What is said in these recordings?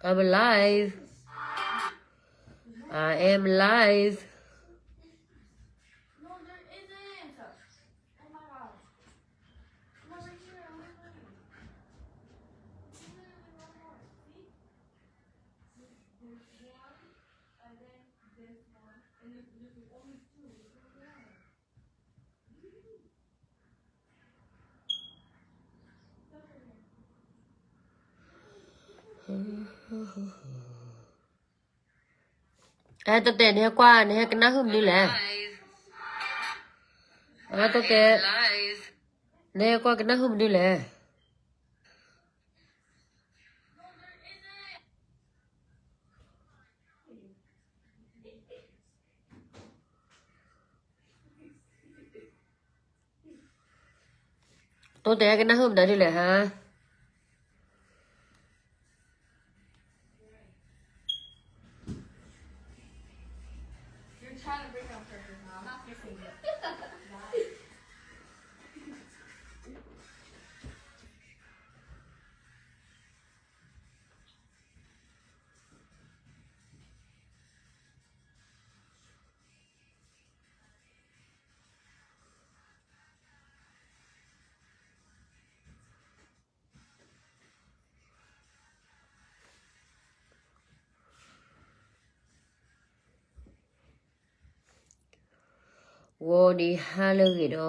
I'm alive. I am alive. Ê, တိတဲ နဟဲကွၢ် နဟဲကနၣ်ဟုၣ်မနုၤလဲၣ်. တိတဲ နဟဲကွၢ်ကနၣ်ဟုၣ်မနုၤလဲၣ်. တိတဲ ကနၣ်ဟုၣ်မနုၤဒ်လဲၣ်ဟါ. ဂီၤနံၤဟါလၢအဂ့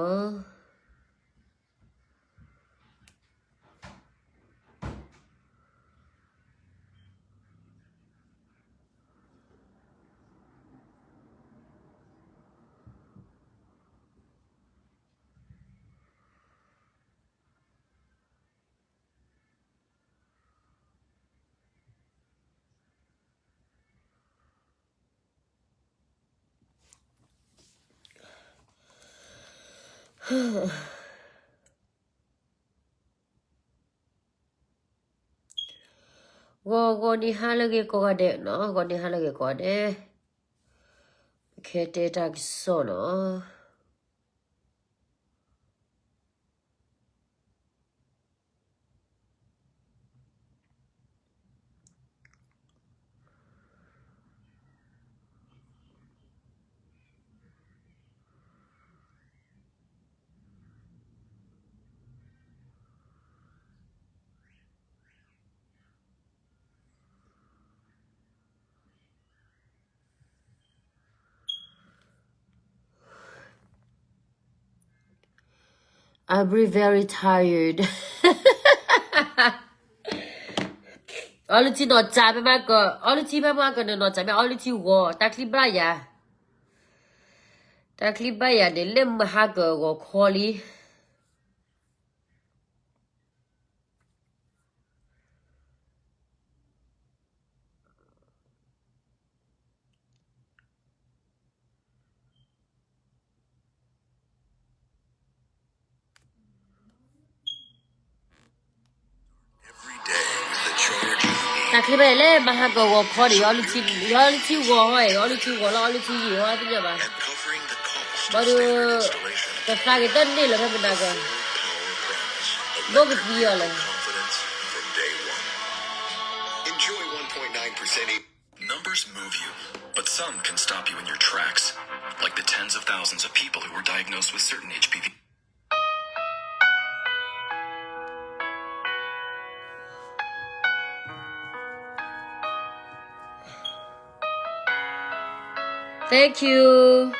ၤဒီး ဂီၤဂီၤနံၤဟါလၢအဂ့ၤကိးဂၤဒဲးနီၤ, ဂီၤနံၤဟါလၢအဂ့ၤကိးဂၤဒဲး, ပကတဲတၢ်ကစီၣ်နီၤ. I'm very tired. အီလုၢ်ထံနီၢ်စၢ်မ့ၢ်မၤကၢၢ်, အီလုၢ်ထံမ့ၢ်မၤကၢၢ်န့ၣ်နီၢ်စၢ်မ့ၢ်အီလုၢ်ထံဂီၤ, တၢ်ချံဘၣ်ယၤ, တၢ်ချံဘၣ်ယၤန့ၣ် လၢမဟါကၢၢ်ဂီၤခီလံ. တၢ်ချံဘၣ်ယၤလၢမဟါကၢၢ်ဂီၤခီန့ၣ် ယအီလုၢ်ထံဂီၤဟီ, ယအီလုၢ်ထံဂီၤလီၤ အီလုၢ်ထံယံာ်ဟီသ့ၣ်ညါဘၣ်. ဘၣ်ဒီး ကသါက့ၤတန့ၢ်လၢၤဖဲမနၤကၢၢ်, ဘၣ်ကသံအီၤလၢၤ. Numbers move you, but some can stop you in your tracks, like the tens of thousands of people who were diagnosed with certain H P V. Thank you.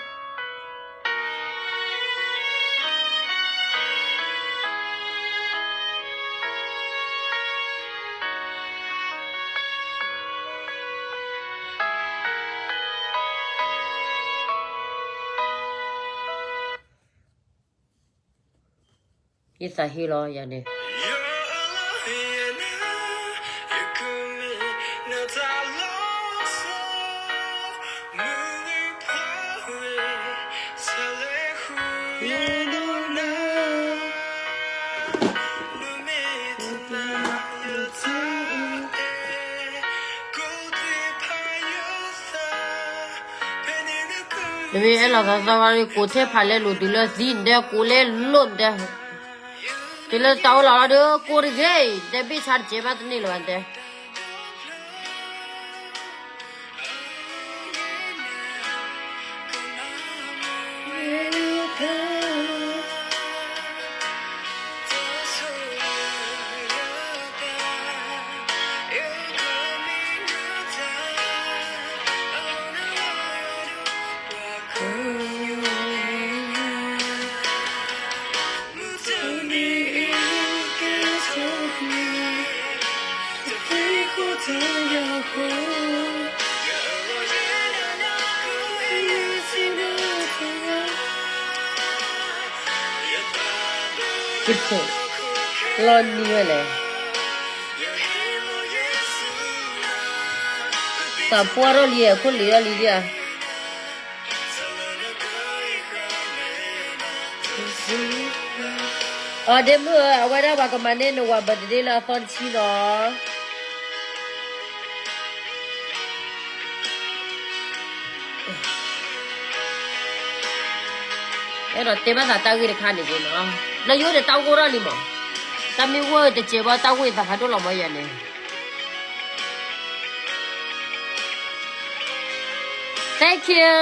ယသးဟ့လီၤယၤန့ၣ်. နမ့ၢ်အဲၣ်လီၤသးသီဝဲ ကိးထဲဖးလဲလိာ် တုၤလၢသံနတဲ ကိးလဲလိာ်နတဲ, တုၤလၢတၢ်အိၣ်လီၤလီၤဒီး ကိးတဂ့ၤ, တဲဘ့ၣ်ဆါတကဲဘၣ်တန့ၢ်လၢၤဘၣ်နတဲ. လီၤနံၤဝဲလဲၣ်, သးပှၢ်ထီၣ်လံ အခိၣ်လံၤထီၣ်လံဒံးဧါ. အီၤ ဒ့မုၣ်ဧၢ, အဝဲဒၣ်ပှၤကမၤန့ၢ်နဝၤ birthday လၢအသီတဆံလီၤ. အဲၣ်ဒိးတဲဘၣ်သးတၢ်ဂ့ၢ်တခါန့ၣ်နီၤ, နယိၣ်ဒီးတၢ်ဂိၢ်ထီၣ်လံမး, တၢ်မ့ၢ်ဂိၢ်တစဲးဘၣ် တၢ်ဂိၢ်အသးဖးဒိၣ်လီၤမးယၤန့ၣ်. Thank you.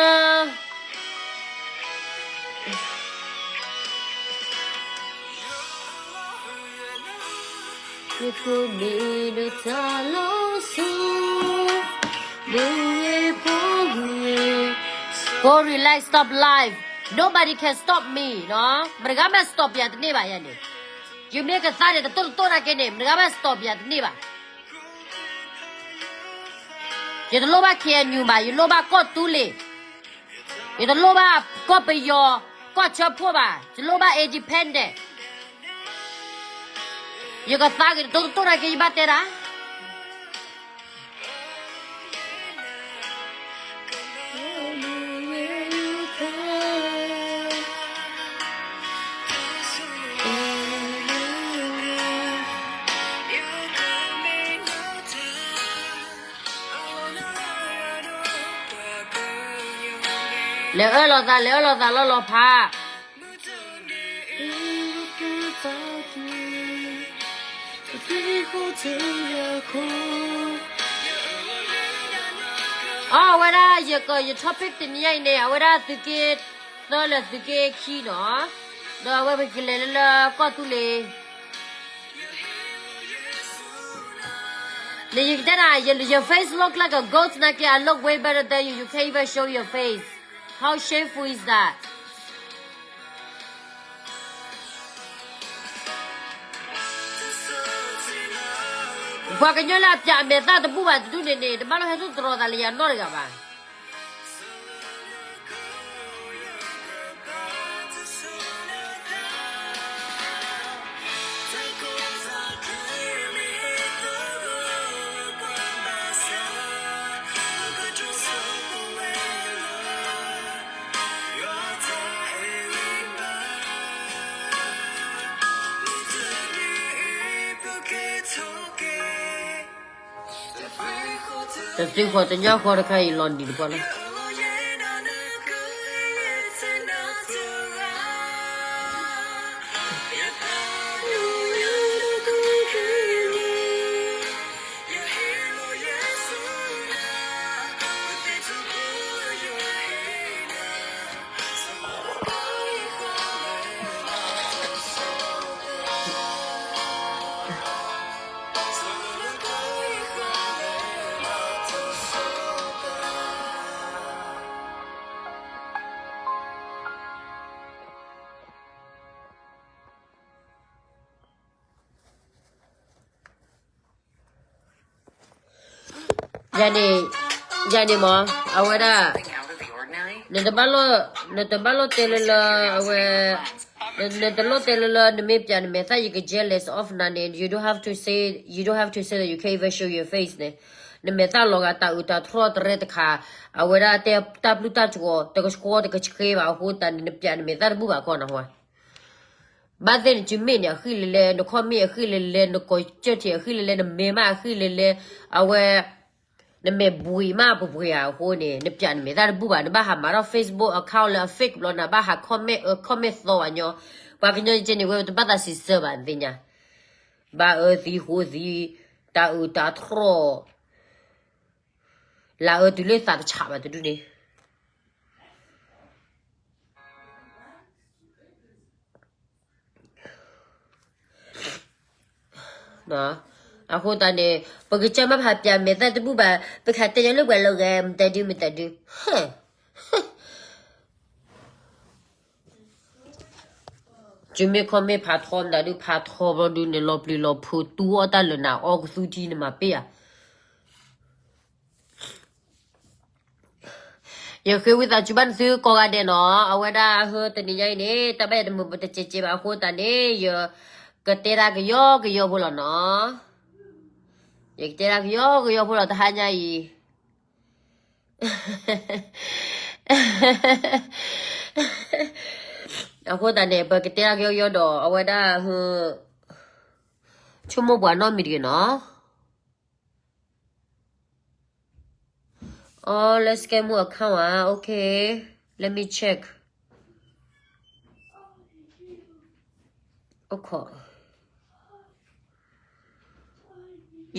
ဖိ relax, stop live. Nobody can stop me နီၤ. မတဂၤမး stop ယၤတန့ၢ်ဘၣ်ယၤန့ၣ်. ယမ့ၢ်ကသါန့ၣ် တတိၢ်တတိၢ်နာ်က့န့ၣ် မတဂၤမး stop ယၤတန့ၢ်ဘၣ်. ယတလိၣ်ဘၣ် K N U ဘၣ်, ယလိၣ်ဘၣ်ကီၢ်သူလ့ၤ, ယတလိၣ်ဘၣ်ကီၢ်ပယီၤ, ကီၢ်ဆၢဖှိၣ်ဘၣ်, ယလိၣ်ဘၣ် independent. ယကသါက့ၤတတိၢ်တတိၢ်နာ်က့ ယဘၣ်တဲဒၣ် လဲၤအၢၣ်လီၤသး, လဲၤအၢၣ်လီၤသးလီၤလီၤဖး. အဝဲဒၣ်ယက ယ topic တနံၤညါအံၤန့ၣ် အဝဲဒၣ်သုးက့သၢလၢသုးက့ခံနီၤ, ဒီးအဝဲပကလဲၤလၢလၢကီၢ်သူလ့ၤ နယကတဲနၤ, your face look like a ghost နာ်က့ I look way better than you, you can't even show your face. How shameful is that? ပှၤကညီလၢအပျးအမဲာ်သၣ်တဘူၣ်ဘၣ်တဒူၣ်န့ၣ်န့ၣ် တဘၣ်လီၤဟဲသူၣ်တြီၤသးလၢယၤနီတဂၤဘၣ်. တသ့ဃီတညါဃီတခါအံၤ လီၤနံၤတပှၢ်လီၤ. ယၤန့ၣ်မး အဝဲဒၣ် နတဘၣ်လိၣ် နတဘၣ်လိၣ်တဲလၢလၢ အဝဲ နတလိၣ်တဲလၢလၢ နမ့ၢ်ပျးနမဲာ်သၣ် ယက jealous of နၤန့ၣ် you don't have to say, you don't have to say that you can't even show your face န့ၣ်, နမဲာ်သၣ်လီၤဂာ်တၢ်အုးတၢ်ထီၣ်တရဲတခါ, အဝဲဒၣ်တဲတၢ်ပျုၢ်တၢ်ကီၤ တကဆှီတကဆှဲဘၣ်အဃိသတးန့ၣ် နပျးနမဲာ်သၣ်တဘူၣ်ဘၣ်ခီနဟါ. ဘၣ်သ့ၣ်နစုမ့ၣ်န့ၣ် အဃံလဲၤလဲၤ နခီၣ်မ့ၣ်အဃံလဲၤလဲၤ နကိးကၢၢ်ထံးအဃံလဲၤလဲၤ နမဲာ်မးအဃံလဲၤလဲၤ အဝဲ နမဲာ်ဘှံးမးပှဲၤပှဲၤဧါအဃိန့ၣ် နပျးနမဲာ်သၣ်တဘူၣ်ဘၣ် နဘၣ်ဟးမၤထီၣ် Facebook account လၢအ fake ဘျီ နဘၣ်ဟး comment အၢ comment သီဘၣ်ညီ, ပှၤကညီကဲန့ၣ် ဝဲတဘၣ်သးစံးဆၢဘၣ် နသ့ၣ်ညါ, ဘၣ်အၢသံဃိသံ, တၢ်အုးတၢ်ထီၣ်, လၢအၢတုၤလၢသးတဆးဘၣ်တဒူၣ်န့ၣ် အဃိသတးန့ၣ် ပကစၢ်မ့ၢ်ဟးပျးမဲာ်သၣ်တဘူၣ်ဘၣ် ပကဟးတဲညီလၢပှၤလီၤဂာ် မတၤဒု မတၤဒု စုမ့ၢ်ခီမ့ၢ်ဖးထီ မတၤဒု ဖးထီဘျီဒုန့ၣ် လီၤပျံၤလီၤဖုး တူၢ်အီၣ်တၢ်လၢနၤ အီကသူထံ နမၤပ့ၢ်ဧါ. ယၤန့ၣ် ယဃ့ဝံသးစူၤဘၣ်နသုကိးဂၤဒဲးနီၤ, အဝဲဒၣ်ဟၢတနံၤညါအံၤန့ၣ် တၢ်ဘၣ်ယတမုာ်ပတစဲးကဲးဘၣ်အဃိသတးန့ၣ် ယကတဲတၢ်ကယီကယီဖိလီၤနီၤ. ယကတဲတၢ်ကယီကယီဖိလီၤတဟါညါအံၤ. အဃိသတးန့ၣ် ပကတဲတၢ်ကယီကယီဒီး အဝဲဒၣ်ဟၢ ဆိကမိၣ်ပှၤနီတမံၤတဂ့ၤနီၤ. အီ လၢ scam account ဧါ, okay, let me check.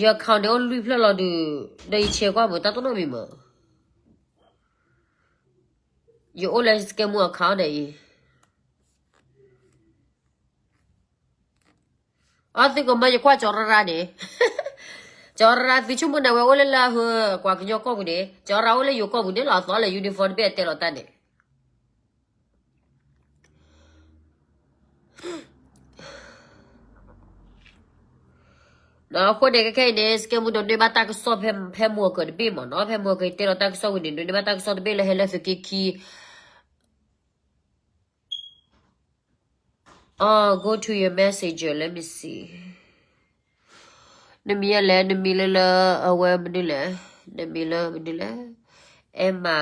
ယ account န့ၣ်အိၣ်လွံၢ်ဖျၢၣ်လီၤဒုး, ဒီးယဆဲးကွၢ်မုာ်တၢ်တနီတမံၤမး, ယအိၣ်လၢ scam account ဒဲးအံၤ. အီ သုကမၢယကွၢ်ကၠီရရါန့ၣ်, ကၠီရရါသုဆိကမိၣ်န့ၣ် အဝဲအိၣ်လၢလၢဟၢ ပှၤကညီကီၢ်ပူၤန့ၣ်, ကၠီရရါအိၣ်လၢယိၤကီၢ်ပူၤန့ၣ်လီၤ, အသီလၢ uniform တဘ့ၣ်အတဲလီၤတၢ်န့ၣ်. အဃိန့ၣ် ခဲခဲအံၤန့ၣ် scam ဒိးန့ၢ်ဘၣ်တၢ်ကစီၣ်ဖဲ ဖဲမိၢ်ကၢၤတဘ့ၣ်မးနီၤ, ဖဲမိၢ်ကၢၤတဲလီၤတၢ်ကစီၣ်ဝံၤန့ၣ် ဒိးန့ၢ်ဘၣ်တၢ်ကစီၣ်တဘ့ၣ်လၢဟဲလၢသုးက့ခံ အီ go to your messenger, let me see. နမံၤယဲလဲၣ်, နမံၤလၢလၢ အဝဲမနုၤလဲၣ်, နမံၤလၢမနုၤလဲၣ်, Emma.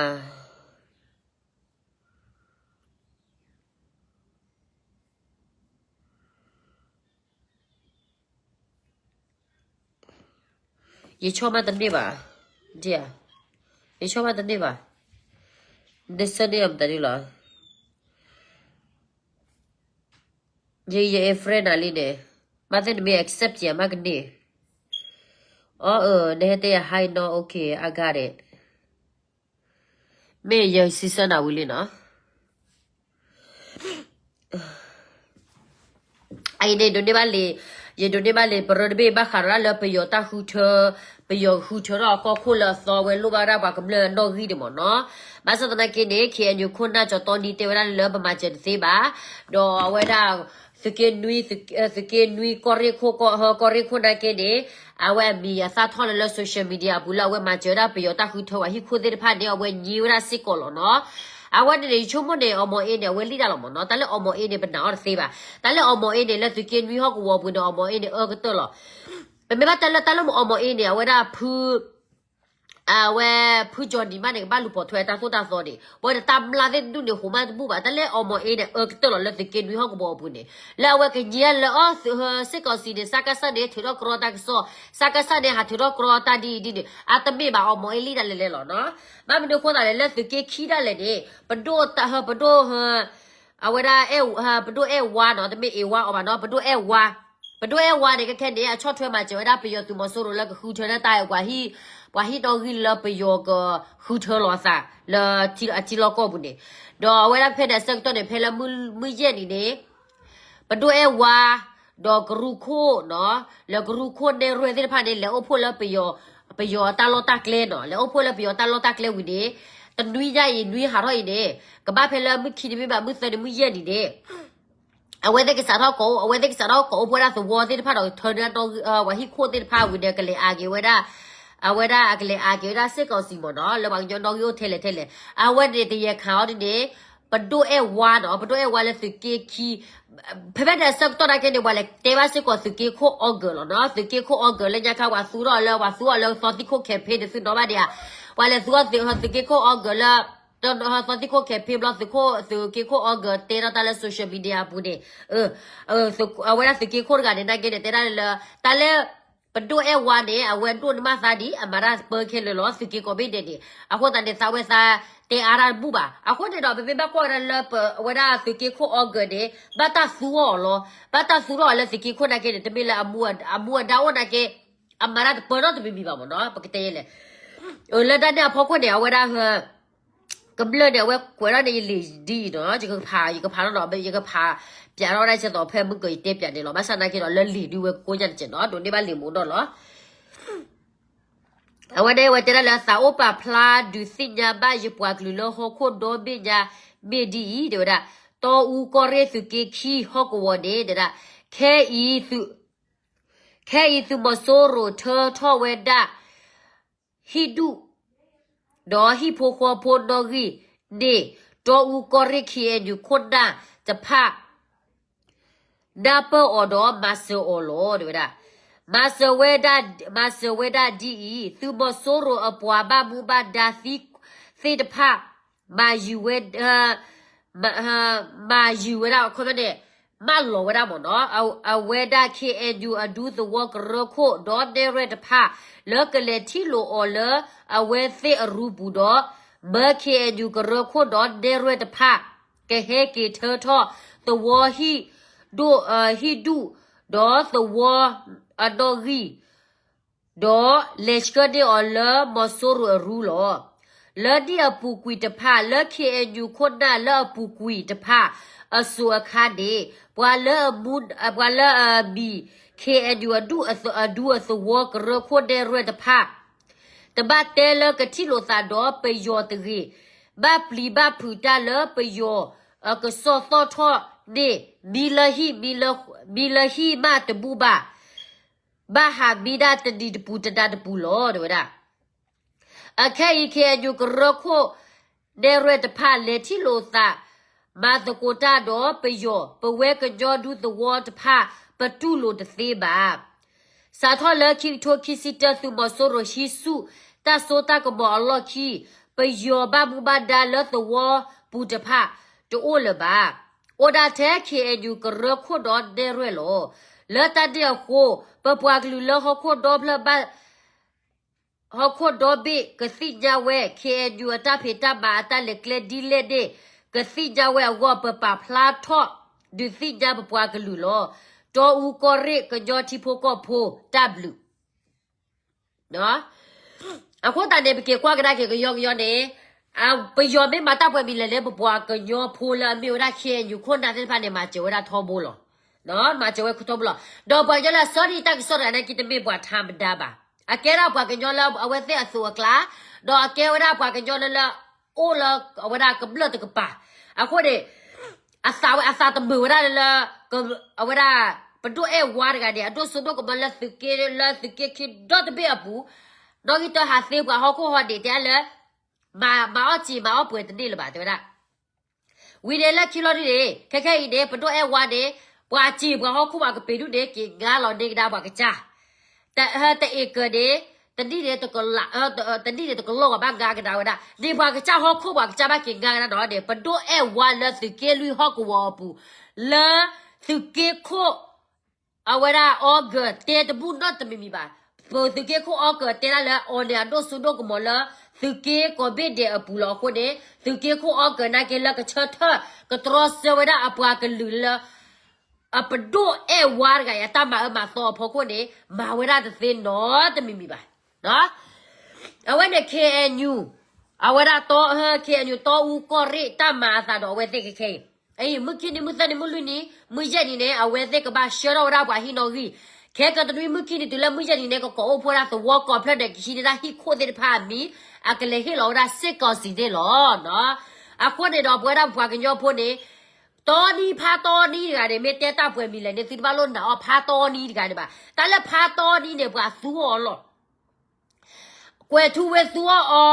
ယဆီၣ်မးတန့ၢ်ဘၣ်, ဒ်ဧါ, ယဆီၣ်မးတန့ၢ်ဘၣ်, နဆၢန့ၢ်အီၤမတၤဒ်လီၤ. ယ ယ friend နၤလံန့ၣ်, မ့ၢ်သ့ၣ်နမ့ၢ် accept ယၤမးကန့ၢ်. အီ အၢ နဟဲတဲယၤ hi နီၤ, okay, I got it. မ့ၢ်ယစံးဆၢနၤဝံၤလံနီၤ. အအံၤန့ၣ် ဒိးန့ၢ်ဘၣ်လံ, ယဒိးန့ၢ်ဘၣ်လံ ပရၢတဘ့ၣ်ဘၣ်ဃးဒီးလၢပယီၤ တၢ်ဃုထၢ, ပယီၤဃုထၢထီၣ်အကီၢ်ခိၣ်လၢအသီဝဲလိၣ်ဘၣ်ဝဲဒၣ်ပှၤကမျၢၢ်နီၣ်ဂံၢ်န့ၣ်မ့ၢ်နီၤ. ဘၣ်ဆၣ်သနာ်က့န့ၣ် KNU ခိၣ်နၢ်ကၠီတီနံတဲဝဲဒၣ်လၢပမၤစၢၤတသ့ဘၣ်, ဒီးအဝဲဒၣ် သုးက့နွံ, သုးက့နွံကီၢ်ရ့ၣ်ခိၣ် ကီၢ်ဟၢကီၢ်ရ့ၣ်ခိၣ်နာ်က့န့ၣ်, အဝဲအမံၤအသၣ်ထီၣ်လၢလၢ social media အပူၤလၢအဝဲမၤစၢၤဝဲဒၣ်ပယီၤတၢ်ဃုထၢပှၤဟံၣ်ခိၣ်သ့ၣ်တဖၣ်န့ၣ် အဝဲညံဝဲဒၣ်စ့ၢ်ကီးလီၤနီၤ. အဝဲန့ၣ်န့ၣ် ယဆိကမိၣ်န့ၣ် အီမီၤအ့န့ၣ် အဝဲလံၣ်တၢ်လီၤမ့ၢ်နီၤ. တၢ်လၢအီမီၤအ့န့ၣ် ပနာ်အီၤတသ့ဘၣ်. တၢ်လၢအီမီၤအ့န့ၣ် လၢသုးက့နွံဟီၣ်ကဝီၤပူၤန့ၣ် အီမီၤအ့န့ၣ် အၢကတၢၢ်လီၤ. ပမ့ၢ်ဘၣ်တဲလၢတၢ်လၢအီမီၤအ့န့ၣ် အဝဲဒၣ်ဖု အဝဲဖုကၠီနံၤမးန့ၣ် ကဘၣ်လူၤပိာ်ထွဲတၢ်သိၣ်တၢ်သီန့ၣ် ပဝဲဒၣ်တၢ်မျၢ်သ့ၣ်တဒူၣ်န့ၣ် ဟိးမးတဘူၣ်ဘၣ်. တၢ်လၢအီမီၤအ့န့ၣ် အၢကတၢၢ်လီၤလၢသုးက့နွံဟီၣ်ကဝီၤအပူၤန့ၣ် လၢအဝဲကညံလၢအီ စ့ၢ်ကီးစံးန့ၣ် စကစ န့ၣ် ထုးထီၣ်ကြီတၢ်ကစီၣ်, စကစ န့ၣ် ဟးထုးထီၣ်ကြီတၢ်ဒ်အံၤဒ်န့ၣ် အတမ့ၢ်ဘၣ် အီမီၤအ့လံၣ်တၢ်လဲၤလဲၤလီၤနီၤ. ဘၣ်မနုၤအဃိသတးလဲၣ် လၢသုးက့ခံဒၣ်လဲာ်န့ၣ် ပဒိၣ်တၢ်ဟၢ ပဒိၣ်ဟၢ အဝဲဒၣ် ပဒိၣ်အဲၣ်ဝါနီၤ, တမ့ၢ်အ့ဝါအီၤဘၣ်နီၤ, ပဒိၣ်အဲၣ်ဝါ, ပဒိၣ်အဲၣ်ဝါန့ၣ် ခဲခဲန့ၣ် အဆီၣ်ထွဲမၤစၢၤဝဲဒၣ်ပယီၤသုးမီၤစိရိၤလၢကဃုထၢဒၣ်တၢ် ပှၤဟံၣ်နီၣ်ဂံၢ်လၢပယီၤကဃုထၢလီၤအသးလၢအထံလီၢ်ကီၢ်ပူၤန့ၣ်, ဒီးအဝဲဒၣ်ဖဲန့ၣ်အဆၢကတီၢ်န့ၣ် ဖဲလၢမုၢ်ယဲၢ်နံၤန့ၣ် ပဒိၣ်အဲၣ်ဝါ ဒီးကရူၢ်ခိၣ်နီၤ, လၢကရူၢ်ခိၣ်နဲၣ်ရွဲၣ်သ့ၣ်တဖၣ်န့ၣ် လဲၤအိၣ်ဖှိၣ်လၢပယီၤ ပယီၤတၢ်လီၢ်တၢ်ကျဲနီၤ, လဲၤအိၣ်ဖှိၣ်လၢပယီၤတၢ်လီၢ်တၢ်ကျဲဝံၤန့ၣ် တနွံညါအံၤ နွံဟးထီၣ်အံၤန့ၣ် ကဘၣ်ဖဲလၢမုၢ်ခံနံၤမ့ၢ်ဘၣ် မုၢ်သၢနံၤ မုၢ်ယဲၢ်နံၤန့ၣ် အဝဲသ့ၣ်ကစးထီၣ်ကိး, အဝဲသ့ၣ်ကစးထီၣ်ကိးအိၣ်ဖှိၣ်ဝဲဒၣ်သဝီသ့ၣ်တဖၣ်ဒီး ထၢန့ၢ် ပှၤဟံၣ်ခိၣ်သ့ၣ်တဖၣ်ဝံၤဒီး ကလဲၤအါက့ၤဝဲဒၣ်, အဝဲဒၣ်အကလဲၤအါက့ၤဝဲဒၣ်စ့ၢ်ကီးစံးမ့ၢ်နီၤ, လၢပှၤကညီနီၣ်ဂံၢ်အိၣ်ထဲလဲၣ်ထဲလဲၣ်, အဝဲန့ၣ်တယဲၢ်ခါအီၤဒ်န့ၣ် ပဒိၣ်အဲၣ်ဝါနီၤ, ပဒိၣ်အဲၣ်ဝါလၢသုးက့ခံ ဖဲဖဲန့ၣ်အဆၢကတီၢ်နာ်က့န့ၣ် ပှၤလဲၤတဲဘၣ်စ့ၢ်ကီးသုးက့ခိၣ်အီၣ်ကၢၤလီၤနီၤ, သုးက့ခိၣ်အီၣ်ကၢၤလၢညါခါ ပှၤသူထီၣ်လၢ ပှၤသူအီၤလၢသီသံခိၣ် campaign န့ၣ် သုနီၣ်ဘၣ်ဒံးဧါ, ပှၤလဲၤသူအီၤသုးက့ခိၣ်အီၣ်ကၢၤလၢ သီသံခိၣ် campaign ဘျီ သုးခိၣ် သုးက့ခိၣ်အီၣ်ကၢၤတဲထီၣ်တၢ်လၢ social media အပူၤန့ၣ်, အဝဲဒၣ်သုးက့ခိၣ်တဂၤန့ၣ် နာ်က့န့ၣ် တဲဒၣ်လၢ တၢ်လၢ ပဒိၣ်အဲၣ်ဝါန့ၣ် အဝဲဒိၣ်န့ၢ်မးသးဒ် အမၤတၢ်ပၢခဲလၢာ်လီၤ, သုးက့ကိးဘ့ၣ်ဒဲးန့ၣ်, အဃိသတးန့ၣ် သးဝဲသးတဲအါတၢ်တဘူၣ်ဘၣ်. အဃိန့ၣ်ဒီး ပမ့ၢ်ဘၣ်ကွၢ်ဝဲဒၣ်လၢ အဝဲဒၣ်သုးက့ခိၣ်အီၣ်ကၢၤန့ၣ် ဘၣ်တၢ်သူအီၤလီၤ, ဘၣ်တၢ်သူထီၣ်အီၤလၢသုးက့ခိၣ်နာ်က့န့ၣ် တမ့ၢ်လၢ အမူအဒါအိၣ်နာ်က့ အမၤတၢ်တပၢၢ်နီတမံၤမံၤဘၣ်မ့ၢ်နီၤ, ပကတဲလဲၣ်. လၢတၢ်န့ၣ်အဖီခိၣ်န့ၣ် အဝဲဒၣ် ကမျၢၢ်န့ၣ် အဝဲကွဲးထီၣ်န့ၣ် ယလံာ်ဒ်အံၤနီၤ, ယကဖး ယကဖးထီၣ်ဒီး ယကဖး ပၠးထီၣ်ဝဲဒၣ်ဆဲသိးဖဲမုၢ်ကၢၤယတဲပၠးန့ၣ်လီၤ. ဘၣ်ဆၣ်နာ်က့ဒီး လၢလံာ်ဒုးဝဲကိးညါတစဲးနီၤ, ဒိးန့ၢ်ဘၣ်လံာ်မူဒီးလီၤ. အဝဲန့ၣ် အဝဲတဲဒၣ်လၢ သးအိၣ်ပာ်ဖျါဒုးသ့ၣ်ညါဘၣ်ယပှၤကလုာ်လၢဟီၣ်ခိၣ်ဒီဘ့ၣ်ညါ မ့ၢ်ဒ်အံၤ တဲဝဲဒၣ်, တီအူကီၢ်ရ့ၣ်သုးက့ခံဟီၣ်ကဝီၤန့ၣ် တဲဒၣ်, ခဲအံၤသုး ခဲအံၤသုးမီၤစိရိၤထၢထီၣ်ဝဲဒၣ် ဟံၣ်ဒူၣ် ဒီးဟံၣ်ဖိဃီဖိနီၣ်ဂံၢ်န့ၣ် တီအူကီၢ်ရ့ၣ် ခ့ၣ်အဲၣ်ယူၣ်ခိၣ်နၢ်တဖၣ် နၢ်ပၢၢ်အီၤဒီးမၤစၢၤအီၤလီၤ တဲဝဲဒၣ်. မၤစၢၤဝဲဒၣ်, မၤစၢၤဝဲဒၣ်ဒ်အံၤ, သုးမီၤစိရိၤအပှၤဘၣ်မူဘၣ်ဒါသ့ၣ်တဖၣ် မၤယုၤဝဲ မၤယုၤဝဲဒၣ် အခီပညီန့ၣ် မၢလီၤဝဲဒၣ်မ့ၢ်နီၤ အဝဲဒၣ် ခ့ၣ်အဲၣ်ယူၣ် အဒူသဝီကရၢခိၣ်ဒီးနဲၣ်ရွဲၣ်တဖၣ် လၢကလဲၤထံၣ်လိာ်အီၤလၢအဝဲသ့ၣ်အရူပူၤဒီး မၢ ခ့ၣ်အဲၣ်ယူၣ် ကရၢခိၣ်ဒီးနဲၣ်ရွဲၣ်တဖၣ် ကဟဲက့ၤထၢထီၣ်သဝီဟံၣ်ဒူၣ်, ဟံၣ်ဒူၣ်ဒီးသဝီအနီၣ်ဂံၢ် ဒီးလဲၤဆှၢန့ၢ်အီၤလၢမီၤစိရိၤအရူလီၤ. လၢနံၣ်အပူၤကွံာ်တဖၣ် လၢ ခ့ၣ်အဲၣ်ယူၣ် ခိၣ်နၢ်လၢအပူၤကွံာ်တဖၣ် အစိၤအခါန့ၣ် ပှၤလၢအမံၤ ခ့ၣ်အဲၣ်ယူၣ် အဒူအသဝီကရၢခိၣ်နဲၣ်ရွဲၣ်တဖၣ် တဘၣ်တဲလၢကထံၣ်လိာ်သးဒီးပယီၤတဂ့ၤ, ဘၣ်ပျံၤဘၣ်ဖုးတၢ်လၢပယီၤအကစီၣ်သီၣ်ထီၣ်န့ၣ် မံလၢဟံၣ်, မံလၢဟံၣ်မးတဘူၣ်ဘၣ် ဘၣ်ဟးမံဒၣ်တနံၤတပူၤတနၤတပူၤလီၤ တဲဝဲဒၣ်. အခဲအံၤ ခ့ၣ်အဲၣ်ယူၣ် ကရၢခိၣ်နဲၣ်ရွဲၣ်တဖၣ် လဲၤထံၣ်လိာ်သး မၤသကိးတၢ်ဒီးပယီၤ, ပဝဲကညီဒူသဝီတဖၣ် ပတူၢ်လိာ်တသ့ဘၣ်. စးထီၣ်လၢခံကထိခံဆံတၢ သုးမီၤစိရိၤဟံးဆူၣ်တၢ်စိတၢ်ကမီၤအလီၢ်ခံ ပယီၤဘၣ်မူဘၣ်ဒါလၢသဝီပူၤတဖၣ် တအိၣ်လၢၤဘၣ်. အိၣ်ဒၣ်ထဲ ခ့ၣ်အဲၣ်ယူၣ် ကရၢခိၣ်ဒီးနဲၣ်ရွဲၣ်လီၤ. လၢတၢ်န့ၣ်အဃိ ပပှၤကလုာ်လၢဟီၣ်ခိၣ်ဒီဖျၢၣ်ဘၣ် ဟီၣ်ခိၣ်ဒီဘ့ၣ်ကသ့ၣ်ညါဝဲ ခ့ၣ်အဲၣ်ယူၣ် အတၢ်ဖံးတၢ်မၤအတၢ်လဲၤကျဲဒ်လဲၣ်န့ၣ် ကသ့ၣ်ညါဝဲအဂီၢ် ပပာ်ဖျါထီၣ်ဒုးသ့ၣ်ညါပပှၤကလုာ်လီၤ. တီအူကီၢ်ရ့ၣ် ကညီထံဖိကီၢ်ဖိ တၢ်ဘျုး အဃိသတးန့ၣ် ပက့ၤကွၢ်ကဒါက့ၤကယီကယီန့ၣ် ပယီၤမ့ၢ်မၤတၢ်ပှဲၤမံၤလဲၣ်န့ၣ် ပပှၤကညီဖိလၢအမ့ၢ်ဝဲဒၣ် ခ့ၣ်အဲၣ်ယူၣ် ခိၣ်နၢ်သ့ၣ်တဖၣ်န့ၣ် မၤစၢၤဝဲဒၣ်ထီဘိလီၤ. မၤစၢၤဝဲထီဘိလီၤ. ဒီးပှၤကညီလၢအဆှၢန့ၢ်တၢ်ကစီၣ်တဂၤန့ၣ် က့တမ့ၢ်ပှၤထးမဒါဘၣ်. အကဲဒၣ်ပှၤကညီလၢအဝဲသ့ၣ်အသိးအကျါ, ဒီးအကဲဝဲဒၣ်ပှၤကညီလၢလၢ အိၣ်လၢအဝဲဒၣ်ကမျၢၢ်တကပၤ. အဃိန့ၣ် အသးဝဲအသးတမုာ်ဝဲဒၣ်လၢ အဝဲဒၣ် ပဒိၣ်အဲၣ်ဝါတဂၤန့ၣ် အဒိၣ်စိဒိၣ်ကမီၤလၢသုးက့ လၢသုးက့ခံဒီတဘ့ၣ်အပူၤ, နီၣ်ဂံၢ်တၢဟးသ့ပှၤဟီၣ်ခိၣ်ဟီၣ်ဒံးတဲလၢ မၤအီၣ်စ့ၤမၤအီၣ်ပှဲၤတန့ၢ်လၢၤဘၣ် တဲဝဲဒၣ်. ဝံၤန့ၣ်လၢခံလီၤဒ်န့ၣ် ခဲခဲအံၤန့ၣ် ပဒိၣ်အဲၣ်ဝါန့ၣ် ပှၤစ့ၤပှၤဟီၣ်ခိၣ်ပှၤကပ့ၤဒူၣ်န့ၣ် က့ၤငါလီၤန့ၢ်ကဒါပှၤကစၢ် တ တ acre န့ၣ် တနံၣ်န့ၣ်တကလး တနံၣ်န့ၣ်တကလီၢ်ဘၣ် ဘၣ်ငါကဒါဝဲဒၣ် န့ၣ်ပှၤကစၢ်ဟီၣ်ခိၣ်ပှၤကစၢ်ဘၣ်က့ၤငါကဒါဒီးန့ၣ် ပဒိၣ်အဲၣ်ဝါလၢသုးက့လွံၢ်ဟီၣ်ကဝီၤအပူၤ လၢသုးက့ခိၣ် အဝဲဒၣ် August တဲတဘူၣ်နီတမံၤမံၤဘၣ်. ပသုးက့ခိၣ် August တဲဒၣ်လၢအီၤန့ၣ် အဒိၣ်စိဒိၣ်ကမီၤလၢ သုးက့ကိးဘ့ၣ်ဒဲးအပူၤလီၤ. အဃိန့ၣ် သုးက့ခိၣ် August နာ်က့လၢကဆၢထၢၣ် ကတြီဆၢဝဲဒၣ်အပှၤကလုာ်လၢ အပဒိၣ်အဲၣ်ဝါတဂၤအံၤ အတၢ်မၤအၢမၤသီအဖီခိၣ်န့ၣ် မၤဝဲဒၣ်တသ့နီတမံၤမံၤဘၣ်. အဝဲန့ၣ် ခ့ၣ်အဲၣ်ယူၣ် အဝဲဒၣ် ခ့ၣ်အဲၣ်ယူၣ် တီအူကီၢ်ရ့ၣ် တၢ်မၤအသးဒီးအဝဲသ့ၣ်ခဲခဲအံၤ အံၤ မုၢ်ခံနံၤ မုၢ်သၢနံၤ မုၢ်လွံၢ်နံၤ မုၢ်ယဲၢ်နံၤန့ၣ် အဝဲသ့ၣ်ကဘၣ်ဆှၢထီၣ်ဝဲဒၣ်ပှၤဟံးနီၣ်ဂံၢ်, ခဲကတနွံ မုၢ်ခံနံၤတုၤလၢမုၢ်ယဲၢ်နံၤန့ၣ် ကကိးအိၣ်ဖှိၣ်ဝဲဒၣ်သဝီကိးဖျၢၣ်ဒီး ကဟံးန့ၢ်ဒၣ်ဟံၣ်ခိၣ်သ့ၣ်တဖၣ်အမံၤ အကလဲၤဟ့ၣ်လီၤဝဲဒၣ်စ့ၢ်ကီးစံးန့ၣ်လီၤ. အဃိန့ၣ်ဒီး ပဝဲဒၣ်ပပှၤကညီဖိန့ၣ် တီနံဖါတီနံတဂၤန့ၣ် မ့ၢ်တဲတၢ်ပှဲၤမံၤလဲၣ်န့ၣ် သုတဘၣ်လိၣ်နာ်အီၤ ဖါတီနံတဂၤန့ၣ်ဘၣ်. တၢ်လၢဖါတီနံန့ၣ် ပှၤသူအီၤလီၤ. ကွဲၤထူဝ့သူအီၤအီ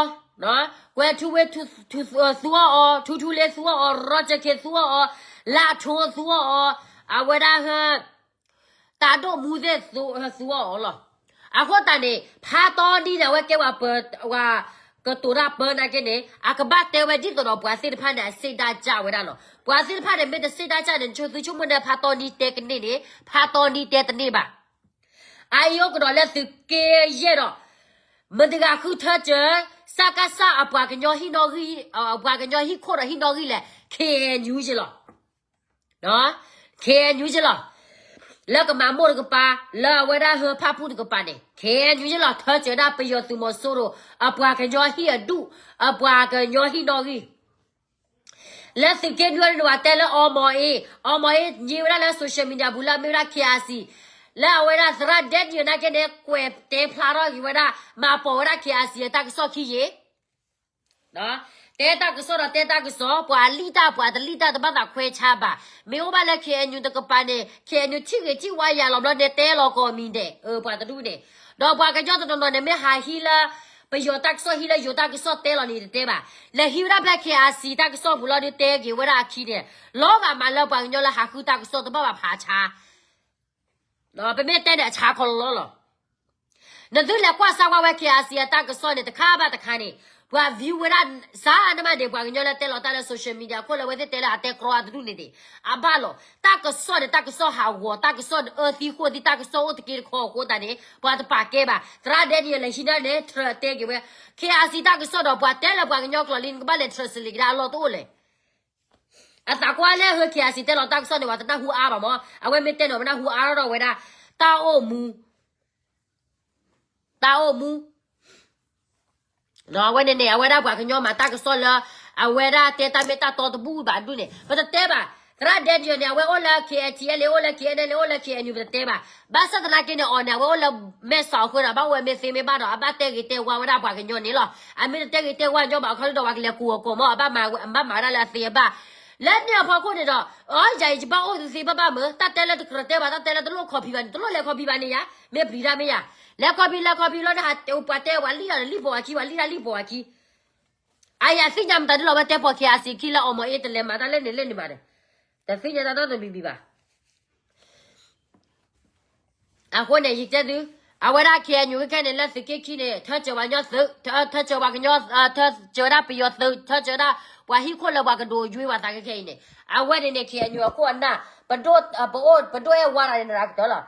ၤ, ကွဲၤထူဝ့သူအီၤအီၤ, ထူထူလ့သူအီၤအီၤ, ရီကၠၢၣ်ခ့သူအီၤအီၤ, လၢအထိသူအီၤအီၤ, အဝဲဒၣ်ဟဲ တၢ်ဒိၣ်မူသ့ၣ်သူအီၤအီၤလီၤ. အဃိသတးန့ၣ် ဖါတီနံန့ၣ် အဝဲကဲဝဲပ ကတိၤတၢ်ပၢနာ်က့န့ၣ် အကဘၣ်တဲဝဲဒ်သိးဒီးပှၤသ့ၣ်တဖၣ်န့ၣ် အစ့ၢ်ဒၣ်စၢ်ဝဲဒၣ်လီၤ. ပှၤသ့ၣ်တဖၣ်န့ၣ် မ့ၢ်တစ့ၢ်ဒၣ်စၢ်န့ၣ် နဆိသုဆိကမိၣ်န့ၣ် ဖါတီနံတဲကန့ၢ်န့ၣ် ဖါတီနံတဲတန့ၢ်ဘၣ်. အအံၤအိၣ်ကဒီးလၢသုးက့ယဲၢ်ဒီး မတၤတဂၤဃုထၢစၢၤ စကစ အပှၤကညီဟံၣ်နီၣ်ဂံၢ် အပှၤကညီဟံၣ်ခိၣ်ဒီးဟံၣ်နီၣ်ဂံၢ်လဲၣ် ခ့ၣ်အဲၣ်ယူၣ် ယ့လီၤ. ခ့ၣ်အဲၣ်ယူၣ် ယ့လီၤ. လၢကမၤမိၢ်တကပၤ လၢအဝဲဒၣ်ဟၢဖၣ်ပူၣ်တကပၤန့ၣ် ခ့ၣ်အဲၣ်ယူၣ် ယ့လီၤ ထၢစၢၤဒၣ်ပယီၤသုးမီၤစိရိၤ အပှၤကညီဟံၣ်အဒူၣ် အပှၤကညီဟံၣ်နီၣ်ဂံၢ် လၢသုးက့နွံအံၤန့ၣ် ပှၤတဲလၢအီမီၤအ့, အီမီၤအ့ ယ့ဝဲဒၣ်လၢ social media ပူၤလၢအမ့ၢ်ဝဲဒၣ် ခ့ၣ်အါစံၤ, လၢအဝဲဒၣ်သရၣ်ဒဲနံၣ်နာ်က့န့ၣ် ကွဲးတဲဖျါထီၣ်က့ၤဝဲဒၣ် မၤပိာ်ဝဲဒၣ် ခ့ၣ်အါစံၤ အတၢ်ကစီၣ်ခံယ့ၤ တဲတၢ်ကစီၣ်ဒီးတဲတၢ်ကစီၣ် ပှၤလံၣ်တၢ်ပှၤတလံၣ်တၢ် တဘၣ်သးခွဲးဆါဘၣ်. မ့ၢ်အိၣ်ဘၣ်လၢ ခ့ၣ်အဲၣ်ယူၣ် တကပၤန့ၣ် ခ့ၣ်အဲၣ်ယူၣ် ထံၣ်ဂ့ၤထံၣ်ဝါယၤလီၤဘျီန့ၣ် တဲလီၤကိးမံၤဒဲး ပှၤတဒူၣ်န့ၣ်, ဒီးပှၤကညီတနီၤနီၤန့ၣ် မ့ၢ်ဟးဟံးလၢ ပယီၤတၢ်ကစီၣ်ဟံးလၢယိၤတၢ်ကစီၣ်တဲလီၤန့ၣ် တတဲဘၣ်. လဲၤဟံးဝဲဒၣ်ဖဲ KIC တၢ်ကစီၣ်ပူၤလီၤဒီး တဲက့ၤဝဲဒၣ်အခံန့ၣ်, လီၤဂာ်မးလၢပှၤကညီလၢဟးဃုတၢ်ကစီၣ်တဘၣ်ဘၣ်ဖးဆါ ပမ့ၢ်တဲန့ၣ် အဆါခီလီလီၤ. နသုလဲၤကွၢ်စၢ်ဝဲ KIC အတၢ်ကစီၣ်န့ၣ် တခါဘၣ်တခါန့ၣ် ပှၤ view ဝဲဒၣ်စးနမးဒံး ပှၤကညီလၢတဲလီၤတၢ်လၢ social media ခိၣ်လၢအဝဲသ့ၣ်တဲလၢအတဲကြီအတဒူၣ်န့ၣ်ဒံး အဘၣ်လီၤ. တၢ်ကစီၣ်န့ၣ် တၢ်ကစီၣ်ဟးဂီၤ တၢ်ကစီၣ်န့ၣ်အၢသံဃိၣ်သံ တၢ်ကစီၣ်အိၣ်တက့ၢ်တခီအဃိသတးန့ၣ် ပှၤတပာ်ကဲဘၣ်. သရၣ်ဒဲနံၣ်အလဲၤဟံးန့ၢ်န့ၣ် translate က့ၤဝဲ KIC တၢ်ကစီၣ်ဒီး ပှၤတဲလၢပှှၤကညီကျိာ်လံ နကဘၣ်လဲၤ translate က့ၤဒၣ်အလီၢ်တအိၣ်လဲၣ်. အသးကွၢ်လၢဟၢ KIC တဲလီၤတၢ်ကစီၣ်န့ၣ် ပှၤတနၢ်ဟူအါဘၣ်မး. အဝဲမ့ၢ်တဲန့ၣ် ပနၢ်ဟူအါထီၣ်ဒီးဝဲဒၣ် တၢ်အိၣ်မူ တၢ်အိၣ်မူ ဒီးအဝဲန့ၣ်န့ၣ် အဝဲဒၣ်ပှၤကညီမၤတၢ်ကစီၣ်လၢ အဝဲဒၣ်တဲတၢ်မ့ၢ်တၢ်တီတဘူၣ်ဘၣ်ဒူၣ်န့ၣ် ပတတဲဘၣ်. သရၣ်ဒဲနံၣ်န့ၣ် အဝဲအိၣ်လၢ KNLA အိၣ်လၢ KNLA အိၣ်လၢ KNU ပတတဲဘၣ်. ဘၣ်ဆၣ်သနာ်က့န့ၣ် အီၤန့ၣ် အဝဲအိၣ်လၢမဲၢ်ဆီးအဃိဒီး ဘၣ်အိၣ်ဝဲမ့ၢ်သ့မ့ၢ်ဘၣ်ဒီး အဘၣ်တဲဂ့ၤတဲဝါဝဲဒၣ်ပှၤကညီန့ၣ်လီၤ. အမ့ၢ်တတဲဂ့ၤတဲဝါညီဘၣ်အခါဒီး ပှၤကလဲၤကူၣ်အီၤကီၢ်မး အဘၣ်မၤဝဲဒၣ်လၢအသ့အဘၣ် လၢန့ၣ်အဖီခိၣ်န့ၣ်ဒီး အီယၤအံၤယဘၣ်အိၣ်သ့သ့ဘၣ်ဘၣ်မး တၢ်တဲလၢတကြၢးတဲဘၣ် တၢ်တဲလၢတလိၣ်ခီၣ်ဖံးဘၣ်န့ၣ် တလိၣ်လဲၤခီၣ်ဖံးဘၣ်န့ၣ်ယါ မ့ၢ်ပျံၤတၢ်မ့ၢ်ယါ လဲၤခီၣ်ဖံးလဲၤခီၣ်ဖံးလီၤန့ၣ် ဟးပှၤတဲဝဲလံၣ်ဒီးလံၣ်ပိာ်ဝဲခံ ဝဲလံၣ်တၢ်လံၣ်ပိာ်ဝဲခံ အယၤသ့ၣ်ညါမတၤဒ်လီၤ အဝဲတဲပိာ် KIC ခံလၢအီမီၤအ့ တလဲၤမၤတၢ်လၢန့ၣ်လၢန့ၣ်ဘၣ်ဒီး တသ့ၣ်ညါတၢ်နီတမံၤမံၤဘၣ်. အဃိန့ၣ် ယတဲသု, အဝဲဒၣ် KNU ခဲခဲန့ၣ် လၢသုးက့ခံန့ၣ် ထၢစၢၤပှၤကညီသုး, ထၢစၢၤပှၤကညီ, ထၢစၢၤဝဲဒၣ်ပယီၤသုး, ထၢစၢၤဝဲဒၣ်ပှၤဟံၣ်ခိၣ်လၢပှၤကဒိးယွ့ပှၤသးခဲခဲအံၤန့ၣ်, အဝဲန့ၣ်န့ၣ် KNU အခိၣ်အနၢ်, ပဒိၣ်, ပအိၣ်, ပဒိၣ်အဲၣ်ဝါတဂၤန့ၣ် ရၤကတၢၢ်လီၤ. ပ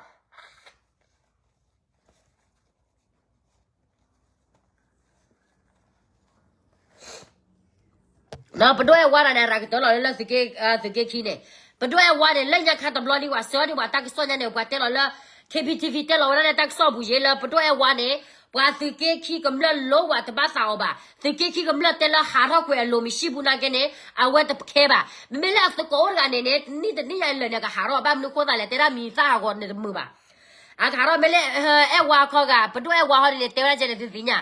ဒိၣ်အဲၣ်ဝါတဂၤန့ၣ် ရၤကတၢၢ်လီၤလၢသုးက့ခံန့ၣ်, ပဒိၣ်အဲၣ်ဝါန့ၣ် လၢညါခါတဘျီလံ ပှၤဆှၢဒံးပှၤတၢ်ကစီၣ်ညါန့ၣ် ပှၤတဲလီၤလၢ KBTV တဲလီၤဝဲဒၣ်လၢတၢ်ကစီၣ်ပူၤယဲလၢပဒိၣ်အဲၣ်ဝါန့ၣ် ပှၤသုးက့ခံကမျၢၢ်လိဝဲတဘၣ်သးအီၤဘၣ်, သုးက့ခံကမျၢၢ်တဲလၢဟးထီၣ်ကွံာ်အလိၤမံၤ စံၣ်ပူၤနာ်က့န့ၣ် အဝဲတခဲဘၣ်, မ့မ့ၢ်လၢအသကိးအိၣ်တဂၤန့ၣ်န့ၣ် တနံၣ်တနံၣ်ညါလၢာ်န့ၣ် ကဟးထီၣ်ဘၣ်မနုၤဃိသးလဲၣ် တဲဒၣ်မံၤသၣ်ဟးဂီၤန့ၣ်တမုာ်ဘၣ် အကဟးထီၣ်မ့ၢ်လၢ အဲၣ်ဝါခီဂာ် ပဒိၣ်အဲၣ်ဝါဟီန့ၣ် တဲဝဲဒၣ်ကဲန့ၣ်သုသ့ၣ်ညါ,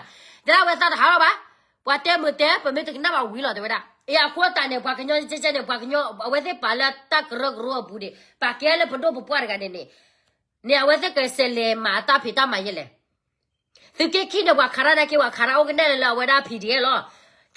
တဲဒၣ်ဝဲသးတဟးထီၣ်ဘၣ်, ပှၤတဲမုာ်တဲ ပမ့ၢ်တကနၣ်ဘၣ်ဝံၤလီၤ တဲဝဲဒၣ်, အ့ အဃိသတးန့ၣ် ပှၤကညီကဲကဲန့ၣ် ပှၤကညီ အဝဲသ့ၣ်ပာ်လၢတၢ်ကရၢကရိအပူၤန့ၣ် ပာ်ကဲလၢပဒိၣ်ပပှၢ်တဂၤန့ၣ်န့ၣ်, န့ၣ်အဝဲသ့ၣ်ကဆဲးလဲၤမၤတၢ်ဖံးတၢ်မၤယဲလဲၣ် သုးက့ခံန့ၣ် ပှၤခးတၢ်နာ်က့ ပှၤခးတၢ်အိၣ်ကနဲၣ်လၢအဝဲဒၣ် PDF လီၤ,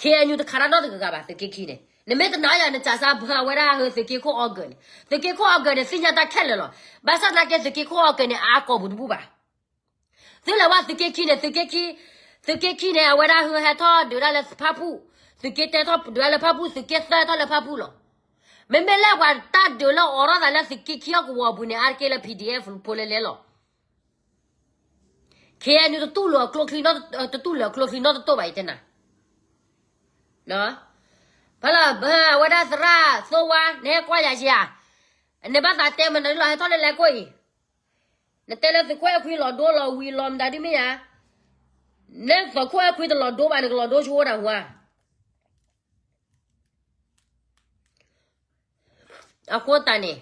KNU တခးတၢ်နီတဂၤဂၤဘၣ် သုးက့ခံန့ၣ်, နမ့ၢ်တနာ်ယၤ နစးစါဘၢအဝဲဒၣ်ဟၢသုးက့ခိၣ်အီၤကၢၤန့ၣ်, သုးက့ခိၣ်အီၤကၢၤန့ၣ် သ့ၣ်ညါတၢ်ခဲလၢာ်လီၤ, ဘၣ်ဆၣ်သနာ်က့သုးက့ခိၣ်အီၤကၢၤန့ၣ် အါကီၢ်ပူၤတဘူၣ်ဘၣ် သုလဲၤဝဲသုးက့ခံန့ၣ်, သုးက့ခံန့ၣ် အဝဲဒၣ်ဟဲထီၣ်ဒုးဒၣ်လၢဖၣ်ပူၣ်, သုးက့တဲထီၣ်ဒုးဒၣ်လၢဖၣ်ပူၣ်, သုးက့သၢထီၣ်လၢဖၣ်ပူၣ်လီၤ. မ့မ့ၢ်လၢပှၤတၢ်ဒုးလၢအိးထီၣ်သးလၢသုးက့ခံဟီၣ်ကဝီၤအပူၤန့ၣ် အါတက့ၢ်လၢ PDF ဖိလဲၤလဲၤလီၤ. KNU တတူၢ်လိာ်အကျိချံ, တတူၢ်လိာ်အကျိချံနီတတိၢ်ဘၣ် ယတဲနၤ ဖဲလၢ အဝဲဒၣ်သရၣ်သိဝါ နဟဲကွၢ်ယၤယၤ, နဘၣ်သးတဲမနုၤလီၤ ဟဲထီၣ်လၢလဲၤကိၣ်အံၤ, နတဲလၢသုးခိၣ်အဲၣ်ခွံလီၤဒိလီၤဝံၤလီၤမတၤဒုမ့ၢ်ယၤ, နသုးခိၣ်အဲၣ်ခွံတလီၤဒိဘၣ် နကလီၤဒိဆိဝဲဒၣ်ဟူဧါ အဃိသတးန့ၣ်,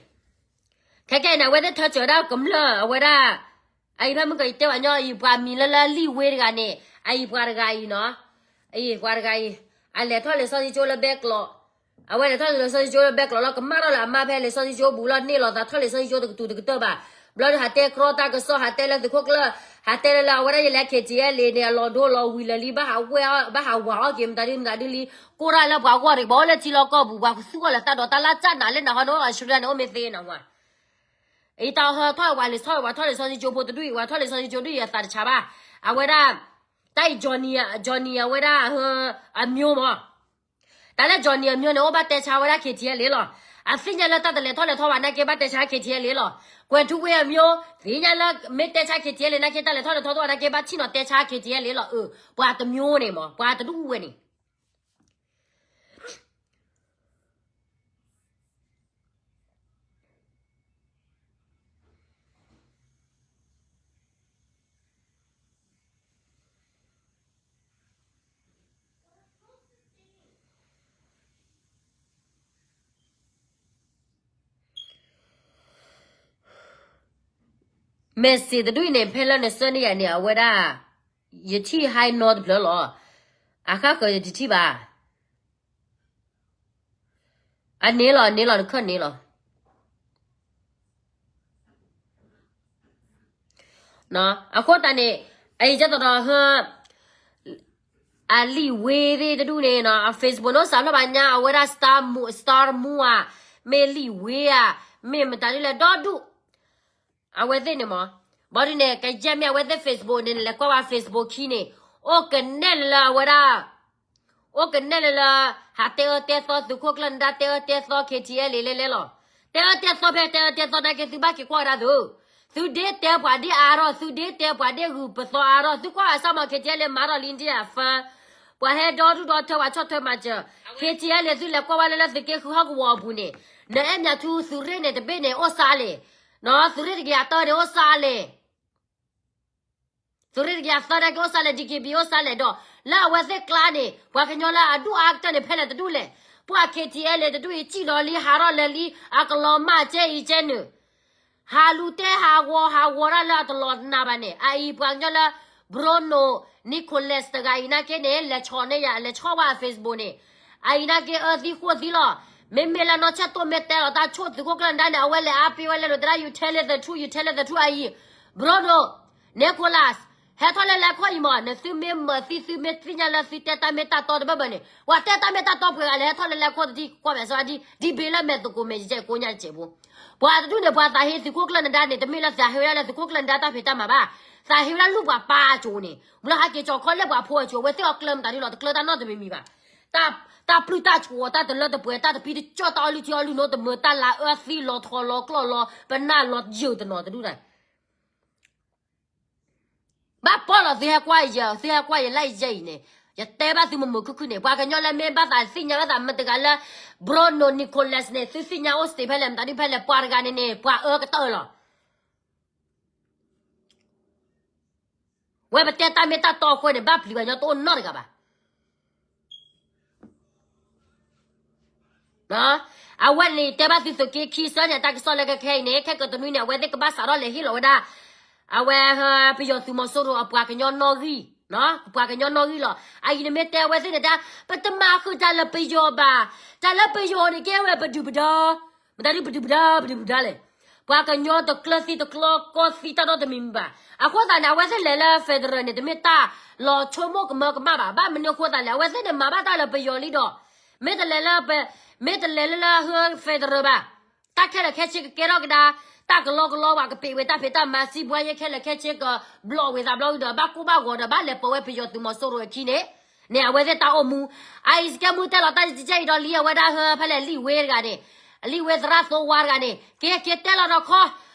ခဲကဲန့ၣ် အဝဲသ့ၣ်ထၢစၢၤဒၣ်ကမျၢၢ် အဝဲဒၣ်, အအံၤဖဲမုၢ်ကယတဲဘၣ်ညီအံၤ ပှၤမံၤလၢလၢလံၣ်ဝ့တဂၤန့ၣ်, အအံၤပှၤတဂၤအံၤနီၤ, အအံၤပှၤတဂၤအံၤ, အလဲၤထီၣ်လံာ်စီဆှံကၠိလၢဘဲကျိး, အဝဲလဲၤထီၣ်လံာ်စီဆှံကၠိလၢဘဲကျိးလီၤ ကမၣ်ထီၣ်လၢအမါဖဲလံာ်စီဆှံကၠိပူၤလီၤ န့ၢ်လီၤသးထီၣ်လံာ်စီဆှံကၠိတကတူၤတကတၢၢ်ဘၣ်, ဘျီဒီးဟးတဲကြီတၢ်ကစီၣ် ဟးတဲလၢသုးခိၣ်ကျၢၢ်, ဟးတဲလၢလၢအဝဲဒၣ်ယလဲၤ KTLA န့ၣ် အလီၤဒိလီၤဝံၤလၢာ်လံ ဘၣ်ဟးဝဲ, ဘၣ်ဟးဝးအီၣ်က့ၤမတၤဒုမတၤဒုလံ, ကိၢ်တၢ်လၢပှၤဂီၢ်တက့ၢ် ပှၤအိၣ်လၢထံလီၢ်ကီၢ်ပူၤ ပှၤသူၣ်ဂီၢ်လၢတၢ်ဒိးတၢ်လၢ်စၢ်နၤလၢနဟီန့ၣ် Australia န့ၣ် အိၣ်မ့ၢ်သ့နဝၤ အံၤတၢ်ဟဲထီၣ်ဝဲလံာ်ဆီဝဲထီၣ်လံာ်စီဆှံကၠိဖိတဒူၣ်အံၤ ဝဲထီၣ်လံာ်စီဆှံကၠိဒူၣ်အံၤအသးတဆါဘၣ်, အဝဲဒၣ်, တၢ်အံၤ Johnny, Johnny အဝဲဒၣ်, အမျိုးမး, တၢ်လၢ Johnny အမျိုးန့ၣ် အိၣ်ဘၣ်တဲဆါဝဲဒၣ် KTLA လီၤ, အသ့ၣ်ညါလၢတၢ်တလဲၤထီၣ်လဲၤထီဘၣ်နာ်က့ဘၣ်တဲဆါ KTLA လီၤ, ကွဲၤထူဝ့ၣ် အမျိုး, သ့ၣ်ညါလၢမ့ၢ်တဲဆါ KTLA နာ်က့ တၢ်လဲၤထီၣ်လဲၤထီတအိၣ်နာ်က့ ဘၣ်ထံၣ်နီၤတဲဆါ KTLA လီၤ, အၢ, ပှၤတမျိုးန့ၣ်မး ပှၤတဒူၣ်ဝဲန့ၣ် message တဒူၣ်အံၤန့ၣ် ဖဲလၢနဆှၢန့ၢ်ယၤန့ၣ် အဝဲဒၣ်, ယထံၣ်ဟါနီတဖျၢၣ်လီၤ, အဃၣ်ဃၢၤယတထံၣ်ဘၣ်, အန့ၣ်လီၤ အန့ၣ်လီၤ တခၢၣ်န့ၣ်လီၤ. အဃိသတးန့ၣ်, အအံၤကဲသိးဒီး, ဟၢ, အလံာ်ဝ့သ့ၣ်တဒူၣ်န့ၣ်နီၤ အ Facebook နီၢ်စးဖျီၣ်ဘၣ်ညါ အဝဲဒၣ် Star Mo-, Star Mo ဧါ, မ့ၢ်လံာ်ဝ့ဧါ, မ့ၢ်မတၤဒ်လဲၣ်ဒီဒူၣ်, အဝဲသ့ၣ်န့ၣ်မး, ဘၣ်ဒ်န့ၣ် ကယဲၢ်မ့ၢ်အဝဲသ့ၣ် Facebook န့ၣ် နလဲၤကွၢ်ဝဲ Facebook ခံန့ၣ်, အိၣ်ကနဲၣ်လၢလၢအဝဲဒၣ် အိၣ်ကနဲၣ်လၢလၢ ဟးတဲအၢတဲသီ သုးခိၣ်ကျၢၢ်နဒါ တဲအၢတဲသီ KTLA လဲၤလဲၤလီၤ. တဲအၢတဲသီဖဲ တဲအၢတဲသီနာ်က့ သုဘၣ်က့ၤကွၢ်ဝဲဒၣ်သု, သုဒ့တဲပှၤဒ့အါထီၣ် သုဒ့တဲပှၤဒ့ဂုာ်ပသီအါထီၣ် သုကွၢ်အစၢ်မး KTLA မၤထီၣ်လံဒ်အဖၢ, ပှၤဟဲဒီဒူၣ်ဒီထၢ ပှၤဆီၣ်ထွဲမၤစၢၤ KTLA သုလဲၤကွၢ်ဝဲလၢလၢသုးက့ဃုဟီၣ်ကဝီၤအပူၤန့ၣ်, နအဲၣ်မၠးထူသုးရ့ၣ်န့ၣ်တဘ့ၣ်န့ၣ် အိၣ်စးလဲၣ်, နီၤ သုးရ့ၣ်တကယၤတၢန့ၣ် အိၣ်စးလဲၣ် သုးရ့ၣ်တကယၤသၢနာ်က့ အိၣ်စးလဲၣ် DKB အိၣ်စးလဲၣ်ဒီး လၢအဝဲသ့ၣ်ကျါန့ၣ် ပှၤကညီလၢအဒူၣ်အါကတၢၢ်န့ၣ် ဖဲလဲၣ်တဒူၣ်လဲၣ်, ပှၤ KTLA တဒူၣ်အံၤ စံၣ်လီၤလံ ဟးထီၣ်လဲၤလံ အကလီၤမၢ်ကဲအံၤကဲနုာ်, ဟးလူၤတဲဟးဂီၤ ဟးဂီၤတၢ်လၢအတလီၤနးဘၣ်န့ၣ် အအံၤပှၤကညီလၢ Bruno Nicolas တဂၤအံၤနာ်က့န့ၣ် လဲၤဆီၣ်န့ၢ်ယၤ လဲၤဆီၣ်ဝဲ Facebook န့ၣ်, အအံၤနာ်က့အၢသံဃိၣ်သံလီၤ. မ့မ့ၢ်လၢနီၢ်ဆဲၣ်တိၣ်မ့ၢ်တဲလီၤတၢ်ဆိၣ်သုးခိၣ်ကျၢၢ်နဒါန့ၣ် အဝဲလဲၤအါပ့ၤဝဲလဲၤလိာ်သရၣ် you tell it the truth, you tell it the truth အအံၤ, Bruno Nicolas ဟဲထီၣ်လၢလဲၤခီၣ်အံၤမး နသုမ့ၢ်မၤသံ သုမ့ၢ်သ့ၣ်ညါလၢသုတဲတၢ်မ့ၢ်တၢ်တီတဘၢဘၢန့ၣ် ပှၤတဲတၢ်မ့ၢ်တၢ်တီပှဲၤဂၤလဲၤဟဲထီၣ်လၢလဲၤခီၣ်တထံၣ် ကွၢ်မဲာ်စီဒ် ဒ်ဘ့လၢမဲာ်သကိးမဲာ်ယကဲကိးညါတစဲးဖိ, ပှၤတဒူၣ်န့ၣ် ပှၤသးဟ့သုးခိၣ်ကျၢၢ်နဒါန့ၣ် တမ့ၢ်လၢသးဟ့ဝဲဒၣ်လၢသုးခိၣ်ကျၢၢ်နဒါတၢ်ဖံးတၢ်မၤဘၣ်, သးဟ့ဝဲဒၣ်လူၢ်ပှၤပၢ်အစိၤန့ၣ် ဘျီဟးက့ၤကၠီၤခီလဲၣ်ပှၤဖိအစိၤ အဝဲသ့ၣ်အီၤကျၢၤမတၤဒ်လီၤ တကျၢၤတၢ်နီတမံၤမံၤဘၣ်, တၢ်ပျုၢ်တၢ်ဆိး တၢ်တလၢတပှဲၤ တၢ်တပံတကၠီၣ် တၢ်အီလုၢ်ထံအီလုၢ်နိ တမၢတၢ်လၤအၢသံလီၤထီလီၤကျီၢ်လီၤ ပနၢ်လီၤယုာ်တနီၤတဒူၣ်န့ၣ် ဘၣ်ပီၣ်လီၤ သုဟဲကွၢ်ယဲ သုဟဲကွၢ်ယဲလၢယဲအံၤန့ၣ်, ယတဲဘၣ်သုမုာ်မုာ်ခုၣ်ခုၣ်န့ၣ် ပှၤကညီလၢမ့ၢ်ဘၣ်သးသ့ၣ်ညါဘၣ်သးမတၤတဂၤလၢ Bruno Nicolas န့ၣ် သုသ့ၣ်ညါအိၣ်စတ့ဖဲလဲၣ် မတၤဒ်ဖဲလဲၣ် ပှၤတဂၤန့ၣ်န့ၣ် ပှၤအၢကတၢၢ်လီၤ. ဝဲပတဲတၢ်မ့ၢ်တၢ်တီအဃိန့ၣ် ဘၣ်ပျံၤပှၤကညီတအိၣ်နီတဂၤဘၣ်. အဝဲန့ၣ်တဲဘၣ်သုသုးက့ခံဆၢန့ၣ် အတၢ်ကစီၣ်လၢကခဲအံၤန့ၣ် ခဲကတနွံန့ၣ် အဝဲသ့ၣ်ကဘၣ်စးထီၣ်လဲၤဟ့ၣ်လီၤဝဲဒၣ် အဝဲ ပယီၤသုးမီၤစိရိၤအပှၤကညီနီၣ်ဂံၢ်, ပှၤကညီနီၣ်ဂံၢ်လီၤ. အအံၤန့ၣ်မ့ၢ်တဲအဝဲသ့ၣ်န့ၣ်ဒၣ် ပတမၤဃုာ်တၢ်လၢပယီၤဘၣ်, တၢ်လၢပယီၤန့ၣ်ကဲဝဲပဒုၣ်ပဒါ, မတၤဒ်ပဒုၣ်ပဒါ ပဒုၣ်ပဒါလဲၣ်. ပှၤကညီတကျၢၤသံတကျီကီသံတၢ်နီတမံၤမံၤဘၣ်. အဃိသတးန့ၣ် အဝဲသ့ၣ်လဲၤလၢ federal န့ၣ် တမ့ၢ်တၢ်လီၤဆိကမိၣ်ကမၣ်ဘၣ်. ဘၣ်မနုၤအဃိသတးလဲၣ် အဝဲသ့ၣ်န့ၣ်မၤဘၣ်တၢ်လၢပယီၤလံဒီး မ့ၢ်တလဲၤလၢ မ့ၢ်တလဲၤလၢလၢ federal ဘၣ် တၢ်ခဲလၢာ်ခဲဆ့ကကဲထီၣ်ကဒါ, တၢ်ကလီကလီဝဲကပံာ်ဝဲတၢ်ဖံးတၢ်မၤ စံးဘှါယဲခဲလၢာ်ခဲဆ့ကဘျီၣ်ဝံၤသးဘျီဝံၤဒီး ဘၣ်ကိၢ်ဘၣ်ဂီၤဒီး ဘၣ်လဲၤပိာ်ဝဲပယီၤသုးမီၤစိရိၤအခံန့ၣ်, န့ၣ် အဝဲသ့ၣ်တၢ်အိၣ်မူ. အအံၤ စကဲမူတဲလီၤတၢ်ကဲအံၤဒီးလံ အဝဲဒၣ်ဟၢဖဲလဲၣ်လံာ်ဝ့တဂၤန့ၣ်, လံာ်ဝ့သရၣ်သိဝါတဂၤန့ၣ် က့ၤက့ၤတဲလီၤဒီးခီ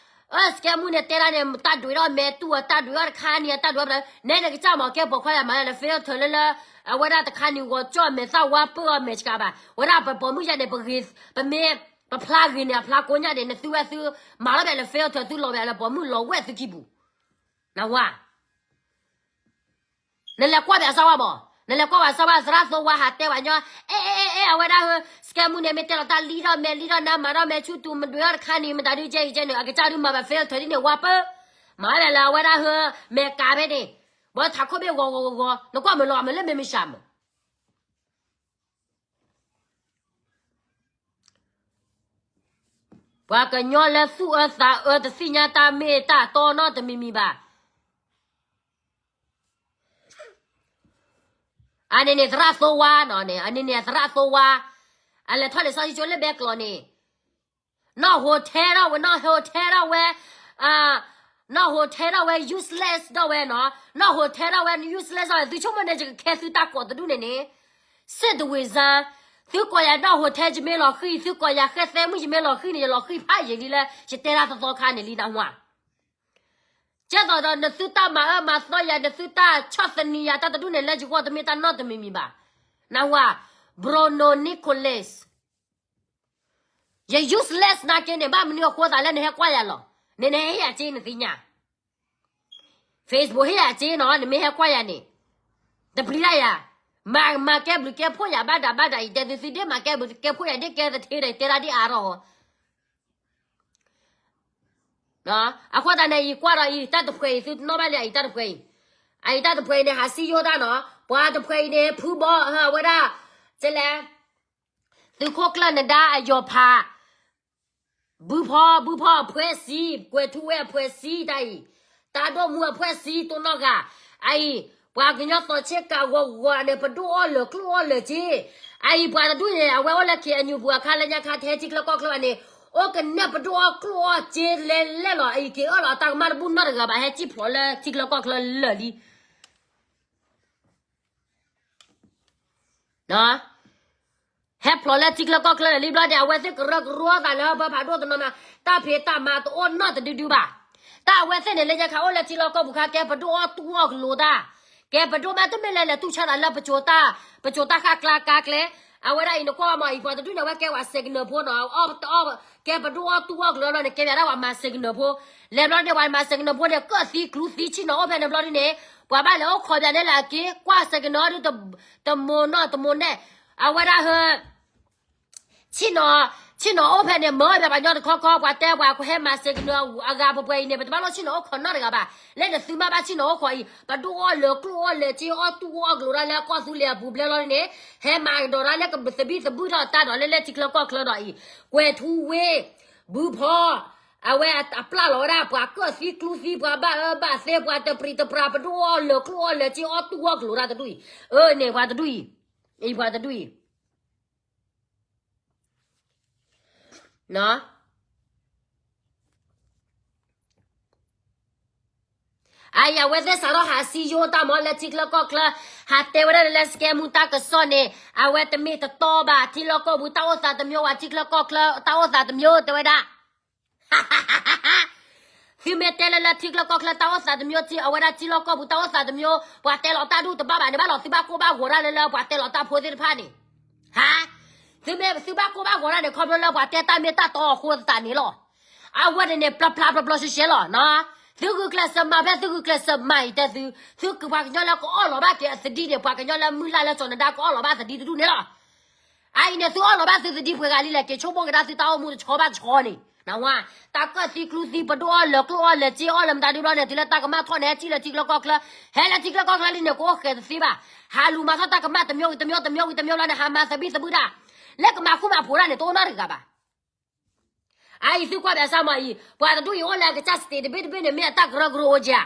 အၢ စကဲမူန့ၣ်တဲဒၣ်န့ၣ် တၢ်ဒွဲၣ်ထီၣ်မဲာ်တူၢ်အီၤ တၢ်ဒွဲၣ်ထီၣ်တခါန့ၣ် တၢ်ဒွဲၣ်ထီၣ် နဲန့ၣ်ကစၢ်မၤကဲပိာ်ခွါယၤမၤလၢ filter လၢလၢ အဝဲဒၣ်တခါန့ၣ် ဂီၤကၠီၣ်မဲာ်သၣ်ဝါပၢၢ်အီၤမဲာ်ဆှးဘၣ်. ဝဲဒၣ်ပပိာ်မုၣ်ယၤန့ၣ် ပဂ့ၤ ပမ့ၢ် ပဖျါဂ့ၤန့ၣ် အဖျါကိညါန့ၣ် နသုဝဲသု မၤထီၣ်ဘၣ်လၢ filter သုလီၤဝဲလၢပိာ်မုၣ် လီၤဝဲၢ်သုခံပူၤ နဝါ နလဲၤကွၢ်ဘၣ်အစၢ်ဝါဘၣ်, နလဲၤကွၢ်ဘၣ်အစၢ်ဝါ သရၣ်သိဝါဟးတဲဘၣ်ညီ, အဲ အဲ အဲ အဲ အဝဲဒၣ်ဟၢ စကဲမူန့ၣ် မ့ၢ်တဲလီၤတၢ်လံထီၣ်မဲာ်လံထီၣ်နါ မၤထီၣ်မဲာ်ဆူၣ်တူာ် မဒွဲၣ်ထီၣ်တခါန့ၣ် မတၤဒုကဲအံၤကဲန့ၣ် အကစၢ်ဒုမၤဘၣ် filter ဒ်န့ၣ် ဝါပၢၢ် မၤဘၣ်လၢအဝဲဒၣ်ဟၢ မဲာ်ကးဖဲန့ၣ် ဘီထးခိၣ်ဘ့ၣ်ဂီၤဂီၤဂီၤဂီၤ နကွၢ်မုာ်လီၤမုာ်လၢမ့ၢ်မုၢ်ဆါမုၢ် ပှၤကညီလၢသူၣ်အၢသးအၢတသ့ၣ်ညါတၢ်မ့ၢ်တၢ်တီနီတမံၤမံၤဘၣ်. အန့ၣ်န့ၣ် သရၣ်သိဝါနီၤန့ၣ် အန့ၣ်န့ၣ် သရၣ်သိဝါ အလဲၤထီၣ်လဲၤစီဆှံကၠိလၢဘဲကျိၤန့ၣ် နီၢ်ဟိးထဲထီၣ်ဝဲ နီၢ်ဟိးထဲထီၣ်ဝဲ နီၢ်ဟိးထဲထီၣ်ဝဲ useless ထီၣ်ဝဲနီၤ နီၢ်ဟိးထဲထီၣ်ဝဲ useless ထီၣ်ဝဲ သုဆိကမိၣ်န့ၣ် ယကခဲသုတၢ်ကိးတဒူၣ်န့ၣ်န့ၣ် စစ်တဝေဇံ သုကိးယၤနီၢ်ဟိးထဲယမ့ၢ်လီၤဃံၣ် သုကိးယၤဃဲသဲမုၣ်ယမ့ၢ်လီၤဃံၣ်န့ၣ် ယလီၤဃံၣ်ဖးယံာ်လံလၢ ယတဲတၢ်သီသီခါန့ၣ်လံနဟါ ကဲသိးဒီးနသုတၢ်မၤအၢမၤသီယၤ နသုတၢ်ဆီၣ်သနံးယၤ တၢ်တဒူၣ်န့ၣ်လၢယဂီၢ်တမ့ၢ်တၢ်နီတမံၤမံၤဘၣ်. နဟါ Bruno Nicolas ယ useless နာ်က့န့ၣ် ဘၣ်မနုၤအဃိသးလၢနဟဲကွၢ်ယၤလီၤ. နနဟဲဟ့ၣ်ယၤစ့နသ့ၣ်ညါ Facebook ဟ့ၣ်ယၤစ့နီၤ နမ့ၢ်ဟဲကွၢ်ယၤန့ၣ် တပျံၤတၢ်ယၤ မၤ မၤကဲဘျုးကဲဖှိၣ်ယၤဘၣ်ဒၣ်ဘၣ်ဒၣ် ယတဲသုသုဒ့ၣ်မၤကဲဘျုးကဲဖှိၣ်ယၤဒ့ၣ်ကဲသထ့ဒီး ယတဲဒၣ်ဒ့ၣ်အါထီၣ်ဟီ အဃိသတးန့ၣ် ယကွၢ်ဒီးအံၤ တၢ်တဖှဲးအံၤ သုတနီၣ်ဘၣ်လၢအံၤတၢ်တဖှဲးအံၤ အံၤတၢ်တဖှဲးအံၤန့ၣ် ဟးစံယိၣ်တၢ်နီၤ ပှၤတဖှဲးအံၤန့ၣ် ဖုဘီဟၢဝဲဒၣ် ကလဲ သုးခိၣ်ကျၢၢ်နဒါအယီၤဖး ဘုဖီ ဘုဖီအဖွဲ့အစည်း ကွဲးထူဝဲအဖွဲ့အစည်း တၢ်အံၤ တၢ်ဒိၣ်မူအဖွဲ့အစည်း တိၢ်နီၣ်ဂၤ အအံၤ ပှၤကညီသီးဆ့ကၤဂီၤဂီၤန့ၣ် ပဒိၣ်အီၣ်လၢာ်ကျိၣ်အီၣ်လၢာ်က့, အအံၤပှၤတဒူၣ်န့ၣ် အဝဲအိၣ်လၢ ခ့ၣ်အဲၣ်ယူၣ် ပူၤအခါလၢညါခါ ထဲထံချၢကီၢ်ချၢန့ၣ် အိၣ်ကနဲၣ်ပဒိၣ်အီၣ်ကျိၣ်အီၣ်က့လဲၣ်လဲၣ်လီၤ. အအံၤက့ၤအၢၣ်လီၤအတၢ်ကမၣ်တဘူၣ်နီတဂၤဘၣ် ဟဲစံၣ်ဖျိးလၢထံချၢကီၢ်ချၢလၢာ်လံ ဟဲဖျိးလၢထံချၢကီၢ်ချၢန့ၣ်လံဘျီန့ၣ် အဝဲသ့ၣ်ကရၢကရိသးလၢပဖးဒိၣ်တနီၤနီၤ တၢ်ဖံးတၢ်မၤတအိၣ်နီတဒုဒုဘၣ်. တၢ်အဝဲသ့ၣ်န့ၣ် လၢညါခါအိၣ်လၢထံလီၢ်ကီၢ်ပူၤခါ ကဲပဒိၣ်အီၣ်တူၢ်အီၣ်ကလိၤတၢ်, ကဲပဒိၣ်မးတမ့ၢ်လၢလဲၤတူၢ်ဆါသးလၢ ပစိၤတၢ်ဃၣ်ကျါကါကျဲ, အဝဲဒၣ်အံၤနကွၢ်မးအံၤ ပှၤတဒူၣ်န့ၣ် အဝဲကဲဝဲ signal ဖိနီၤ, ကဲပဒိၣ်အီၣ်တူၢ်အီၣ်ကလိၤလီၤန့ၣ် ကဲပဒိၣ်ဝဲမၤ signal ဖိ, လဲၤဘျီန့ၣ် ပှၤမၤ signal ဖိန့ၣ် ကၢၣ်သံကျူသံဆ့ၣ်နီၤအိၣ်ဖဲန့ၣ်ဘျီဒ်န့ၣ် ပှၤဘၣ်လဲၤအိၣ်ခိးပၠးန့ၣ်လၢအက့ၤ ကွၢ် signal ဒုး တမိၢ်နီၢ်တမိၢ်နဲၣ်, အဝဲဒၣ်ဟဲ ဆ့ၣ်နီၤ, ဆ့ၣ်နီၤအိၣ်ဖဲန့ၣ် မၢပှၤပှၤညီတခီခီ ပှၤတဲပှၤကဟဲမၤ signal အဂၤပှဲၤပှဲၤအံၤန့ၣ် ပတဘၣ်လိၣ်ဆ့ၣ်နီၤအိၣ်ခိးနီတဂၤဘၣ်. လၢနသုမ့ၢ်ဘၣ်ဆ့ၣ်နီၤအိၣ်ခိးအံၤ ပဒိၣ်အီၣ်လၢာ်ကျိၣ်အီၣ်လၢာ်က့ အီၣ်တူၢ်အီၣ်ကလိၤတၢ်လၢကီၢ်သူလ့ၤအပူၤဘျဲလီၤန့ၣ် ဟဲမၤကဒီးတၢ်လၢကသဘံၣ်သဘုၣ်ထီၣ်တၢ်ဒီးလၢလၢထံချၢကီၢ်ချၢဒီးအံၤ ကွဲၤထူဝ့ ဘုဖီ အဝဲအပျၢ်လီၤဝဲဒၣ် ပှၤကၢၣ်သံကျူသံ ပှၤဘၣ်အၢဘၣ်သီ ပှၤတပြံးတပြါ ပဒိၣ်အီၣ်လၢာ်ကျိၣ်အီၣ်လၢာ်က့ အီၣ်တူၢ်အီၣ်ကလိၤတၢ်တဒူၣ်အံၤ, အၢန့ၣ် ပှၤတဒူၣ်အံၤ, အံၤပှၤတဒူၣ်အံၤ အအံၤ အဝဲသ့ၣ်စးထီၣ်ဟးစံယိၣ်တၢ်မၤလၢထံချၢကီၢ်ချၢ, ဟးတဲဝဲဒၣ်လၢ scam မူတၢ်ကစီၣ်န့ၣ် အဝဲတမ့ၢ်တတီဘၣ် ထံလီၢ်ကီၢ်ပူၤတၢ်အိၣ်သးတမံၤ ပှၤထံချၢကီၢ်ချၢတၢ်အိၣ်သးတမံၤ တဲဝဲဒၣ် သုမ့ၢ်တဲလၢလၢထံချၢကီၢ်ချၢတၢ်အိၣ်သးတမံၤ ထံအဝဲဒၣ်ထံလီၢ်ကီၢ်ပူၤတၢ်အိၣ်သးတမံၤ ပှၤတဲလီၤတၢ်ဒူၣ်တဘၣ်ဘၣ်န့ၣ် ဘၣ်လီၤသုဘၣ်ကိၢ်ဘၣ်ဂီၤတၢ်လၢလၢပှၤတဲလီၤတၢ်ဖိသ့ၣ်တဖၣ်န့ၣ်, ဟါ, သုမ့ၢ်သုဘၣ်ကိၢ်ဘၣ်ဂီၤတၢ်န့ၣ် ခီဖျိလၢပှၤတဲတၢ်မ့ၢ်တၢ်တီအဃိသတးန့ၣ်လီၤ. အဝဲန့ၣ်န့ၣ် ပျီပျီပျီပျီရှဲရှဲလီၤနီၤ, သုဂုာ်ကျဲးစၢးမၤဖဲသုဂုာ်ကျဲးစၢးမၤအံၤတဲသု, သုကပှၤကညီလၢကအီၣ်လီၤဘၣ်က့ၤအသဒံန့ၣ် ပှၤကညီလၢမုၢ်လၢ်လၢကၠီၤနဒါကအီၣ်လီၤဘၣ်သဒံတဒူၣ်န့ၣ်လီၤ. အအံၤန့ၣ် သုအီၣ်လီၤဘၣ်သုသဒံပှဲၤဂၤလံလဲၣ် က့ၤဆိကမိၣ်ကဒါသုတၢ်အိၣ်မူတဆီဘၣ်တဆီန့ၣ်, နဝါ, တၢ်ကၢၣ်သံကျူသံ ပဒိၣ်အီၣ်လၢာ်ကျိၣ်အီၣ်လၢာ် စ့အီၣ်လၢာ်မတၤဒုဘျီန့ၣ် တုၤလၢတၢ်ကမၣ်ထီၣ်န့ၣ် ဟဲစံၣ်လၢထံချၢကီၢ်ချၢ, ဟဲလၢထံချၢကီၢ်ချၢလံန့ၣ် ကအိၣ်ဃဲၤတသ့ဘၣ်, ဟးလူၤမၤထီၣ်တၢ်ကမၣ်တမံၤတမံၤတမံၤတမံၤဘျီန့ၣ် ဟးမၤသဘံၣ်သဘုၣ်တၢ်, လၢကမၤဃူမၤဖိးတၢ်န့ၣ် တအိၣ်နီတဂၤဘၣ်. အအံၤသုကွၢ်ဘၣ်စၢ်မးအံၤ ပှၤတဒူၣ်အံၤအိၣ်လၢအကစၢ် state တဘ့ၣ်တဘ့ၣ်န့ၣ် မ့ၢ်အတၢ်ကရၢကရိအိၣ်ကဧါ,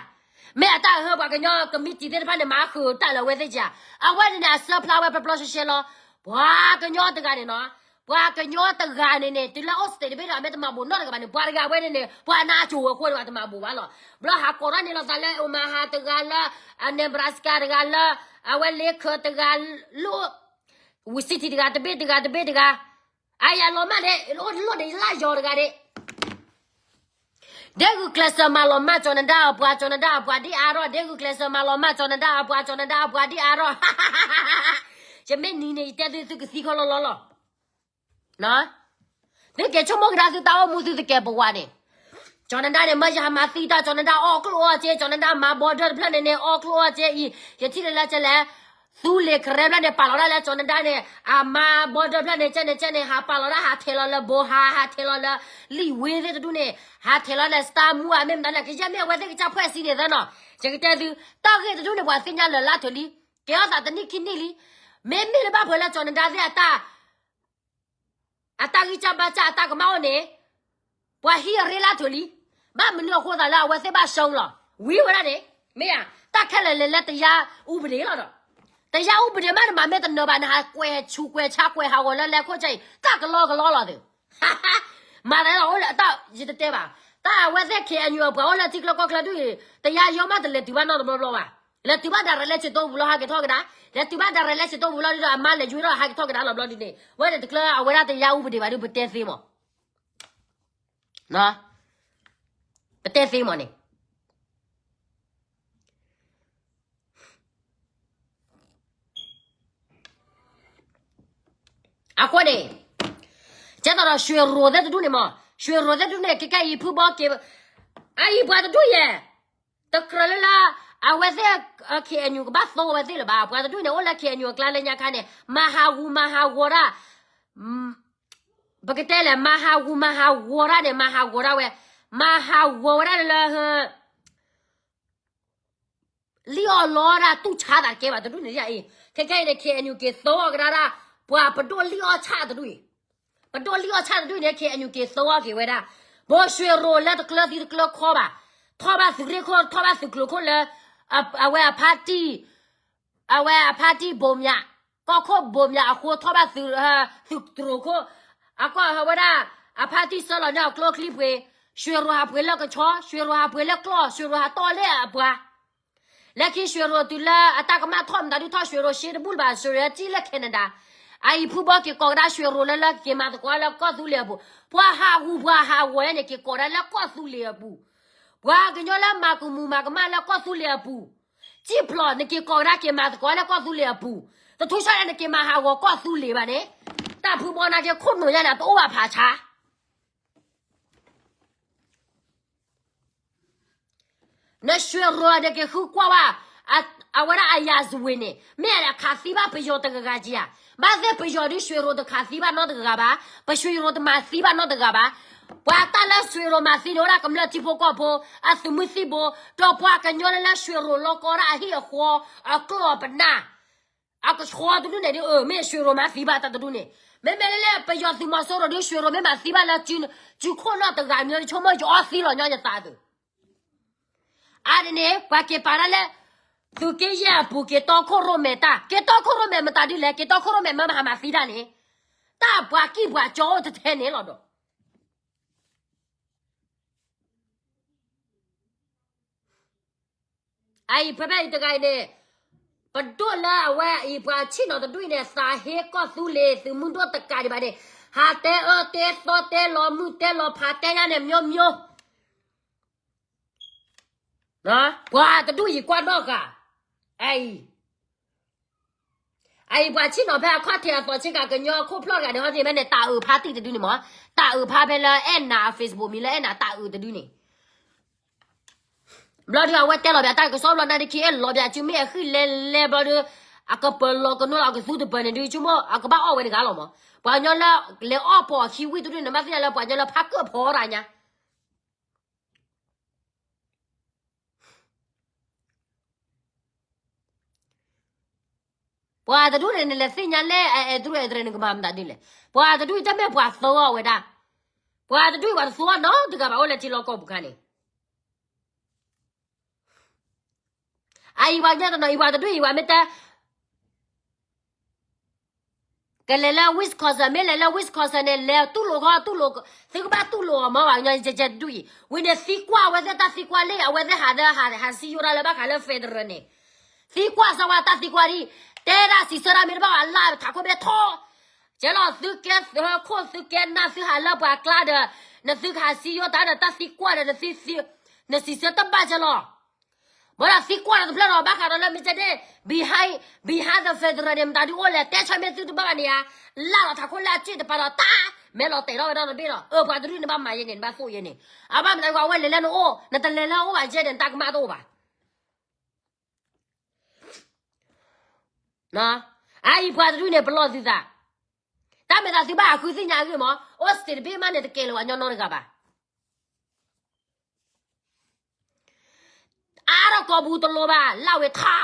မ့ၢ်အတၢ်အဟၢ ပှၤကညီ committee သ့ၣ်တဖၣ်န့ၣ် မၤဃုာ်တၢ်လၢအဝဲသ့ၣ်ကဧါ, အဝဲန့ၣ်န့ၣ် အစၢဖျါဝဲပျီပျီရှဲရှဲလီၤ. ပှၤကညီတဂၤန့ၣ်နီၤ, ပှၤကညီတဂၤန့ၣ်န့ၣ် တုၤလၢအိၣ် state တဘ့ၣ်ဒီး အမ့ၢ်တမၤဘူးနီတဂၤဘၣ်န့ၣ် ပှၤတဂၤအဝဲန့ၣ်န့ၣ် ပှၤနါစိၤဝဲအဃိန့ၣ် ပှၤတမၤဘူးဘၣ်လီၤ. ဘျီဟးကိးထီၣ်န့ၢ်လိာ်သးလၢ Omaha တဂၤလၢ Nebraska တဂၤလၢ အဝဲ Lincoln တဂၤလၢ Wisconsin တဂၤ တဘ့ၣ်တဂၤတဘ့ၣ်တဂၤ အယၤလီၤမၢ်ဒဲး အိၣ်တလိၣ်ဒဲးလၢယီၤတဂၤဒဲး, ဒဲဂုာ်ကျဲးစၢးမၤလီၤမၢ်ကၠီၤနဒါအပှၤ ကၠီၤနဒါအပှၤဒ်အါရီၣ် ဒဲဂုာ်ကျဲးစၢးမၤလီၤမၢ်ကၠီၤနဒါအပှၤ ကၠီၤနဒါအပှၤဒ်အါရီၣ်, ယမ့ၢ်နံၤန့ၣ် ယတဲသု သုကသံခီလီလီလီၤ. သုက့ၤဆိကမိၣ်ကဒါသုတၢ်အိၣ်မူသုသကဲးပဝးန့ၣ်, ကၠီၤနဒါန့ၣ် မၢယဟးမၤသံတၢ် ကၠီၤနဒါအီၣ်ကျိၣ်အီၣ်စ့ ကၠီၤနဒါမၤ border တဖျၢၣ်န့ၣ်န့ၣ် အီၣ်ကျိၣ်အီၣ်စ့အံၤ ယထံၣ်လၢလၢကလဲၣ် သူလ့ၤကရဲဖျၢၣ်န့ၣ် ပာ်လီၤဒၣ်လၢကၠီၤနဒါန့ၣ် အမၤ border ဖျၢၣ်န့ၣ် ကဲန့ၣ်ကဲန့ၣ် ဟးပာ်လီၤဒၣ် ဟးထဲးလီၤလၢ ဘိဟါ ဟးထဲးလီၤလၢ လံာ်ဝ့သ့ၣ်တဒူၣ်န့ၣ် ဟးထဲးလီၤလၢ စတၢ်မူ အမ့ၢ်မတၤလဲၣ် ကယဲၢ်မ့ၢ်အဝဲသ့ၣ်ကစၢ်ဖှဲးစံန့ၣ်သၢနီၤ, ယကတဲသု တၢ်ဂ့ၢ်တဒူၣ်န့ၣ် ပှၤသ့ၣ်ညါလၢာ်လၢအထၢၣ်လံ, ကဲထီၣ်သးတနံၣ်ခံနံၣ်လံ, မ့မ့ၢ်လၢဘၣ်ဖဲလၢကၠီၤနဒါသ့ၣ်အတၢ် အတၢ်ဂံၢ်စၢ်ဘါစၢ်အတၢ်ကမၣ်အိၣ်န့ၣ် ပှၤဟံးအရ့လၢထၢၣ်လံ, ဘၣ်မနုၤအဃိသးလၢအဝဲသ့ၣ်ဘၣ်ရှုံးလီၤ, ဝံၤဝဲဒၣ်န့ၣ်, မ့ၢ်ဧါ, တၢ်ခဲလၢာ်လဲၤလၢ တရားဥပဒေ လီၤဒီး, တရားဥပဒေ မးန့ၣ်မၤမ့ၢ်တနၢၤဘၣ်န့ၣ် ဟးကွဲးဆူးကွဲးဆါကွဲးဟးဂီၤ လၢလဲၤခိၣ်ဆၢအံၤ တၢ်ကလီကလီလီၤသု, မၤသးလီၤအိၣ်လၢအတၢ် ယတတဲဘၣ်, တၢ်အဝဲသ့ၣ် ခ့ၣ်အဲၣ်ယူၣ် အပှၤအိၣ်လၢထံကျိကီၢ်ချၢဒုးအံၤ တရားရုံး မးတလဲၤတုၤဘၣ်နီတဘျီဘျီဘၣ်, လဲၤတုၤဘၣ် direct လၢစံၣ်တိၣ်ပူၤလီၤ ဟးက့ၤထီၣ်ကဒါ, လဲၤတုၤဘၣ် direct လၢစံၣ်တိၣ်ပူၤလီၤဒီး အမါလဲၤယွ့ထီၣ် ဟးက့ၤထီၣ်ကဒါလီၤဘျီဒ်န့ၣ်, ဝဲန့ၣ်တကျၢအဝဲဒၣ် တရားဥပဒေ ဘၣ်ဒုး ပတဲသ့မး, ပတဲသ့မးန့ၣ် အဃိန့ၣ်, ကဲသိးဒီး ရွှေရိသ့ၣ်တဒူၣ်န့ၣ်မး, ရွှေရိသ့ၣ်တဒူၣ်န့ၣ် ခဲကဲအံၤဖုဘီက့ၤ, အအံၤပှၤတဒူၣ်ယဲၢ်, တကြၢးလၢလၢ, အဝဲသ့ၣ် ခ့ၣ်အဲၣ်ယူၣ် ကဘၣ်သိဝဲသ့ၣ်လၢၤဘၣ်, ပှၤတဒူၣ်န့ၣ် အိၣ်လၢ ခ့ၣ်အဲၣ်ယူၣ် အကျါလၢညါခါန့ၣ် မၤဟးဂူာ်မၤဟးဂီၤတၢ် ပကတဲလဲၣ် မၤဟးဂူာ်မၤဟးဂီၤတၢ်န့ၣ် မၤဟးဂီၤတၢ်ဝဲ, မၤဟးဂီၤဝဲဒၣ်လၢ လံၣ်အီၣ်လီတၢ်တူၢ်ဆါသးတကဲဘၣ် တဒူၣ်န့ၣ်အံၤ, ခဲခဲအံၤန့ၣ် ခ့ၣ်အဲၣ်ယူၣ် က့ၤသိကဒါတၢ်, ပှၤပဒိၣ်လံၣ်အီၣ်ဆၣ်တဒူၣ်အံၤ, ပဒိၣ်လံၣ်အီၣ်ဆၣ်တဒူၣ်အံၤန့ၣ် ခ့ၣ်အဲၣ်ယူၣ် က့ၤသိက့ၤဝဲဒၣ်, ဘိၣ်ရွှေရိလၢတကျၢၤသံတကျၢၤခီဘၣ်, ထီၣ်ဘၣ်သုးရ့ၣ်ခိၣ် ထီၣ်ဘၣ်သုးကျိၤခိၣ်လၢ အဝဲအဖါတံၢ် အဝဲအဖါတံၢ်ဘိးမၠး, ကီၢ်ခိၣ်ဘိးမၠးအဃိထီၣ်ဘၣ်သုး, သုးတြိၤခိၣ်, အကီၢ်ဟဲဝဲဒၣ်, အဖါတံၢ်ဆှၢလီၤန့ၢ်အီၤကျိချံပှ့ၤ, ရွှေရိၤဟးပှ့ၤလၢကဆီ, ရွှေရိၤဟးပှ့ၤလၢကျီၢ်, ရွှေရိၤဟးတီၢ်လၢအပှၤ လၢခံရွှေရိၤတုၤလၢအတၢ်ကမၣ်ထီၣ်မတၤဒုထီၣ်ရွှေရိၤရှ့တဘူၣ်လၢၤဘၣ် ရွှေရိၤဟဲစံၣ်လၢ Canada, အအံၤဖုဘီက့ၤကိးကဒါရွှေရိၤလၢလၢက့ၤမၤသကိးလၢကီၢ်သူလ့ၤအပူၤ, ပှၤဟးဂူာ်ပှၤဟးဂီၤန့ၣ် က့ၤကိးကဒါလၢကီၢ်သူလ့ၤအပူၤ, ပှၤကညီလၢမၤကမူၤမၤကမၣ်လၢကီၢ်သူလ့ၤအပူၤ, စံၣ်ဖျိးနက့ၤကိးကဒါက့ၤမၤသကိးလၢကီၢ်သူလ့ၤအပူၤ, တထူၣ်ဆါန့ၣ်နက့ၤမၤဟးဂီၤကီၢ်သူလ့ၤဘၣ်န့ၣ်, တၢ်ဖုဘီနာ်က့ခိၣ်နူာ်ညါန့ၣ် အတအိၣ်ဘၣ်ဖးဆါ နရွှေရိၤန့ၣ်က့ၤဃုကွၢ်ဘၣ်, အဝဲဒၣ်အရာဇဝင်န့ၣ် မ့ၢ်အခးသံဘၣ်ပယီၤတဂၤဂၤက့ၤဧါ, ဘၣ်သ့ၣ်ပယီၤဒုရွှေရိၤတခးသံဘၣ်နီတဂၤဂၤဘၣ်, ပရွှေရိၤတမၤသံဘၣ်နီတဂၤဘၣ်, ပှၤတၢ်လၢရွှေရိၤမၤသံန့ၣ် အိၣ်ဒၣ်ကမျၢၢ်ထံဖိကီၢ်ဖိ, အသုးမုၢ်သံၣ်ဘိ, ဒီးပှၤကညီလၢလၢရွှေရိၤလီၤကီဒၣ်အဟံၣ်အဃီ, အကျိၣ်အပနၢ် အကဆှီတဒူၣ်န့ၣ်ဒုး အၢ မ့ၢ်ရွှေရိၤမၤသံဘၣ်တၢ်တဒူၣ်န့ၣ်, မ့မ့ၢ်လၢလၢပယီၤသုးမီၤစိရိၤဒုး ရွှေရိၤမ့ၢ်မၤသံဘၣ်လၢ စုခိၣ်နီၢ်တဂၤမီၤ ဆိကမိၣ်ယအီသံလီၤညီယသးသုး, အါဒ်န့ၣ် ပှၤက့ၤပာ်ဒၣ်လၢ သုးက့ယဲၢ်အပူၤ က့ၤတီခိၣ်ရိၣ်မဲာ်တၢ်, က့ၤတီခိၣ်ရိၣ်မဲာ်မတၤဒုးလဲၣ်, က့ၤတီခိၣ်ရိၣ်မဲာ်မ့ၢ်မဟါမၤသံတၢ်န့ၣ်, တၢ်ပှၤကံၢ်ပှၤကၠီအိၣ်တထဲန့ၣ်လီၤဒီး အအံၤဖဲဖဲအံၤတဂၤအံၤန့ၣ်, ပဒိၣ်လၢအဝဲအံၤပှၤဆံၣ်နီၤတဒူၣ်အံၤန့ၣ် သးဟ့ကီၢ်သူလ့ၤသုးမုၢ်ဒိၣ်တကးဒံးဘၣ်န့ၣ်, ဟးတဲအၢတဲသီတဲလီၤမုၢ်တဲလီၤဖးတဲညါန့ၣ် မျိုးမျိုး, ပှၤတဒူၣ်အံၤကွၢ်နီၣ်ဃာ်, အအံၤ အအံၤပှၤဆံၣ်နီၤဖဲအခီၣ်ထံးအသီဆ့ကၤ ကညီခိၣ်ဖျီၣ်တဂၤန့ၣ် ဟီၣ်တ့ၢ်ဖဲန့ၣ် တၢ်အုးဖါတံၢ်တဒုန့ၣ်မး, တၢ်အုးဖါဖဲလၢအဲၣ်နၤအ Facebook မံၤလၢအဲၣ်နၤတၢ်အုးတဒုန့ၣ်, ဘျီဒုးအဝဲတဲလီၤပၠးတၢ်ကစီၣ်ဘျီ နါဒ့ခံအဲၣ်လီၤပၠးစုမ့ၢ်အဃံလဲၤလဲၤဘျီဒုး, အကပၢၤလီၤကနိလီၤအကသူတပၢၤန့ၣ်ဒုး ဆိကမိၣ်အကဘၣ်အီၣ်ဝဲတဂၤလီၤမး, ပှၤကညီလၢလဲၤအီၣ်ပိာ်အခံဝံၣ်တဒုန့ၣ် နဘၣ်သ့ၣ်ညါလၢပှၤကညီလၢဖးကၢၣ်ဖီတၢ်ညါ ပှၤတဒူၣ်န့ၣ် နလဲၤသ့ၣ်ညါလဲၣ်, အဲအဲတရူးအဲတရူးန့ၣ် ကမၤမတၤဒ်လဲၣ်. ပှၤတဒူၣ်အံၤတမ့ၢ်ပှၤသီအီၤဝဲဒၣ်, ပှၤတဒူၣ်အံၤပှၤတသီအီၤနီတဂၤဘၣ် အိၣ်လၢထံလီၢ်ကီၢ်ပူၤခါန့ၣ်. အအံၤပှၤကညီတနီၤအံၤ ပှၤတဒူၣ်အံၤပှၤမ့ၢ်တဲ ကလဲၤလၢ Wisconsin မ့ၢ်လဲၤလၢ Wisconsin န့ၣ် လဲၤတူၢ်လိာ်ခီတူၢ်လိာ်, သုကဘၣ်တူၢ်လိာ်အီၤမ့ၢ်ပှၤကညီကဲကဲတဒူၣ်အံၤ, ဝံၤန့ၣ်သံကွၢ်အဝဲသ့ၣ်တၢ်သံကွၢ်လံ, အဝဲသ့ၣ်ဟးဒီးဟးစံယိတၢ်လၢဘၣ်ဃးလၢ federal န့ၣ်, သံကွၢ်စၢၤဝဲတၢ်သံကွၢ်ဒ်, တဲဒၣ်စံးဆၢတၢ်မ့ၢ်တဘၣ်ဝဲလၢထးခိၣ်ဘ့ၣ်ထီၣ်, ကဲလီၤသုကဲခိၣ်သုကဲနၢ်သုဟးလၢပှၤကျါဒီး, နသုကဟးစံယိတၢ်ဒီးတၢ်သံကွၢ်ဒီး, နစံးဆၢတဘၣ်ကဲလီၤ ဘၣ်ဒီးသံကွၢ်ဒီးတဖျၢၣ်ဒီး ဘၣ်ဃးဒီးလၢမ့ၢ်ကဲန့ၣ် behind, behind the federal န့ၣ် မတၤဒုးအိၣ်လဲၣ် တဲဆၢမ့ၢ်သုတဘၣ်ဘၣ်န့ၣ်ဧါ, လၢ်လီၤထးခိၣ်လၢအစ့ၣ်တပၤဒီးတၢ်, မဲလီၤတဲာ်ထီၣ်ဝဲဒီတဘ့ၣ်ဒီး, အၢ ပှၤတဒူၣ်န့ၣ်ဘၣ်မၤယဲန့ၣ် နဘၣ်သိၣ်ယဲန့ၣ်, အဘၣ်မနုၤဝဲလဲၤလၢနအိၣ်, နတလဲၤလၢအအိၣ်ဘၣ်ယဲန့ၣ် နတၢ်ကမၣ်တအိၣ်ဘၣ် အအံၤပှၤတဒူၣ်န့ၣ် ပလီၢ်သုသး, တၢ်မ့ၢ်သးသုဘၣ်ဟးဃုသ့ၣ်ညါအဂ့ၢ်မး, အိၣ် state တဘ့ၣ်မးန့ၣ် တကဲလၢၤပှၤညီနီတဂၤဘၣ်. အါထီၣ်ကိာ်ပူၤတလိၤဘၣ် လၢ်ဝဲထါ,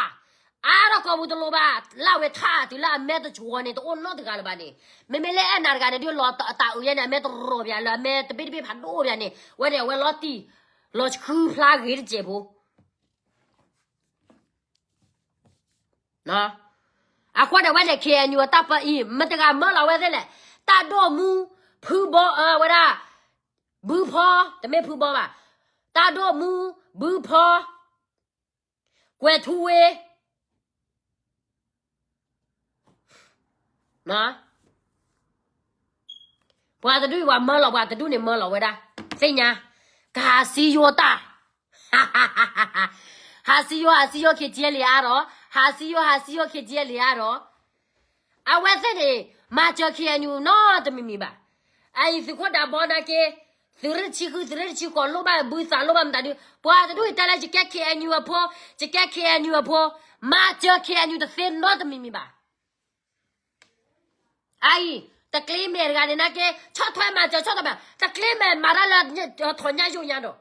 အါထီၣ်ကိာ်ပူၤတလိၤဘၣ် လၢ်ဝဲထါ တုၤလၢအမဲတကဝီၤန့ၣ် တအိၣ်နီတဂၤလၢၤဘၣ်န့ၣ်, မ့မ့ၢ်လၢအဲၣ်နၤတဂၤန့ၣ် ဒုးလီၤတၢ်အုးယဲန့ၣ် အမဲတရီၤဘၣ်လၢအမဲတဘ့ၣ်တဘ့ၣ်ဖးဒိၣ်ဘၣ်န့ၣ် ဝဲန့ၣ် အဝဲလီၤတံၢ်, လီၤဆှုဖျါဂ့ၤတစဲးဖိ အဃိန့ၣ်ဝဲန့ၣ် KNU အတၢ်ပၢအံၤ မတၤတဂၤမၢလီၤဝဲသ့ၣ်လဲၣ်, တၢ်ဒိၣ်မူ ဖုဘီအဝဲဒၣ်, ဘုဖီ, တမ့ၢ်ဖုဘီဘၣ်, တၢ်ဒိၣ်မူ ဘုဖီ, ကွဲၤထူဝ့ ပှၤတဒူၣ်အံၤပှၤမၢလီၤ ပှၤတဒူၣ်န့ၣ်မၢလီၤဝဲဒၣ်, သ့ၣ်ညါ, ကဟးစံယိတၢ်, ဟးစံယိ ဟးစံယိ KTLA အါဒီး, ဟးစံယိ ဟးစံယိ KTLA အါဒီး, အဝဲသ့ၣ်န့ၣ် မၤစၢၤ KNU နီတမံၤမံၤဘၣ်. အအံၤသုးခိၣ်ဒးဘီနာ်က့, သုးရ့ၣ်တဆံဃု သုးရ့ၣ်တဆံဃိးလိၣ်ဘၣ်ဘုသးလိၣ်ဘၣ်မတၤဒုး, ပှၤတဒူၣ်အံၤတဲလၢယကဲ KNU အဖိ, ယကဲ KNU အဖိ, မၤစၢၤ KNU တသ့နီတမံၤမံၤဘၣ်. အအံၤ, တကျ့မဲာ်တဂၤန့ၣ်နာ်က့, ဆီၣ်ထွဲမၤစၢၤ ဆီၣ်ထွဲမၤ, တကျ့မဲာ်မၤတၢ်လၢ ထီၣ်ညါယိၣ်ညါဒီး,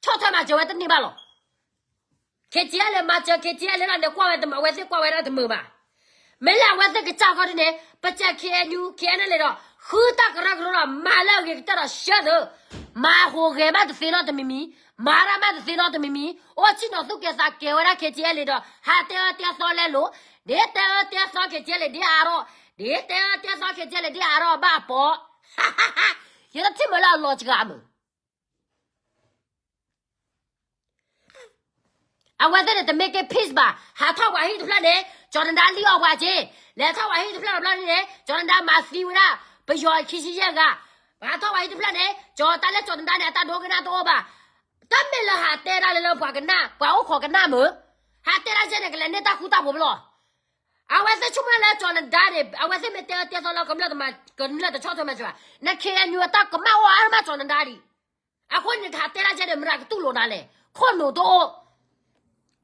ဆီၣ်ထွဲမၤစၢၤဝဲတန့ၢ်ဘၣ်လီၤ. KTLA မၤစၢၤ KTLA လီၤန့ၣ် ကွၢ်ဝဲတမုာ် အဝဲသ့ၣ်ကွၢ်ဝဲဒၣ်တမုာ်ဘၣ်. မ့ၢ်လၢအဝဲသ့ၣ်ကစၢ်ဃီဒ်န့ၣ် ပစၢၤ KNU KNLA ဒီး ဃုတၢ်ကရၢကရိဒီး မၤလၢအဂ့ၤကတၢၢ်ဒီး ရှဲသၢ, မၤဟူးဂဲၤမးတသ့နီတမံၤမံၤ, မၤတၢ်မးတသ့နီတမံၤမံၤ, အိၣ်ဆံၣ်နီၤသူၣ်ကဲၤသးကဲၤဝဲဒၣ် KTLA ဒီး ဟးတဲအၢတဲသီလဲလိာ်, ဒ်တဲအၢတဲသီ KTLA ဒ်အါထီၣ်, ဒ်တဲအၢတဲသီ KTLA ဒ်အါထီၣ်ဘၣ်အပီၤ, ယတထံၣ်မုာ်လၢအလီၤစှၤမုာ်. အဝဲသ့ၣ်န့ၣ် တမ့ၢ်က့ၤ peace ဘၣ်. ဟးထီၣ်ပှၤဟံၣ်တဖျၢၣ်န့ၣ် ကၠီၤနဒါလံၣ်အီၣ်ပှၤက့ၤ, လဲၤထီၣ်ပှၤဟံၣ်တဖျၢၣ်တဖျၢၣ်န့ၣ် ကၠီၤနဒါမၤသံဝဲဒၣ် ပယီၤခံဆံယဲၢ်ဂၤ, ပှၤဟးထီၣ်ပှၤဟံၣ်တဖျၢၣ်န့ၣ် ကၠီၤတၢ်လၢကၠီၤနဒါန့ၣ် အတၢ်ဒိကနၣ်တအိၣ်ဘၣ်. တမ့ၢ်လၢဟးတဲဒၣ်လၢလၢပှၤကနၣ် ပှၤအိၣ်ခိးကနၣ်မုာ်, ဟးတဲဒၣ်ကဲန့ၣ် ကလဲၤန့ၢ်တၢ်ဃူတၢ်ဖိးဖဲလဲၣ်. အဝဲသ့ၣ်ဆိကမိၣ်လၢကၠီၤနဒါန့ၣ် အဝဲသ့ၣ်မ့ၢ်တဲအၢတဲသီလၢ ကမျၢၢ်တဆီၣ်ထွဲမၤစၢၤဘၣ်, န KNU အတၢ်ကမၣ်အိၣ်အါမးကၠီၤနဒါဒံး. အဃိန့ၣ် တဟးတဲဒၣ်ကဲန့ၣ် မတၤကတူၢ်လိာ်နၤလဲၣ်. ခိၣ်နူာ်တအိၣ်,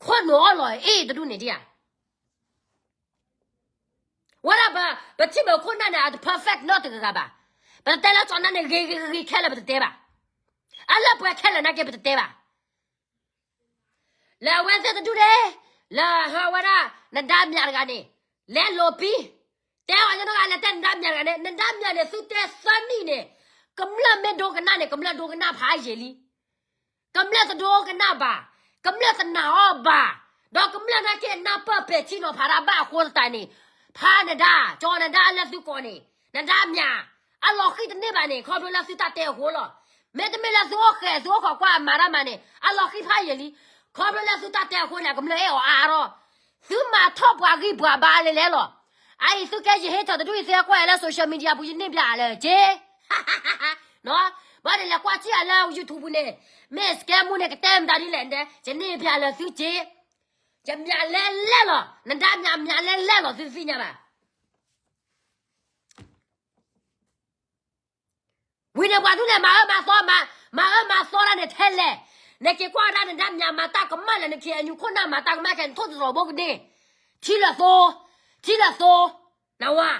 ခိၣ်နူာ်အီၣ်လီၤအ့ၣ်တဒူၣ်န့ၣ်ဒံးဧါ. ဝဲဒၣ်ပ ပထံၣ်မုာ်ခိၣ်နၢ်န့ၣ် အတ perfect နီတဂၤဂၤဘၣ်. ပတတဲလၢကၠီၤနဒါန့ၣ် ဂ့ၤဂ့ၤဂ့ၤဂ့ၤခဲလၢာ်ပတတဲဘၣ်. အလၢပှဲၤခဲလၢာ်နာ်က့ပတတဲဘၣ်. လၢအဝဲသ့ၣ်တဒူၣ်န့ၣ် လၢဟးဝဲဒၣ် နဒါမြာ်တဂၤန့ၣ် လဲၤလိာ်ပံ, တဲအီၤညီနုၢ်ဂၤလဲၤတဲနဒါမြာ်တဂၤန့ၣ် နဒါမြာ်န့ၣ် သုတဲသၢနံၣ်န့ၣ် ကမျၢၢ်မ့ၢ်ဒိကနၣ်န့ၣ် ကမျၢၢ်ဒိကနၣ်ဖးယံာ်လံ. ကမျၢၢ်တဒိကနၣ်ဘၣ်, ကမျၢၢ်တနာ်အီၤဘၣ်, ဒီးကမျၢၢ်နာ်က့အနၢ်ပၢၢ်ပဲာ်ထံနီၤဖးတၢ်ဘၣ်အဃိသတးန့ၣ်, ဖးနဒါ, ကၠီၤနဒါလၢသုကိးန့ၣ်, နဒါမြာ်, အလီၤဃံတန့ၢ်ဘၣ်န့ၣ် ခီဖျိလၢသုတၢ်တဲအဃိလီၤ. မ့တမ့ၢ်လၢသုအိၣ်ဃဲၤ သုအိၣ်ခိးကွၢ်အမၤတၢ်မၤန့ၣ် အလီၤဃံဖးယံာ်လံ. ခီဖျိလၢသုတၢ်တဲအဃိန့ၣ် အကမျၢၢ်အဲၣ်အီၤအါအါထီၣ်. သုမၤထီၣ်ပှၤဂံၢ်ပှၤဘါလဲၤလဲၤလီၤ. အအံၤသုကဲယဟ့ထီၣ်တဒူၣ်အံၤ သုဟဲကွၢ်ယၤလၢ social media ပူၤ ယန့ၢ်ဘျါလၢက့ ဘၣ်န့ၣ် လဲၤကွၢ်ထံၣ်ယၤလၢ YouTube ပူၤန့ၣ်, မ့ၢ်စကဲမူန့ၣ် ကတဲမတၤဒ်လဲၣ်ဒဲး, ယန့ၢ်ဘျါလၢသုက့, ယမျးလဲလဲလီၤ, နဒါမျးမျးလဲလဲလီၤ သုသ့ၣ်ညါဘၣ်. ဝံၤန့ၣ် ပှၤဒူၣ်န့ၣ် မၤအၢမၤသီ, မၤအၢမၤသီတၢ်န့ၣ်ထဲလဲၣ်. နက့ၤကွၢ်ဒၣ်နဒါမျးမၤတၢ်ကမၣ်လဲၣ်, န KNU ခိၣ်နၢ်မၤတၢ်ကမၣ်ခဲန့ၣ် ထိၣ်သတြီၤဘိကန့ၢ်, ထံလၢာ်သိ, ထံလၢာ်သိ, နဝၤ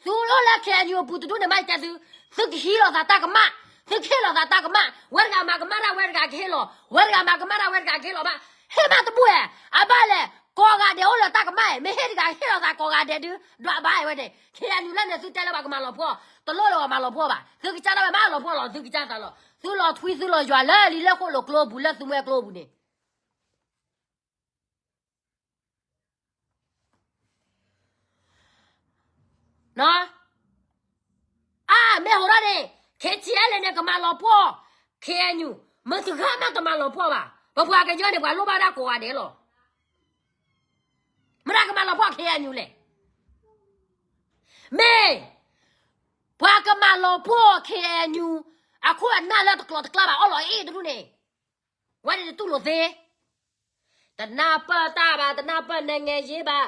သုအိၣ်လၢ KNU အပူၤတဒူၣ်န့ၣ် မ့ၢ်ယတဲသု, သုကဟံးလိာ်သးတၢ်ကမၣ်, သုကဟ့ၣ်လိာ်သးတၢ်ကမၣ်, ဝဲတဂၤမၤကမၣ်တၢ် ဝဲတဂၤကဟ့ၣ်လီၤ, ဝဲတဂၤမၤကမၣ်တၢ် ဝဲတဂၤကဟ့ၣ်လီၤဘၣ်, ဟ့ၣ်မးတဘူၣ်ဧါ, အဘၣ်လဲၣ်, ကိးဂၤဒဲးအိၣ်လၢတၢ်ကမၣ်ဧါ, မ့ၢ်ဟ့ၣ်တဂၤဟ့ၣ်လိာ်သးကိးဂၤဒဲးဒုး ဒွးဘၣ်ဝဲန့ၣ်, KNU လၢန့ၣ် သုတဲလၢပှၤကမၤလီၤပှီၢ်, တလိၣ်လၢပှၤမၤလီၤပှီၢ်ဘၣ်, သုကစၢ်ဒၣ်ဝဲမးလီၤပှီၢ်လီၤ, သုကစၢ်သးလီၤ, သုလီၤထွံသုလီၤယွၤလၢလံာ်လဲၢ်ဃိၣ်လိာ်ကျိပူၤ လၢသုမွဲကျိပူၤန့ၣ် အါ မ့ၢ်ဟိးထီၣ်န့ၣ် KTLA န့ၣ် ကမၤလီၤပှီၢ် KNU, မတၤတဂၤမးတမၤလီၤပှီၢ်ဘၣ်. ပပှၤကညီန့ၣ် ပှၤလိၣ်ဘၣ်ဒၣ်ကိးဂၤဒဲးလီၤ. မတၤကမၤလီၤပှီၢ် KNU လဲၣ်. မ့ၢ် ပှၤကမၤလီၤပှီၢ် KNU အခိၣ်အနၢ်လၢတကျိၤတကျါဘၣ် အီၣ်လီၤအ့ၣ်တဒူၣ်န့ၣ် ဝဲန့ၣ်တတူၢ်လိာ်သ့. တနၢ်ပၢၢ်တၢ်ဘၣ်, တနၢ်ပၢၢ် နိုင်ငံရေး ဘၣ်.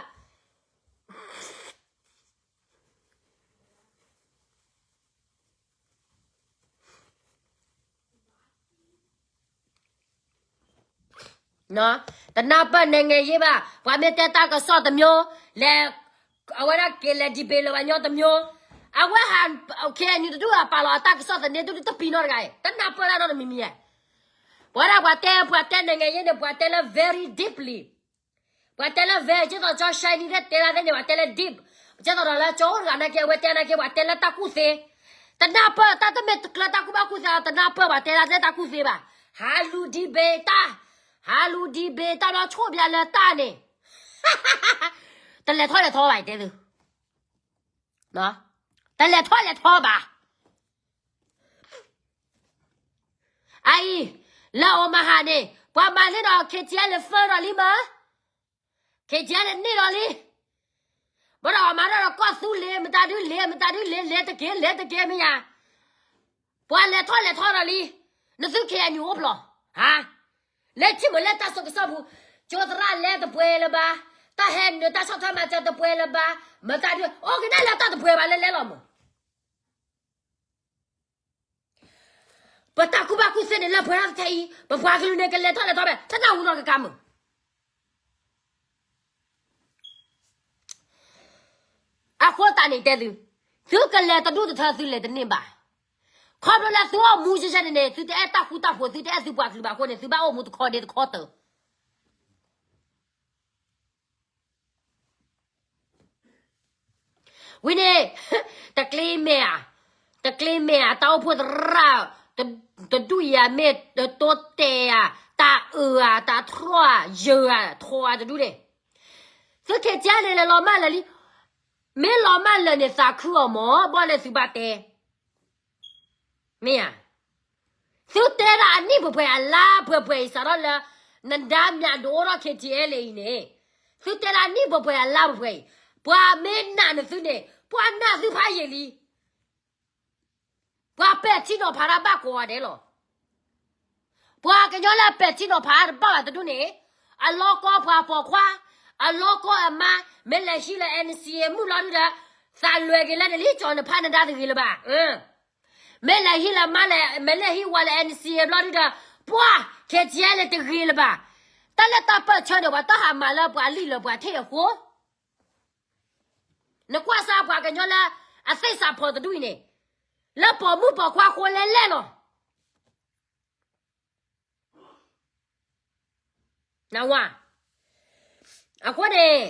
တနၢ်ပၢၢ် နိုင်ငံရေး ဘၣ်. ပှၤမ့ၢ်တဲတၢ်ကစီၣ်တမျိုး, လဲၤ, အဝဲဒၣ်က့ၤလဲၤ debate လၢၤဘၣ်ညီတမျိုး, အဝဲဟး KNU တဒူၣ်အပာ်လီၤအတၢ်ကစီၣ်သန့ ဒူၣ်တပံၤနီတဂၤအံၤ တနၢ်ပၢၢ်တၢ်နီတမံၤမံၤဧါ. ပှၤဒၣ်ပှၤတဲ ပှၤတဲ နိုင်ငံရေး န့ၣ် ပှၤတဲလၢ very deeply, ပှၤတဲလၢ very ကဲသိးကၠီ shiny လၢတဲဒၣ်သ့ၣ်န့ၣ် ပှၤတဲလၢ deep, ကဲသိးဒီးလၢကၠီအိၣ်တဂၤနာ်က့ အဝဲတဲနာ်က့ ပှၤတဲလၢတၢ်ကူၣ်သ့. တနၢ်ပၢၢ်တၢ်တမ့ၢ်တကျၢတၢ်ကူၣ်ဘၣ်ကူၣ်သ့ တနၢ်ပၢၢ်ပှၤတဲဒၣ်လၢတၢ်ကူၣ်သ့ဘၣ်. ဟးလူၤ debate တၢ်, ဟးလူၤ debate တၢ်ဒီးဆိၣ်ဘျါလၢတၢ်န့ၣ် တလဲၤထီၣ်လဲၤထီဘၣ် ယတဲသု, တလဲၤထီၣ်လဲၤထီဘၣ်. အအံၤ လၢ Omaha န့ၣ် ပှၤမၤန့ၢ်ဒီး KTLA ဖၢဒီးလံမး, KTLA န့ၢ်ဒီးလံ. ဘၣ်ဒီးအမၤထီၣ်ဒီးကီၢ်သူလ့ၤ မတၤဒုလ့ၤ မတၤဒုလ့ၤ လဲၤတက့ၢ် လဲၤတက့ၢ် မ့ၢ်ယၤ. ပှၤလဲၤထီၣ်လဲၤထီဒီးလံ. နသု KNU အိၣ်ဖျိး, ဟါ, လဲၤထံၣ်မုာ်လၢတၢ်စိကစီၣ်ပူၤ, ကၠိသရၣ်လဲၤတပှဲၤလၢၤဘၣ်, တၢ်ဟဲနုာ်တၢ်ဆီၣ်ထွဲမၤစၢၤတပှဲၤလၢၤဘၣ်, မတၤဒု အိၣ်ကနၣ်လၢတၢ်တပှဲၤဘၣ်လၢလဲၤလီၤမး. ပတၢ်ကူၣ်ဘၣ်ကူၣ်သ့န့ၣ် လၢပှဲၤထီၣ်တထဲအံၤ ပပှၤကလုာ်န့ၣ် ကလဲၤထီၣ်လဲၤထီဖဲ တနၢ်ဟူနီတကါမး. အဃိသတးန့ၣ်တဲသု, သုကလဲၤတဒူၣ်တထၢသုလဲၤတန့ၢ်ဘၣ်. ခီဖျိလၢသုအိၣ်မူယဲၢ်ယဲၢ်န့ၣ်န့ၣ် သုတအဲၣ်တၢ်ဃူတၢ်ဖိး သုတအဲၣ်သုပှၤကလုာ်ဘၣ်အဃိန့ၣ် သုဘၣ်အိၣ်မူတခီဒ့တခီတၢၤ ဝံၤန့ၣ် တကျ့မဲာ်ဧါ, တကျ့မဲာ်ဧါ, တၢ်အိၣ်ဖှိၣ်သရၣ် တဒူၣ်အံၤဧါ, မ့ၢ်တတိတဲာ်ဧါ, တၢ်အုးဧါ, တၢ်ထြီၣ်ဧါ, ယၢၤဧါ, ထီဧါ, တဒူၣ်န့ၣ် သု KTLA လဲၤလီၤမၢ်လၢာ်လံ, မ့ၢ်လီၤမၢ်လၢာ်န့ၣ် သးခုအီၤမၢ်, ဘၣ်လၢသုဘၣ်တဲ, မ့ၢ်ဧါ, သုတဲဒၣ်အနံၣ်ပှဲၤပှဲၤအလါပှဲၤပှဲၤအံၤ စးထီၣ်လၢ နဒါမြာ်ဒုးအိၣ်ထီၣ် KTLA အံၤန့ၣ်, သုတဲဒၣ်အနံၣ်ပှဲၤပှဲၤအလါပှဲၤပှဲၤအံၤ, ပှၤမ့ၢ်နာ်န့ၢ်သုန့ၣ် ပှၤနာ်သုဖးယံာ်လံ. ပှၤပဲာ်ထံနီၤဖးတၢ်ဘၣ်ကိးဂၤဒဲးလီၤ. ပှၤကညီလၢပဲာ်ထံနီၤဖးတၢ်တဘၣ်ဘၣ်တဒူၣ်န့ၣ်, အလီၢ်ကီၢ်ပှၤပိာ်ခွါ, အလီၢ်ကီၢ်အမါ, မ့ၢ်လဲၤဟံးလၢ NCA မုၢ်လီၤဒုဒီး, သးလွဲၤက့ၤလၢနလံကၠီနဖးနဒါတဂ့ၤလၢၤဘၣ်. မ့ၢ်လဲၤဟံးလၢမါလဲၣ်, မ့ၢ်လဲၤဟံးဝဲလၢ NCA ဘျီဒုဒီး, ပှၤ KTLA တဂ့ၤလၢၤဘၣ်. တၢ်လၢတၢ်ပၢၢ်ဆၢန့ၣ် ပှၤတၢ်ဟးမၤလၢပှၤလံာ်လၢပှၤထံၣ်အဃိ နကွၢ်စၢ်ပှၤကညီလၢ အသ့ၣ်စးဖီၣ်တဒူၣ်အံၤန့ၣ်, လၢပိာ်မုၣ်ပိာ်ခွါဃိလဲၣ်လဲၣ်လီၤ. နဝါ, အဃိန့ၣ်,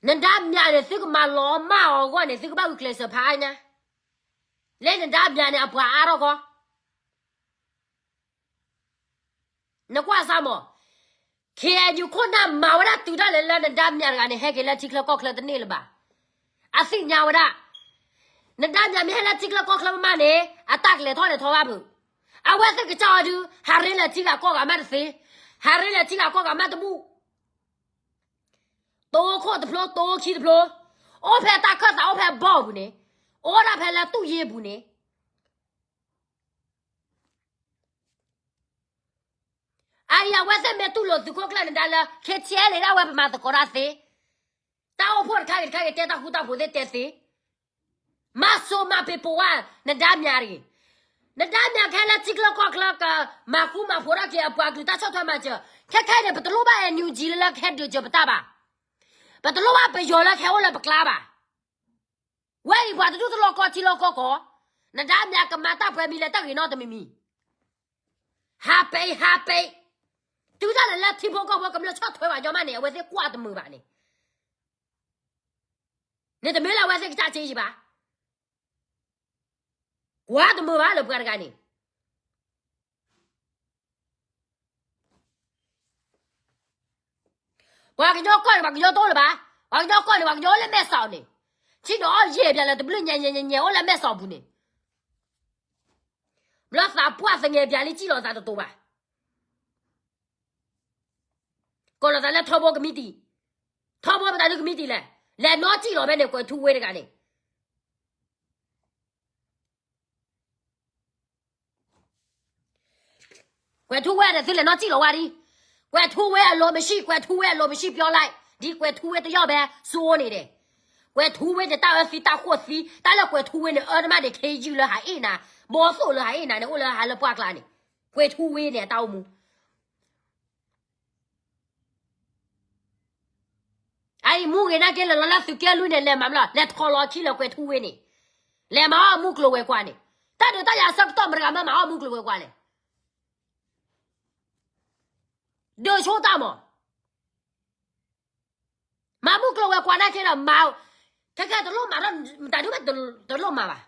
နဒါမြာ်န့ၣ် သုကမၤလီၤမၢ်အီၤအဂီၢ်န့ၣ် သုကဘၣ်ဂုာ်ကျဲးစၢးဖးအါညါ, လၢနဒါမြာ်န့ၣ် အပှၤအါထီၣ်ခီ နကွၢ်စၢ်မး, KNU ခိၣ်နၢ်မၤဝဲဒၣ်တုၤဒၣ်လဲာ်လၢနဒါမြာ်တဂၤန့ၣ် ဟဲက့ၤလၢထံချၢကီၢ်ချၢတန့ၢ်လၢၤဘၣ်. အသ့ၣ်ညါဝဲဒၣ်, နဒါမြာ်မ့ၢ်ဟဲလၢထံချၢကီၢ်ချၢမးန့ၣ် အတၢ်ကလဲၤထီၣ်လဲၤထီဘၣ်ဖုး, အဝဲသ့ၣ်ကစၢ်အီၤဒုး ဟးရ့လၢထံဂၤကီၢ်ဂၤမးတသ့, ဟးရ့လၢထံဂၤကီၢ်ဂၤမးတဘူၣ်, တိခိၣ်တဖျိ တိခံတဖျိ, အိၣ်ဖဲတၢ်ခၢၣ်သးအိၣ်ဖဲဘီအပူၤန့ၣ်, အိၣ်ဒၣ်ဖဲလၢတူၢ်ယ့ၢ်အပူၤန့ၣ် အအံၤအဝဲသ့ၣ်မ့ၢ်တူၢ်လိာ်သုးခိၣ်ကျၢၢ်နဒါလၢ KTLA ဒၣ်ဝဲပမၤသကိးတၢ်သ့, တၢ်အိၣ်ဖှိၣ်တခါဂ့ၤတခါဂ့ၤ တဲတၢ်ဃူတၢ်ဖိးသ့ၣ်တဲသ့, မၤစိၤမၤပ့ၤပိာ်ဝဲ နဒါမြာ်တဂ့ၤ, နဒါမြာ်ကဟဲလၢထံချၢကီၢ်ချၢကမၤဃူမၤဖိးထီၣ်က့ၤအပှၤကလုာ်တၢ်ဆီၣ်ထွဲမၤစၢၤ, ခဲခဲအံၤန့ၣ် ပတလိၣ်ဘၣ် NUG လၢလၢကဟဲဒုးစၢၤပတၢ်ဘၣ်, ပတလိၣ်ဘၣ်ပယီၤလၢကဟဲအိၣ်လၢပကျါဘၣ်. ဝဲအံၤပှၤတဒူၣ်တလီၢ်ကီထံလီၢ်ကီကီၢ်, နဒါမြာ်ကမၤတၢ်ပှဲၤမံၤလၢတၢ်ဂ့ၤနီတမံၤမံၤ, ဟးပဲာ်ဟးပဲာ်, တုၤဒၣ်လဲာ်လၢထံဖိကီၢ်ဖိကမျၢၢ်ဆီၣ်ထွဲဘၣ်ညီမးန့ၣ် အဝဲသ့ၣ်ကွၢ်တမုာ်ဘၣ်န့ၣ်, န့ၣ်တမ့ၢ်လၢအဝဲသ့ၣ်ကစၢ်စ့ယံၤဘၣ်, ကွၢ်တမုာ်ဘၣ်လၢပှၤတဂၤန့ၣ် ပှၤကညီကီၢ်န့ၣ် ပှၤကညီတအိၣ်လၢၤဘၣ်, ပှၤကညီကီၢ်န့ၣ် ပှၤကညီအိၣ်လၢမဲၢ်စီးန့ၣ်, ထံဒီးအီၣ်ယဲၢ်ပၠးလၢတဘျုးညါညါညါညါအိၣ်လၢမဲၢ်စီးပူၤန့ၣ်, ဘျီသးပှၢ်သငဲးပၠးလံ စံၣ်လီၤသးတတိၤဘၣ်, ကိးလီၤသးလၢထီဘိကမံးတံာ်, ထီဘိပတၢ်ဒုကမံးတံာ်လဲၣ်, လဲၤနီၢ်စံၣ်လီၤဖဲန့ၣ် ကွဲးထူဝ့တဂၤန့ၣ် ကွဲးထူဝ့ဒီး သုလဲၤနီၢ်စံၣ်လီၤဝဲဒၣ်, ကွဲးထူဝ့အလိၤမဆံး, ကွဲးထူဝ့အလိၤမဆံး ပျီလၢ်, ဒ်ကွဲးထူဝ့တယီၣ်ဖဲ စူန့ၣ်ဒီး, ကွဲးထူဝ့န့ၣ် တၢ်အၢသံတၢ်ဃိၣ်သံ, တၢ်လၢကွဲးထူဝ့န့ၣ် အၢတမးန့ၣ် ခ့ယုၢ်လၢဟးအ့ၣ်နၤ, ဘီသိၣ်လၢဟးအ့ၣ်နၤန့ၣ် အိၣ်လၢဟးလၢပှၢ်ကျါန့ၣ်, ကွဲးထူဝ့န့ၣ် အတၢ်အိၣ်မူ အအံၤမူဂ့ၤနာ်က့ လဲၤလီၤလၢသုးက့လွံၢ်န့ၣ် လဲၤမၤမလီၤ, လဲၤထီၣ်လီၤခံလၢကွဲးထူဝ့န့ၣ်, လဲၤမၤအီၣ်မူကျိၤဝဲၤကွာ်န့ၣ်, တၢ်ဒုးတၢ်ယၤဆၢကတီၢ်မတၤတဂၤမ့ၢ်မၤအီၣ်မူကျိၤဝဲၤကွာ်လဲၣ်, ဒုးဆိတၢ်မး, မၤမူကျိၤဝဲၤကွာ်နာ်က့ဒီး မၤ, ခဲခဲတလိၣ်မၤထီၣ် မတၤဒုးမ့ၢ်တလိၣ်မၤဘၣ်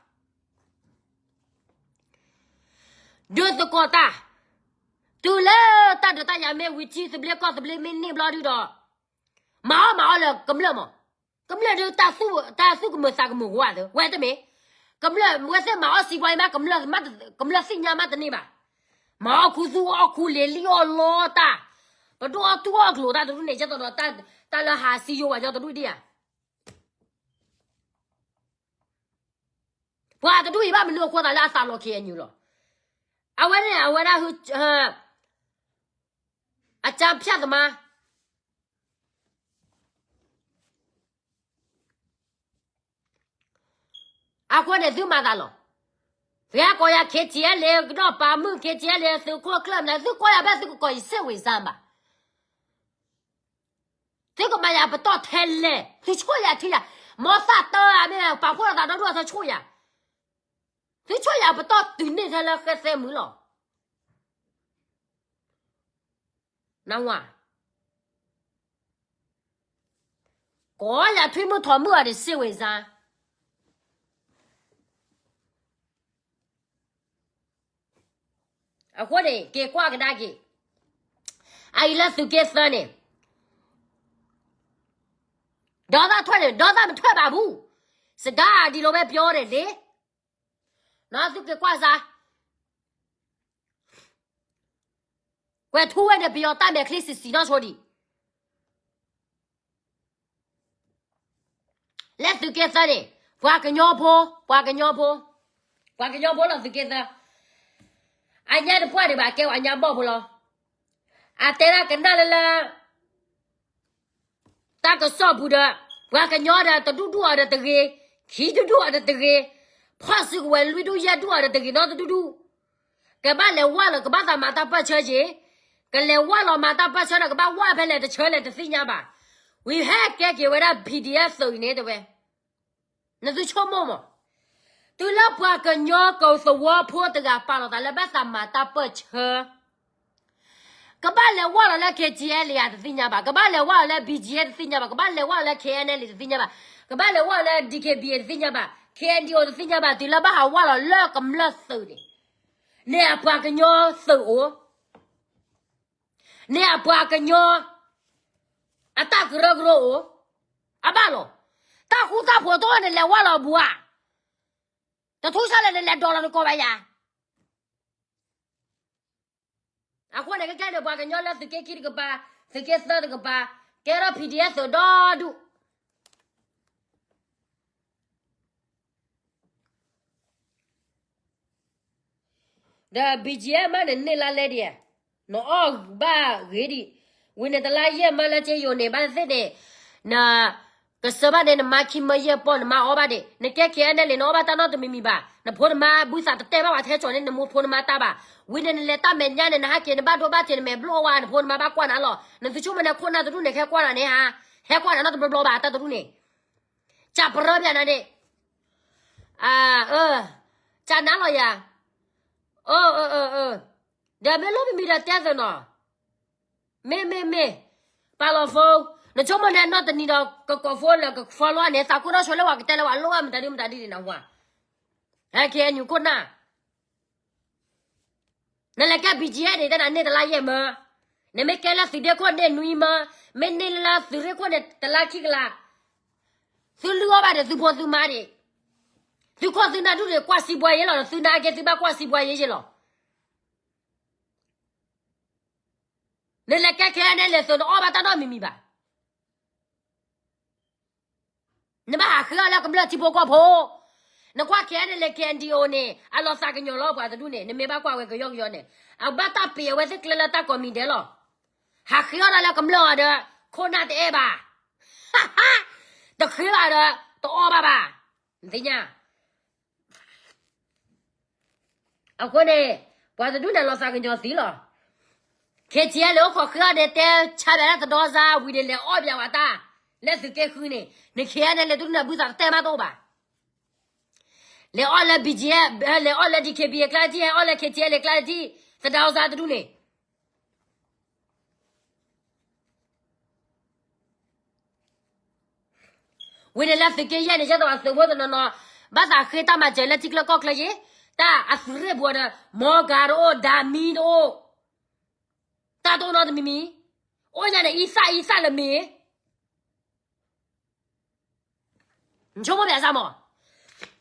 ဒုးသကိးတၢ်, တုၤလၢတၢ်ဒုးတၢ်ယၤမ့ၢ်ဝံၤ ထံသဘျ့ကီၢ်သဘျ့မ့ၢ်န့ၢ်ဘျီဒုဒီး, မၤအီၣ်မၤအီၣ်လၢကမျၢၢ်မး, ကမျၢၢ်ဒုး တၢ်သူၣ်ကမုာ်သးကမုာ်ဝဲသ့ ဝဲတမ့ၢ်, ကမျၢၢ်ဝဲသ့ၣ်မၤအီၣ်စံးပှၤအံၤမး ကမျၢၢ်သ့ၣ်ညါမးတန့ၢ်ဘၣ်, မၤအီၣ်ခူသူၣ်အီၣ်ခူလံၤ လံၣ်အီၣ်လီတၢ်, ပဒိၣ်အီၣ်တူၢ်အီၣ်ကျိၤတၢ်တဒူၣ်န့ၣ် ကဲသိးဒီး တၢ်လၢဟးစံယိၤဝဲညီတဒူၣ်ဒံးဧါ ပှၤတဒူၣ်အံၤဘၣ်မနုၤအဃိသးလၢအသးလီၤ ခ့ၣ်အဲၣ်ယူၣ် လီၤ. အဝဲန့ၣ် အဝဲဒၣ် အကၠၢဖၠၣ်သမါ အဃိန့ၣ် သုမၤသးလီၤ. သုကိးယၤ ခ့ၣ်ထံၣ်အဲၣ်လ့ ကဒီးပာ်မုၣ် ခ့ၣ်ထံၣ်အဲၣ်လ့ သုးခိၣ်ကျၢၢ်မနုၤ သုကိးယၤဖဲသုကကိးယစ့ၣ်ဝ့ၤစၢ်ဘၣ် သုကမၤယၤပတီၢ်ထဲလဲၣ်, သုဆိၣ်ယၤထံယၤ, မ်သးတၢ်ဧါ မ့ၢ်ပာ်ဖှိၣ်လိာ်သးဒီဒူၣ်အသးဆိၣ်ယၤ, သုဆိၣ်ယၤပတီၢ်တုၤန့ၢ်ထဲလၢဃဲသဲမုၢ်လီၤ. နဝၤ, ကိးယၤထွံၣ်မုၣ်ထီၣ်မုၣ်အီၤဒီးစ့ၣ်ဝ့ၤစၢ် အဃိန့ၣ် က့ၤကွၢ်ကဒါက့ၤ, အအံၤလၢသုးက့သၢန့ၣ်, ဒေါသထွက်နေ ဒေါသမထွက်ပါဘူး. စကားဒီလိုပဲပြောတယ်လေ. နော် သုက့ၤကွၢ်စါ ကွဲးထူဝဲန့ၣ် ပယီၤတၢ်မဲာ်ချံစံးစံးနီၢ်ဆိဒံး လၢသုးက့သၢန့ၣ် ပှၤကညီဖိ ပှၤကညီဖိ ပှၤကညီဖိလီၤသုးက့သၢ အညါတပှၢ်ဒံးဘၣ် ကဲဝဲအညါဘီၣ်ဖိလီၤ. အတဲဒၣ်ကနၣ်လၢလၢ တၢ်ကစီၣ်ပူၤဒီး ပှၤကညီဒီးတဒူၣ်ဒူၣ်အီၤဒီးတဂ့ၤ, ခံဒူၣ်ဒူၣ်အီၤဒီးတဂ့ၤ, ဖီၣ်စုကဝဲၤလွံၢ်ဒူၣ်ယဲၢ်ဒူၣ်အီၤဒီးတဂ့ၤနီတဒူၣ်ဒူၣ်, ကဘၣ်လဲၤဝၢ်လီၤ ကဘၣ်သးမၤတၢ်ပၢၢ်ဆၢက့ၤ, ကလဲၤဝၢ်လီၤမၤတၢ်ပၢၢ်ဆၢဒီး ကဘၣ်ဝၢ်ဖဲလဲၣ်တဆၢလဲၣ်တသ့ၣ်ညါဘၣ်. ဝံၤဟဲကဲက့ၤဝဲဒၣ် PDF သုးအံၤန့ၣ်တဲဝဲ နသုဆိကမိၣ်မး, တုၤလၢပှၤကညီကီၢ်သဝီဖိတဂၤပာ်လီၤသးလၢဘၣ်သးမၤတၢ်ပၢၢ်ဆၢ, ကဘၣ်လဲၤဝၢ်လီၤလၢ KTLA တသ့ၣ်ညါဘၣ်, ကဘၣ်လဲၤဝၢ်လီၤလၢ BGF တသ့ၣ်ညါဘၣ်, ကဘၣ်လဲၤဝၢ်လီၤလၢ KNLA တသ့ၣ်ညါဘၣ်, ကဘၣ်လဲၤဝၢ်လီၤလၢ DKBA တသ့ၣ်ညါဘၣ်, KNDO တသ့ၣ်ညါဘၣ်, တုၤလၢဘၣ်ဟးဝၢ်လီၤလၢကမျၢၢ်သုးန့ၣ်, န့ၣ်အပှၤကညီသုးအိၣ် န့ၣ်အပှၤကညီ အတၢ်ကရၢကရိအိၣ်, အဘၣ်လီၤ, တၢ်ဃူတၢ်ဖိးတအိၣ်န့ၣ် လဲၤဝၢ်လီၤဘူးဧါ, တထူၣ်ဆၢလဲၣ်န့ၣ် လဲၤဒိးလီၤနကိးဘၣ်ယၤ. အဃိန့ၣ် ကဲကဲန့ၣ် ပှၤကညီလၢသုးက့ခံတကပၤ, သုးက့သၢတကပၤ, ကဲထီၣ် PDF သုးဒီဒူၣ် ဒီး BGF မးန့ၣ် န့ၢ်လါလဲဒံးဧါ, နအီၣ်ဘၣ်ဂ့ၤဒံး, ဝံၤန့ၣ်တလါယဲၢ်မၢလၢက့ယိာ်န့ၣ် ဘၣ်သ့ၣ်န့ၣ်, နကစၢ်ဘၣ်န့ၣ် နမါခံမၢယဲၢ်ပီၢ် နမါအီၣ်ဘၣ်ဒံး, နကဲ KNLA နအီၣ်ဘၣ်တၢ်နီတမံၤမံၤဘၣ်, နဖိနမါဘုသးတတဲဘၣ်ဝဲထဲကၠီၤန့ၣ် နမိၢ်ဖိနမါတၢ်ဘၣ်, ဝံၤန့ၣ်နလဲၤတၢ်မဲာ်ညါန့ၣ် နဟးက့ၤနဘၣ်ဒိဘၣ်ထံးနမဲာ်ဘျီၣ်ဝဲ နဖိနမါဘၣ်ကွၢ်နၤလီၤ, နသုဆိကမိၣ်န့ၣ်ခိၣ်နၢ်တဒူၣ်န့ၣ် ဟဲကွၢ်နၤန့ၣ်ဧါ, ဟဲကွၢ်နၤနီတဘျီဘျီဘၣ် တၢ်တဒူၣ်န့ၣ်, ကၢ်ပရၢပျးနၤန့ၣ် အၢ, ကၢ်နၤလီၤယၤ, အၢ, ဒီးမ့ၢ်လိၣ်မံၤမံၤဒီးတဲသ့နီၤ, မ့ၢ်မ့ၢ်မ့ၢ်, ပာ်လီၤ phone, နဆိကမိၣ်န့ၣ်နီတနံၤဒီး ကကိး phone လၢက follow န့ၣ် သးကိၢ်နီၣ်ဆိလၢပှၤကတဲလၢပှၤလိၣ်ဘၣ်မတၤဒ်မတၤဒ်န့ၣ်နဝၤ, ဟဲက့ၤအညူးခိၣ်နၢ် နလဲၤကဲ BGF န့ၣ် တဲနၤန့ၢ်တလါယဲၢ်မၢ, နမ့ၢ်ကဲလၢသုးဒ့ခိၣ်န့ၢ်နွံမၢ, မ့ၢ်န့ၢ်လၢသုးရ့ၣ်ခိၣ်န့ၣ် တလါခံကလး, သုလုၢ်အီၣ်ဘၣ်ဒီးသုဖိသုမါန့ၣ်, သုခိၣ်သုနၢ်ဒူၣ်န့ၣ် ကွၢ်စံးပှၤယ့လီၤ, သုနၢ်က့သုဘၣ်ကွၢ်စံးပှၤယ့ယ့လီၤ, နလဲၤကဲ KNLA သုး နအီၣ်ဘၣ်တၢ်နီတမံၤမံၤဘၣ်. နဘၣ်ဟးဃ့အီၣ်လၢကမျၢၢ်ထံဖိကီၢ်ဖိ, နကွၢ် KNLA KNDO န့ၣ် အလီၤသးကညီၤလီၤပှၤတဒူၣ်န့ၣ်, နမ့ၢ်ဘၣ်ကွၢ်ဝဲကယီကယီန့ၣ်, အဘၣ်တၢ်ပ့ၤအဝဲသ့ၣ်ကျဲလၢတၢ်ကိးမံၤဒဲးလီၤ. ဟးဃ့အီၣ်ဒၣ်လၢကမျၢၢ်အီၤဒီး, ခိၣ်နၢ်တအဲၣ်ဘၣ်, တဃ့ဘၣ်ဒီး, တအီၣ်ဘၣ်ဘၣ်, နသ့ၣ်ညါ အဃိန့ၣ်, ပှၤတဒူၣ်န့ၣ်လီၤသးကညီၤသံလီၤ. KTLA အိၣ်ခိးဃ့အီၣ်န့ၣ် တဲဆါဘၣ်လၢတဒီစါဝံၤန့ၣ် လဲၤအီၣ်ဘၣ်ဝဲတၢ်, လၢသုးက့ဃုန့ၣ်, န KNLA တဒူၣ်န့ၣ် ဘုသးတတဲမးတအိၣ်ဘၣ်. လဲၤအီၣ်လၢ BGF, လဲၤအီၣ်လၢ DKBA ကျါတထံၣ်, ဟဲအီၣ်လၢ KTLA ကျါတထံၣ်, တဒီစါတဒူၣ်န့ၣ် ဝံၤန့ၣ်လၢသုးက့ယဲၢ်န့ၣ် ယဲၢ်တဝဲသုးဖိတနီၤနီၤ, ဘၣ်သးဃ့တၢ်မၤစၢၤလၢထံချၢကီၢ်ချၢယ့ၣ်, တၢ်အသုးရ့ၣ်ပူၤဒီး, မီၤကၤတအိၣ်, ဒၤမံတအိၣ်, တၢ်တအိၣ်နီတမံၤမံၤ, အိၣ်ညါန့ၣ် အံသၣ်အံသၣ်လၢမ့ၢ် နဆိကမိၣ်ပျးစၢ်မး,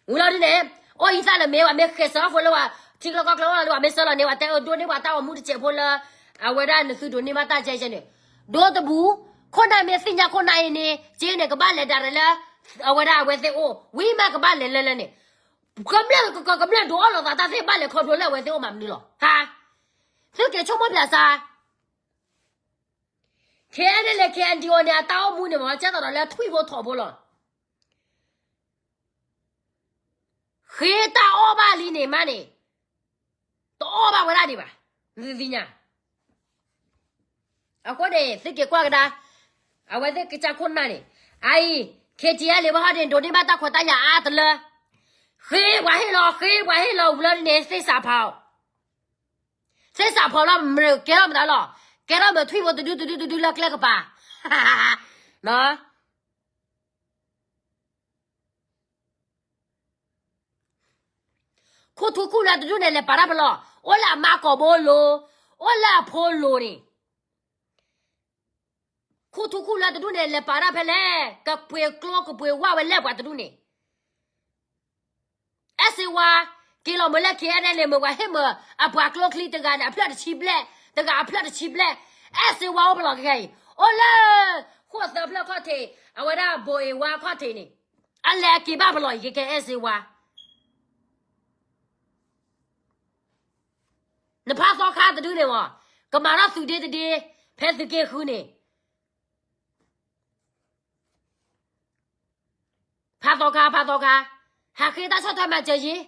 ဝံၤလီၤဒ်န့ၣ်, အိၣ်အံသၣ်လၢမ့ၢ် ပှၤမ့ၢ်ဃဲးစၢၤအီၣ်ဖိလၢပှၤ, ထံချၢကီၢ်ချၢအိၣ်လီၤလၢပှၤမ့ၢ်ဆှၢလီၤန့ၣ် ပှၤတဲအဒိးန့ၢ်ပှၤတၢ်အိၣ်မူတစဲးဖိလၢ, အဝဲဒၣ်နသုဒိးန့ၢ်ဘၣ်တၢ်ကဲကဲန့ၣ်, ဒိတဘူး, ခိၣ်နၢ်မ့ၢ်သ့ၣ်ညါခိၣ်နၢ်အံၤန့ၣ် က့န့ၣ် ကဘၣ်လဲၤဒၣ်လဲာ်လၢ, အဝဲဒၣ်အဝဲသ့ၣ်အိၣ်, ဝံၤမးကဘၣ်လဲၤလၢလၢန့ၣ်, ကမျၢၢ်ကကီကမျၢၢ်ဒိးအီၣ်လီၤသးတၢ်သ့ၣ်ဘၣ်လဲၤခီဖျိလၢအဝဲသ့ၣ်အိၣ်မးမနုၤလီၤ, ဟါ, သုက့ၤဆိကမိၣ်ပျးစၢ် KNLA KNDO န့ၣ် အတၢ်အိၣ်မူန့ၣ်မ့ၢ် ကဲသိးဒီးလၢထွံၣ်ဖိထိးဖိလီၤ. ဃ့တၢ်အီၣ်ဘၣ်လံန့ၣ်မးန့ၣ်, တအီၣ်ဘၣ်ဝဲဒၣ်ဒံးဘၣ်, နသ့ၣ်ညါ. အဃိန့ၣ် သုက့ၤကွၢ်ကဒါ, အဝဲသ့ၣ်ကစၢ်ခိၣ်နၢ်န့ၣ်, အအံၤ, KTLA ဝဲဟီဒ်န့ၣ် ဒိးန့ၢ်ဘၣ်တၢ်ခွဲးတၢ်ယာ်အါတလၢ, ဃ့ပှၤဟ့ၣ်လီၤ ဃ့ပှၤဟ့ၣ်လီၤဝံၤလီၤဒ်န့ၣ် သ့ၣ်စးဖီ သ့ၣ်စးဖီလီၤ မ့ၢ်ကဲထီၣ်မတၤလီၤ, ကဲထီၣ်မ့ၢ်ထွံၣ်ဖိတဒုတဒုတဒုလၢကျဲကပၤ, ခိၣ်ထူခိၣ်လၢတဒုန့ၣ် လဲၤပာ်တၢ်ပလီၢ်, အိၣ်လၢအမါကိာ်ဘိလိၤ, အိၣ်လၢအဖိလိၤန့ၣ်, ခိၣ် ထူခူၣ်လၢတဒူၣ်န့ၣ် လဲၤပာ်ဒၣ်ဖဲလဲၣ်, ကပှ့ၤကျိကပှ့ၤဝၣ်ဝဲလဲၣ်ပှၤတဒူၣ်န့ၣ် အဲၣ်စ့ဝါ က့ၤလီၤမုာ်လၢ ခဲအံၤန့ၣ် မ့ၢ်ပှၤဟ့ၣ်မုာ်အပှၤကျိချံတဂၤန့ၣ် အဖျၢၣ်တဆံဘျဲၣ်, တဂၤအဖျၢၣ်တဆံဘျဲၣ်, အဲၣ်စ့ဝါအိၣ်ပလီၢ်ခဲအံၤ, အိၣ်လၢ ဃိၣ်သၢဖျၢၣ်ခီၣ်ထံး, အဝဲဒၣ်ဘိးအ့ဝါခီၣ်ထံးန့ၣ်, အလဲၤအက့ၤဘၣ်ပလီၢ်အံၤကဲကဲအဲၣ်စ့ဝါ, နဖးသီခါတဒူၣ်န့ၣ်မး, ကမၤထီၣ်သုးဒ့တဒ့, ဖဲသုးက့ဃုန့ၣ် ဖးသီခါ ဖးသီခါ, ဟးဃ့တၢ်ဆီၣ်ထွဲမၤစၢၤယ့ၣ်,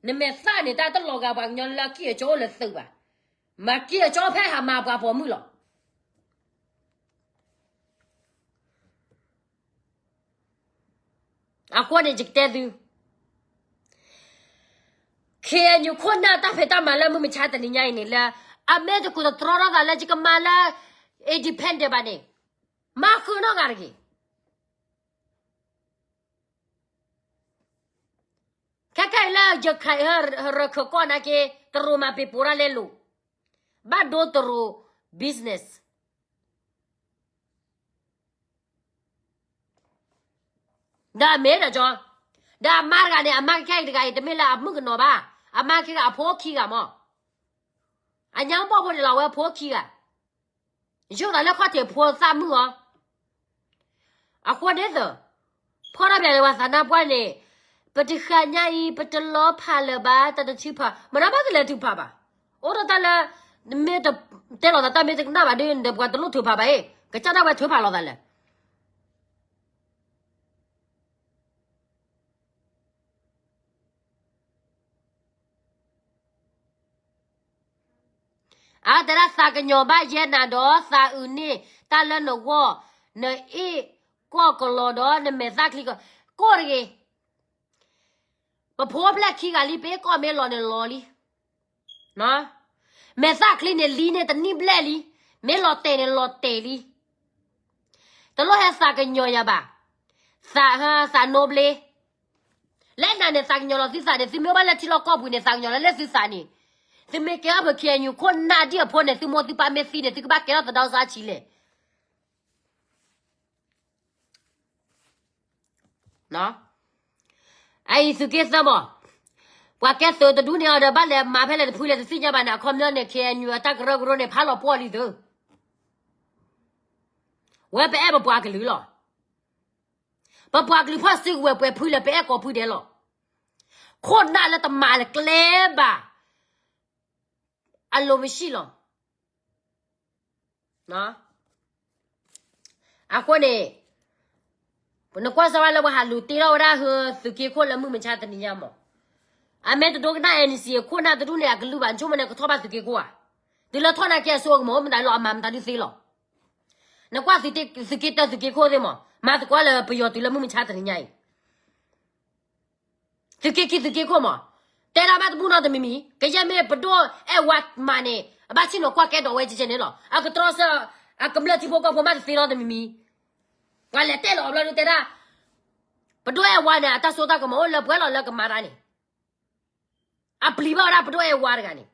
နမဲာ်သၣ်န့ၣ် တၢ်တလီၤဂာ်ပှၤကညီလၢအကံၢ်အကၠီအိၣ်လၢသုးဘၣ်, မၤကံၢ်အကၠီဖဲဟးမၤပှၤပိာ်မုၣ်လီၤ. အဃိန့ၣ် ယကတဲသု, ခဲအံၤ ယခိၣ်နၢ်တၢ်ဖံးတၢ်မၤလၢမုၢ်မဆါတနံၤညါအံၤန့ၣ်လၢ အမ့ၢ်တကိးတတြီထီၣ်သးလၢယကမၤလၢ independent ဘၣ်န့ၣ်, မၤဃုာ်နီၢ်ဂၤတဂ့ၤ. ခဲခဲအံၤလၢယခးဟရၢခၢၣ်ကီၢ်နာ်က့ တရူးမၤပ့ၤပိာ်တၢ်လဲလိာ်, ဘၣ်ဒိတရူး business ဒီးအမ့ၢ်ဒီးကၠီ, ဒီးအမါတဂၤန့ၣ် အမါခဲခဲအံၤတဂၤအံၤ တမ့ၢ်လၢအမုၣ်ကနီၤဘၣ်, အမါခဲခဲအဖိခံဂၤမး, အညါဘီၣ်ဖိန့ၣ်လီၤ အဝဲဖိခံဂၤ, ယိၣ်သးလၢခီၣ်ထံးဖိသၣ်မုၣ်အီၤ, အဃိန့ၣ်သၢ ဖီၣ်ထီၣ်ပၠးလၢပှၤသးနါပှၢ်န့ၣ်, ပတဃၣ်ညါအံၤ ပတလီၤဖးလၢၤဘၣ် တၢ်တထုကဖၣ်, မ့ၢ်နဘၣ်ကလဲၤထုကဖၣ်ဘၣ်, အိၣ်ဒီးတၢ်လၢ မ့ၢ်တဲလီၤသးတၢ်မ့ၢ်တကနၣ်ဘၣ်ဒီး ပှၤတလိၣ်ထုကဖၣ်ဘၣ်အံၤ, ကစၢ်ဒၣ်ဝဲထုကဖၣ်လီၤသးလၢ အတဲဒၣ်သးကညီၤဘၣ်ယဲနၤဒီး သးအုးန့ၢ်တၢ်လၢနဂီၢ်, နအ့ၣ်ကီၢ်ကလီၤဒီး နမဲာ်သၣ်ချံကီၢ်, ကိၢ်တဂ့ၤ, ပဖိပျဲၢ်ခံဂၤလံ ပအ့ၣ်ကီၢ်မ့ၢ်လီၤန့ၣ်လီၤလံ, မဲာ်သၣ်ချံန့ၣ်လံန့ၣ် တနံၣ်ဘျဲၣ်လံ, မ့ၢ်လီၤတဲာ်န့ၣ်လီၤတဲာ်လံ, တလိၣ်ဟဲသးကညီၤယၤဘၣ်, သး သးနိဘျ့ လၢနၤန့ၣ် သးကညီၤလီၤသုသးန့ၣ် သုမ့ၢ်အိၣ်ဘၣ်လၢထံလီၢ်ကီၢ်ပူၤန့ၣ် သးကညီၤလီၤလၢသုသးန့ၣ်, သုမ့ၢ်ကဲထီၣ်ပ KNU ခိၣ်နၢ်ဒ်အဖိန့ၣ် သုမိၢ်သုပၢ်မ့ၢ်သံန့ၣ် သုကဘၣ်ကဲထီၣ်သဒၢစါဆံးလဲၣ်. အအံၤသုးက့သၢမး, ပှၤကဲသုးတဒူၣ်န့ၣ်အီၤဒီး ဘၣ်လဲၤမၤဖဲလဲၣ်တဖုလဲၣ်တသ့ၣ်ညါဘၣ်န့ၣ် အခီပညီန့ၣ် KNU အတၢ်ကရၢကရိန့ၣ် ဖးလီၤပှီၢ်လံသု, ဝဲပအဲၣ်ပပှၤကလုာ်လီၤ. ပပှၤကလုာ်ဖီၣ်စုကဝဲၤပှဲၤဖုလဲၣ် ပအဲၣ်ကိးဖုဒဲးလီၤ. ခိၣ်နၢ်လၢတမၤလၢကျဲဘၣ် အလိၤမ့ၢ်ဆံၣ်လီၤ. အဃိန့ၣ် နကွၢ်စၢၤဝဲလၢပှၤဟးလူၤတ့ထီၣ်ဝဲဒၣ်ဟၢသုးက့ခိၣ်လၢမုၢ်မဆါတနံၤညါမး, အမ့ၢ်တဒိကနၣ် NCA ခိၣ်နၢ်တဒူၣ်န့ၣ် အကလုၢ်ဘၣ် နဆိကမိၣ်န့ၣ် ကထီၣ်ဘၣ်သုးက့ခိၣ်ဧါ. တုၤလၢထီၣ်နာ်က့အစိကမီၤ မတၤလီၤ အမၤမတၤဒုးသ့လီၤ. နကွၢ်သုးက့သုးက့တၢသုးက့ခိၣ်သ့ၣ်မး, မၤသကိးလၢပယီၤတုၤလၢမုၢ်မဆါတနံၤညါအံၤ သုးက့ခံသုးက့ခိၣ်မး, တဲဒၣ်ဘၣ်တဘူၣ်နီတမံၤမံၤ, ကယဲၢ်မ့ၢ်ပဒိၣ်အဲၣ်ဝါမၤန့ၣ် အဘၣ်ဆ့ၣ်နီၤကွၢ်ကဲဒီးဝဲကဲကဲန့ၣ်လီၤ. အကတြီဆၢ အကမျၢၢ်ထံဖိကီၢ်ဖိမးတသ့နီတမံၤမံၤ, ပှၤလဲၤတဲလီၤအဘျီဒုးတဲဒၣ် ပဒိၣ်အဲၣ်ဝါန့ၣ် အတၢ်စိတၢ်ကမီၤအိၣ်လၢပှဲၤလီၤလၢကမၤတၢ်န့ၣ်, အပျံၤဘၣ်ဝဲဒၣ်ပဒိၣ်အဲၣ်ဝါတဂၤန့ၣ်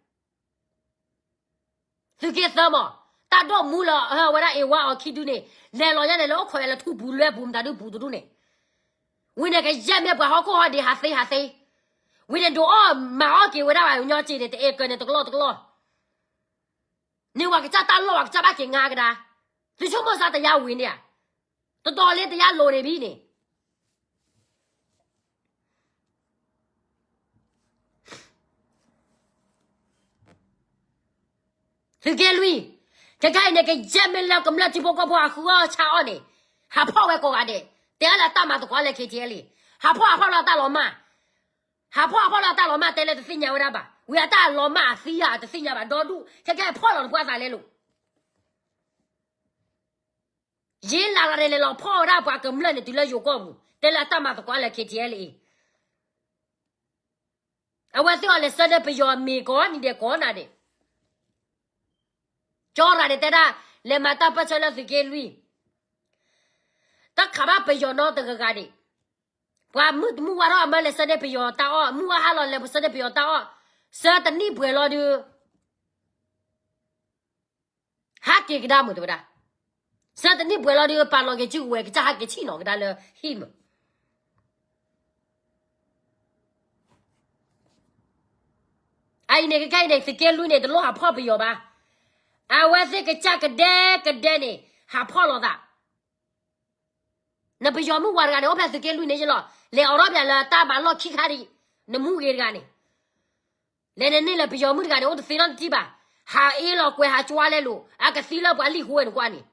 သုးက့သၢမး, တၢ်ဒိၣ်မူလၢအဝဲဒၣ်အ့ၣ်ဝါအီၤခံဒုန့ၣ်, လဲၤလီၤညါန့ၣ် လၢအိၣ်ခိးဝဲလၢထူပူၤလွဲပူၤ မတၤဒုပူၤတဒူၣ်န့ၣ်, ဝံၤန့ၣ်ကယဲၢ်မ့ၢ်ပှၤဟီၣ်ခိၣ်ဟီၣ်ဒံးဟးသ့ဟးသ့, ဝံၤန့ၣ်ဒိးအီၣ်မၤအီၣ်က့ၤဝဲဒၣ်ပှၤကညီစ့န့ၣ် တအဲၣ်ကၢန့ၣ်တကလီၢ်တကလီၢ်, န့ၢ်ဝဲကစၢ်တၢ်လီၢ်ဝဲကစၢ်ဘၣ်က့ၤငါကဒါ, သုဆိကမိၣ်စၢ်တယါဝံၤန့ၣ်ဧါ, တတီၤလၢတယါလိၤန့ၣ်ဘံန့ၣ် သုးက့လွံၢ်, ခဲခဲအံၤန့ၣ် ကယဲၢ်မ့ၢ်လၢကမျၢၢ်ထံဖိကီၢ်ဖိဟးဃုအီၣ်ဆါအီၣ်န့ၣ်, ဟးဖီၣ်ဝဲကိးဂၤဒဲး, တဲအါလၢအတၢ်မၤသကိးလၢ KTLA, ဟးဖီၣ်ဟးဖီၣ်လၢအတၢ်လီၤမၢ်, ဟးဖီၣ်ဟးဖီၣ်လၢအတၢ်လီၤမၢ်တဲလၢတသ့ၣ်ညါဝဲဒၣ်ဘၣ်, ဝံၤအတၢ်လီၤမၢ်အသံဧါတသ့ၣ်ညါဘၣ်, ဒီဒူၣ် ခဲခဲအံၤဖီၣ်လီၤနပှၤသးလဲလိာ် ယ့လးလီၤဒဲးလဲၤလီၤဖီၣ်ဝဲဒၣ်ပှၤကမျၢၢ်န့ၣ် တုၤလၢယိၤကီၢ်ပူၤ တဲလၢအတၢ်မၤသကိးလၢ KTLA အံၤ, အဝဲသ့ၣ်အီၤလဲၤဆၢန့ၢ်ပယီၤမ့ၤကိးနံၤဒဲးကိးနၤဒဲး, ကၠီရၤန့ၣ်တဲဒၣ် လဲၤမၤတၢ်ပၢၢ်ဆၢလၢသုးက့လွံၢ်, တခးဘၣ်ပယီၤနီတဂၤဂၤဒံး, ပှၤမုၢ်တမုၢ်ဝါထီၣ်အမၢလဲၤဆၢန့ၢ်ပယီၤတၢ်အီၣ်, မုၢ်ဝါဟါလီၤလဲၤဆၢန့ၢ်ပယီၤတၢ်အီၣ်, ဆၢတနံၣ်ပှဲၤလီၤဒုး ဟးက့ၤကဒါမုာ်တဲဝဲဒၣ်, စဲတနံၣ်ပှဲၤလီၤဒီး ပာ်လီၤက့ၤစုကဝဲၤ ကစၢ်ဟးက့ၤဆံၣ်နီၤကဒါလၢဟံၣ်မး. အအံၤန့ၣ် ခဲခဲအံၤန့ၣ် သုးက့လွံၢ်န့ၣ် တလိၣ်ဟးဖီၣ်ပယီၤဘၣ်. အဝဲသ့ၣ်ကစၢ်ကဒဲကဒဲန့ၣ် ဟးဖီၣ်လိာ်သး. နပယီၤမုၣ်ဝၤတဂၤန့ၣ် အိၣ်ဖဲသုးက့လွံၢ်န့ၣ်ယလီၤ. လဲၤအိးထီၣ်ပၠးလၢတၢ်မၤလီၢ်ခံခါဒံး, နမူဂ့ၤတဂၤန့ၣ်, လဲၤနန့ၢ်လၢပယီၤမုၣ်တဂၤန့ၣ် အိၣ်တသ့နီတထံၣ်ဘၣ်. ဟးအ့ၣ်လီၤကွဲးဟးကွၢ်လဲလိာ် အကသံလၢပှၤလံၣ်ဃိဝဲန့ၣ်ကွၢ်န့ၣ်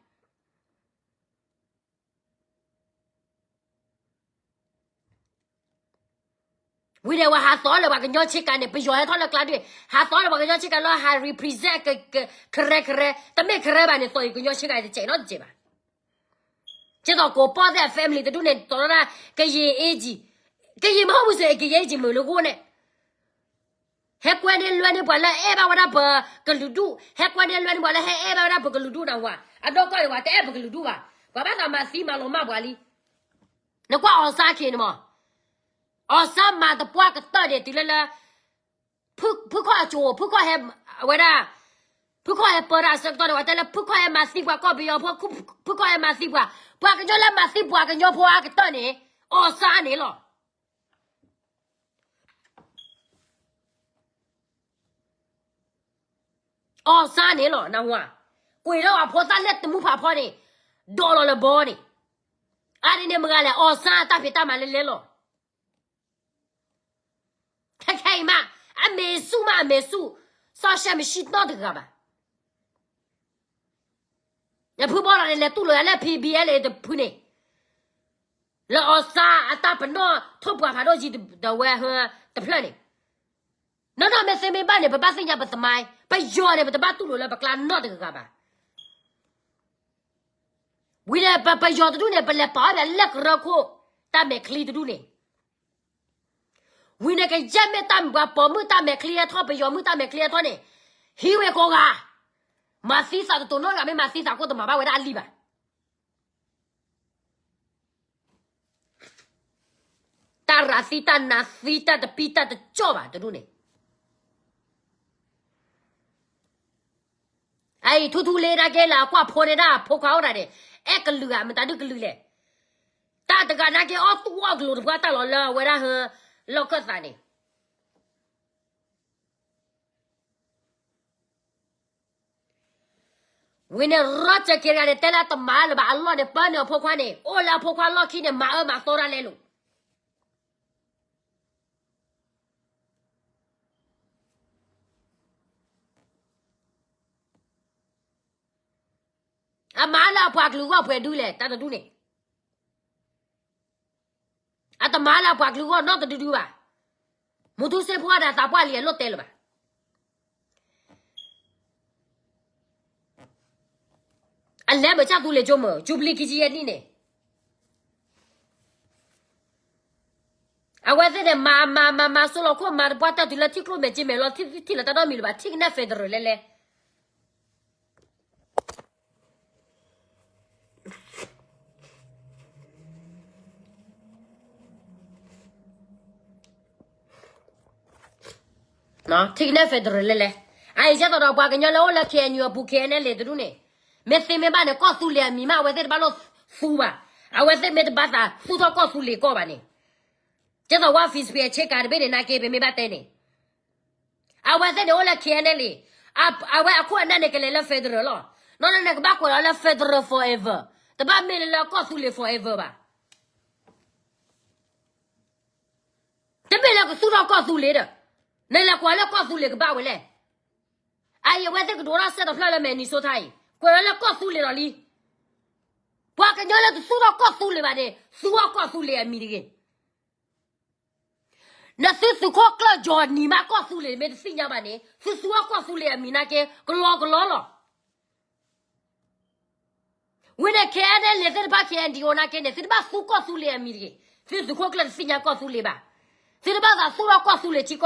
ဝံၤန့ၣ် ဝဲဟးသီလၢပှၤကညီဆ့ကၤန့ၣ် ပယီၤဟဲထီၣ်လၢကျါဒၣ်, ဟးသီလၢပှၤကညီဆ့ကၤလၢဟး represent ကရဲကရဲ, တမ့ၢ်ကရဲဘၣ်န့ၣ် သီအံၤကညီဆ့ကၤတစဲးနီတစဲးဘၣ်. ကဲသိးကိးပီၢ်သ့ၣ်အ family တဒူၣ်န့ၣ် သီထီၣ်ဒၣ် ကယံာ်အ့ၣ်ကံ, ကယံာ်မ့ၢ်ဟီၣ်မုၢ်စ့ၢ် ကယံာ်အ့ၣ်ကံမုာ်လၢဂိၢ်န့ၣ် ဟဲကွဲန့ၢ်လွဲန့ၢ်ပှၤလၢအဲၣ်ဘၣ်ဝဲဒၣ်ပကလုာ်ဒူၣ်, ဟဲကွဲန့ၢ်လွဲန့ၢ်ပှၤလၢဟဲအဲၣ်ဘၣ်ဝဲဒၣ်ပကလုာ်ဒူၣ်နၢ်ဟူဧါ, အဒီကီၢ်န့ၣ် ပှၤတအဲၣ်ပကလုာ်ဒူၣ်ဘၣ်, ပှၤဘၣ်သးမၤသံမၤလီၤမၢ်ပှၤလံ. နကွၢ်အီၣ်စၢ်ခ့န့ၣ်မး, အီၣ်စၢ်မၤသပှၢ်ကတၢၢ်န့ၣ် တုၤလၢလၢ ဖုၣ်ခီၣ်အကၠိ, ဖုၣ်ခီၣ်ဟဲ, အဝဲဒၣ်, ဖုၣ်ခီၣ်ဟဲပၢတၢ်အဆၢကတီၢ်န့ၣ် ပှၤတဲလၢဖုၣ်ခီၣ်ဟဲမၤသံပှၤကီၢ်ပယီၤဖိ, ဖုၣ်ခီၣ်ဟဲမၤသံပှၤ, ပှၤကညီလၢမၤသံပှၤကညီဖိအါကတၢၢ်န့ၣ် အီၣ်စၢ်န့ၣ်လီၤ. အီၣ်စၢ်န့ၣ်လီၤ နၢ်ဟူဧါ, ကွံာ်ဒီးအဖိသၣ်လၢတမူဖးဖီန့ၣ်, ဒိးလီၤလၢဘီန့ၣ်, အါန့ၣ်န့ၣ်မတၤဂၤလဲၣ်, အီၣ်စၢ်အတၢ်ဖံးတၢ်မၤလဲၤလဲၤလီၤ. ခဲခဲအံၤမး, အမ့ၢ်ဆူၣ်မးအမ့ၢ်ဆူၣ်, စီၤရှဲမဆံနီတဂၤဘၣ်. နဖုဘီလီၤန့ၣ် လဲၤတူၢ်လိာ်ယၤလၢ ဖံဘံအဲလ့တဖုန့ၣ်, လၢအီၣ်စၢ်အတၢ်ပနီၣ်ထိၣ်ပှၢ်ဖးဒိၣ်ကံတဝဲဟၢတဖျၢၣ်န့ၣ်, နီၢ်နီၢ်မ့ၢ်သ့မ့ၢ်ဘၣ်န့ၣ် ပဘၣ်သ့ၣ်ညါပသမိုင်း, ပယီၤန့ၣ် ပတဘၣ်တူၢ်လိာ်လၢပကျါနီတဂၤဘၣ်. ဝံၤန့ၣ် ပယီၤတဒူၣ်န့ၣ် ပလဲၤပာ်အီၣ်ဒၣ်လၢကရၢခိၣ် တၢ်မဲာ်ချံတဒူၣ်န့ၣ်, ဝံၤန့ၣ် ကယဲၢ်မ့ၢ်တၢ်မ့ၢ်ပှၤပိာ်မုၣ်တၢ်မဲာ်ချံဟဲထီၣ် ပယီၤမုၣ်တၢ်မဲာ်ချံဟဲထီၣ်န့ၣ်, ဟံးဝဲကိးဂၤ, မၤသံသးတတိၤနီတဂၤ မ့ၢ်မၤသံသးခိၣ်တမၤဘၣ်ဝဲဒၣ်အလံၢ်ဘၣ်. တၢ်ရၤသံတၢ်နးသံတၢ်တပံတၢ်တကၠီၣ်ဘၣ်တဒူၣ်န့ၣ်, အအံၤထူထူလ့နာ်က့လၢအကွၢ်ဖိန့ၣ်ဒၣ် ဖိခွါအိၣ်ဒၣ်န့ၣ်, အဲၣ်ကလုာ်ဧါ မတၤဒုကလုာ်လဲၣ်, တၢ်တဂၤနာ်က့အီၣ်သူၣ်အီၣ်ကလိၤတပှၢ်တၢ်လီၤလၢအဝဲဒၣ်ဟၢ လီၢ်ခၢၣ်သးန့ၣ် ဝံၤန့ၣ် ရီၢ်စၢၤက့ၤတဂၤန့ၣ် တဲလၢအတမၤလၢၤဘၣ်အလီၢ်န့ၣ် ပၢနုာ်အဖိခွါန့ၣ် အိၣ်လၢအဖိခွါလီၢ်ခံန့ၣ် မၤအၢမၤသီတၢ်လဲလိာ်, အမၤလၢအပှၤကလုာ်ဂီၢ်ပှဲၤဒုလဲၣ် တၢ်တဒူၣ်န့ၣ် အတမၤလၢအပှၤကလုာ်ဂီၢ်နီတဒုဒုဘၣ်. မူထူစ့ဖိအဒၣ်သးပှၢ်လံအလိၣ်တဲလၢၤဘၣ်. အလဲၤမုာ်ဆၣ်သူလ့ၤကၠိမုာ် ယူဘလံခံဆံယဲၢ်နံၣ်န့ၣ်, အဝဲသ့ၣ်န့ၣ် မၤမၤမၤမၤစိလီၤခိၣ် မၤတပှၢ်တၢၢ်တုၤလၢထံကျိမဲာ်ကၠ့မဲာ်လီၤ ထံၣ်လၢတၢ်နီတမံၤလၢၤဘၣ် ထံၣ်ကနဲၣ် federal လဲၣ်လဲၣ် ထံၣ်ကနဲၣ် federal လဲၣ်လဲၣ်. အအံၤကဲသိးဒီးပှၤကညီလၢအိၣ်လၢ KNU အပူၤ KNLA တဒူၣ်န့ၣ်, မ့ၢ်သ့မ့ၢ်ဘၣ်န့ၣ် ကီၢ်သူလ့ၤအမံၤမး အဝဲသ့ၣ်တဘၣ်လိၣ်သူဘၣ်. အဝဲသ့ၣ်မ့ၢ်တဘၣ်သးသူထီၣ်ကီၢ်သူလ့ၤကီၢ်ဘၣ်န့ၣ်, ကဲသိးဝဲ Frisbee အဆ့ကၤတဘ့ၣ်န့ၣ် နာ်က့ ပမ့ၢ်ဘၣ်တဲန့ၣ် အဝဲသ့ၣ်န့ၣ်အိၣ်လၢ KNLA, အဝဲအခိၣ်အနၢ်န့ၣ် ကလဲၤလၢ federal လီၤ. နီၢ်နီၢ်န့ၣ် ကဘၣ်ကွဲးလီၤလၢ federal forever, တဘၣ်မ့ၢ်လၢလၢကီၢ်သူလ့ၤ forever ဘၣ်. တမ့ၢ်လၢကသူၣ်ထီၣ်ကီၢ်သူလ့ၤဒီး, နလဲၤကွၢ်လၢကီၢ်သူလ့ၤကဘၣ်ဝဲလဲၣ်. အအံၤအဝဲသ့ၣ်ကဒိးထီၣ်စဲတဖျၢၣ်လၢ Minnesota အံၤ, ကွဲးဝဲလၢကီၢ်သူလ့ၤဒီးလံ. ပှၤကညီလၢတသူၣ်ထီၣ်ကီၢ်သူလ့ၤဘၣ်န့ၣ် သူအီၣ်ကီၢ်သူလ့ၤအမံၤတဂ့ၤ. နသုသုးခိၣ်ကျၢၢ်ကၠီၤနံၤမးကီၢ်သူလ့ၤမ့ၢ်တသ့ၣ်ညါဘၣ်န့ၣ် သုသူအီၣ်ကီၢ်သူလ့ၤအမံၤနာ်က့ ကလီကလီလီၤ. ဝံၤန့ၣ် KNLA သ့ၣ်တဖၣ် KNDO နာ်က့န့ၣ် သုတဘၣ်သူကီၢ်သူလ့ၤအမံၤတဂ့ၤ. သုသုးခိၣ်ကျၢၢ်တသ့ၣ်ညါကီၢ်သူလ့ၤဘၣ်. သုတဘၣ်သးသူထီၣ်ကီၢ်သူလ့ၤထံ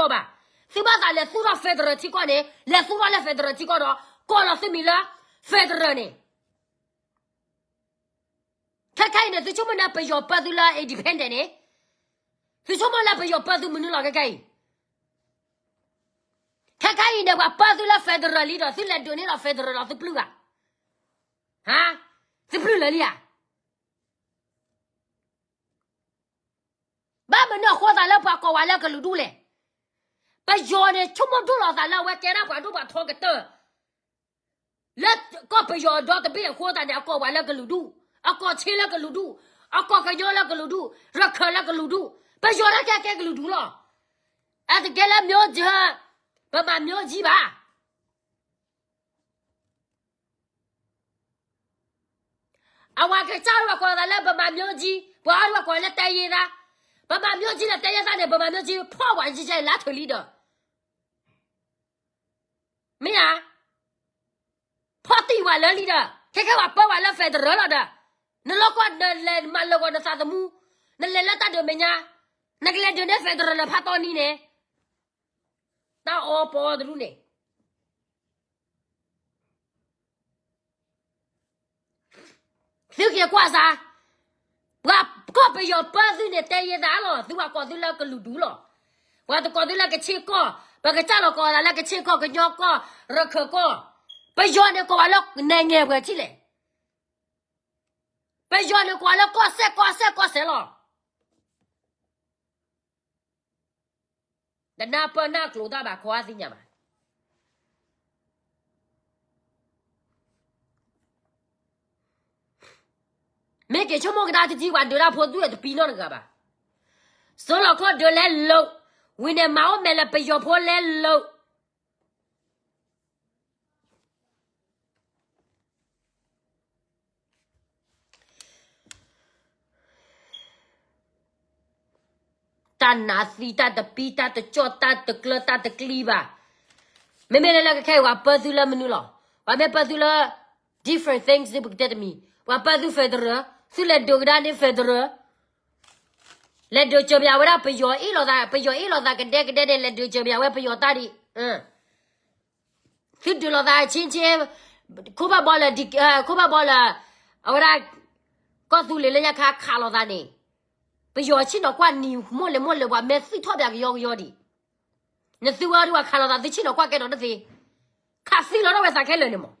ကီၢ်ဘၣ်. သုဘၣ်သးလဲၤသူထီၣ် federal ထံကီၢ်န့ၣ် လဲၤသူထီၣ်လၢ federal ထံကီၢ်ဒီး ကိးလီၤသုမံၤလၢ federal န့ၣ် ခဲခဲအံၤန့ၣ် သုဆိကမိၣ်န့ၣ် ပယီၤပၢသုလၢ independent န့ၣ်, သုဆိကမိၣ်လၢပယီၤပၢသုမနုၤလီၤခဲခဲအံၤ. ခဲခဲအံၤန့ၣ် ပှၤပၢသုလၢ federal လံဒီး သုလဲၤဒုးန့ၢ်ဒီး federal ဒီးသုပျုၢ်ဂၤ, ဟါ, သုပျုၢ် လၢာ်လံဧါ. ဘၣ်မနုၤအဃိသးလၢပှၤကိးဝဲလၢကလုာ်ဒူၣ်လဲၣ်. ပယီၤန့ၣ် ဆိကမိၣ်ဒိၣ်လီၤသးလၢအဝဲကဲဒၣ်ပှၤဒိၣ်ပှၤထီကတၢၢ် လၢကီၢ်ပယီၤဒီတဘ့ၣ်အဃိသတးန့ၣ် အကိးဝဲလၢကလုာ်ဒူၣ်, အကိးချ့လၢကလုာ်ဒူၣ်, အကိးကညီလၢကလုာ်ဒူၣ်, ရခၢၣ်လၢကလုာ်ဒူၣ်, ပယီၤတၢ်ကဲကဲကလုာ်ဒူၣ်လီၤ. အတကဲလၢ မျိုး ပမၤ မျိုးကြီး ဘၣ်. အဝဲကစၢ်ဒၣ်ဝဲကိးသးလၢ ဗမာမျိုးကြီး, ပှၤအီၤဒၣ်ဝဲကိးလၢ တိုင်းရင်းသား, ဗမာမျိုးကြီး လၢ တိုင်းရင်းသား န့ၣ် ဗမာမျိုးကြီး ဖီၣ်ဝဲယံၤယံၤလါထၢၣ်လံဒီး မ့ၢ်ဧါ, ဖီၣ်တံၢ်ဝဲလၢလံဒီး ခဲခဲဝဲပၢဝဲလၢ federal လီၤဒီး နလီၢ်ကီၢ် နလဲၤမၤလၢာ်ဂီၤနသးသမူ, နလဲၤလၢတၢ်ဒုးမဲာ်ညါ, နကလဲၤဒုးန့ၢ် federal လၢဖးတီနံၤန့ၣ်, တၢ်အီပီတဒူၣ်န့ၣ် သုက့ၤကွၢ်စၢ်, ပှၤကီၢ်ပယီၤပၢသုန့ၣ် တိုင်းရင်းသား လီၤ, သုဝဲကိးသုလၢကလုာ်ဒူၣ်လီၤ. ပှၤတကိးသုလၢကဆ့ကီၢ်, ပကစၢ်လီၤကိးသးလၢကဆ့ကီၢ်, ကညီကီၢ်, ရခၢၣ်ကီၢ်, ပယီၤန့ၣ်ကိးဝဲလၢ နိုင်ငံ ပှဲၤထံၣ်လဲၣ်. ပယီၤန့ၣ်ကိးဝဲလၢကီၢ်စဲၣ် ကီၢ်စဲၣ် ကီၢ်စဲၣ်လီၤ. တနၢ်ပၢၢ်နၢ်ကျိၤတၢ်ဘၣ် ခီအသ့ၣ်ညါဘၣ်. မ့ၢ်က့ၤဆိကမိၣ်ကဒါတကံၢ် ပှၤဒုးတၢ်ဖိဒူၣ်တပံနီတဂၤဘၣ်. စိလီၤခီၣ်ဒုးလဲလိာ်, ဝံၤန့ၣ်မၤအိၣ်မဲာ်လၢပယီၤဖိလဲလိာ် တၢ်နးသံ တၢ်တပံ တၢ်တကၠီၣ် တၢ်တကျၢ တၢ်တကျံဘၣ်. မ့မ့ၢ်လၢလၢကခဲအံၤ ပှၤပၢသုလၢမနုၤလီၤ. ပှၤမ့ၢ်ပၢသုလၢ different things ပကတဲတမံၤ, ပှၤပၢသု federal, သုလဲၤဒုးကဒါန့ၢ် federal, လဲၤဒုးစၢၤပယၤဝဲဒၣ်ပယီၤအ့ၣ်လိာ်သး, ပယီၤအ့ၣ်လိာ်သးကဒဲကဒဲန့ၣ် လဲၤဒုးစၢၤပယၤဝဲပယီၤတၢ်ဒံး. သုဒုးလိာ်သးဆ့ဆ့, ခိၣ်ဘၣ်ဘီလၢ, ခိၣ်ဘၣ်ဘီလၢ, အဝဲဒၣ် ကီၢ်သူလ့ၤလၢညါခါခးလိာ်သးန့ၣ်, ပယီၤဆ့ၣ်နီၤကွၢ်နံၤမိၢ်လဲၣ်မိၢ်လဲၣ် ပှၤမ့ၢ်သွံၣ်ထီၣ်ပယၤကယီကယီဒံး. နသုဝဲဒၣ်ပှၤခးလိာ်သး သုဆ့ၣ်နီၤကွၢ်ကဲထီၣ်တသ့, ခးသံလီၤထီၣ်ဝဲသးခဲလၢာ်န့ၣ်မး.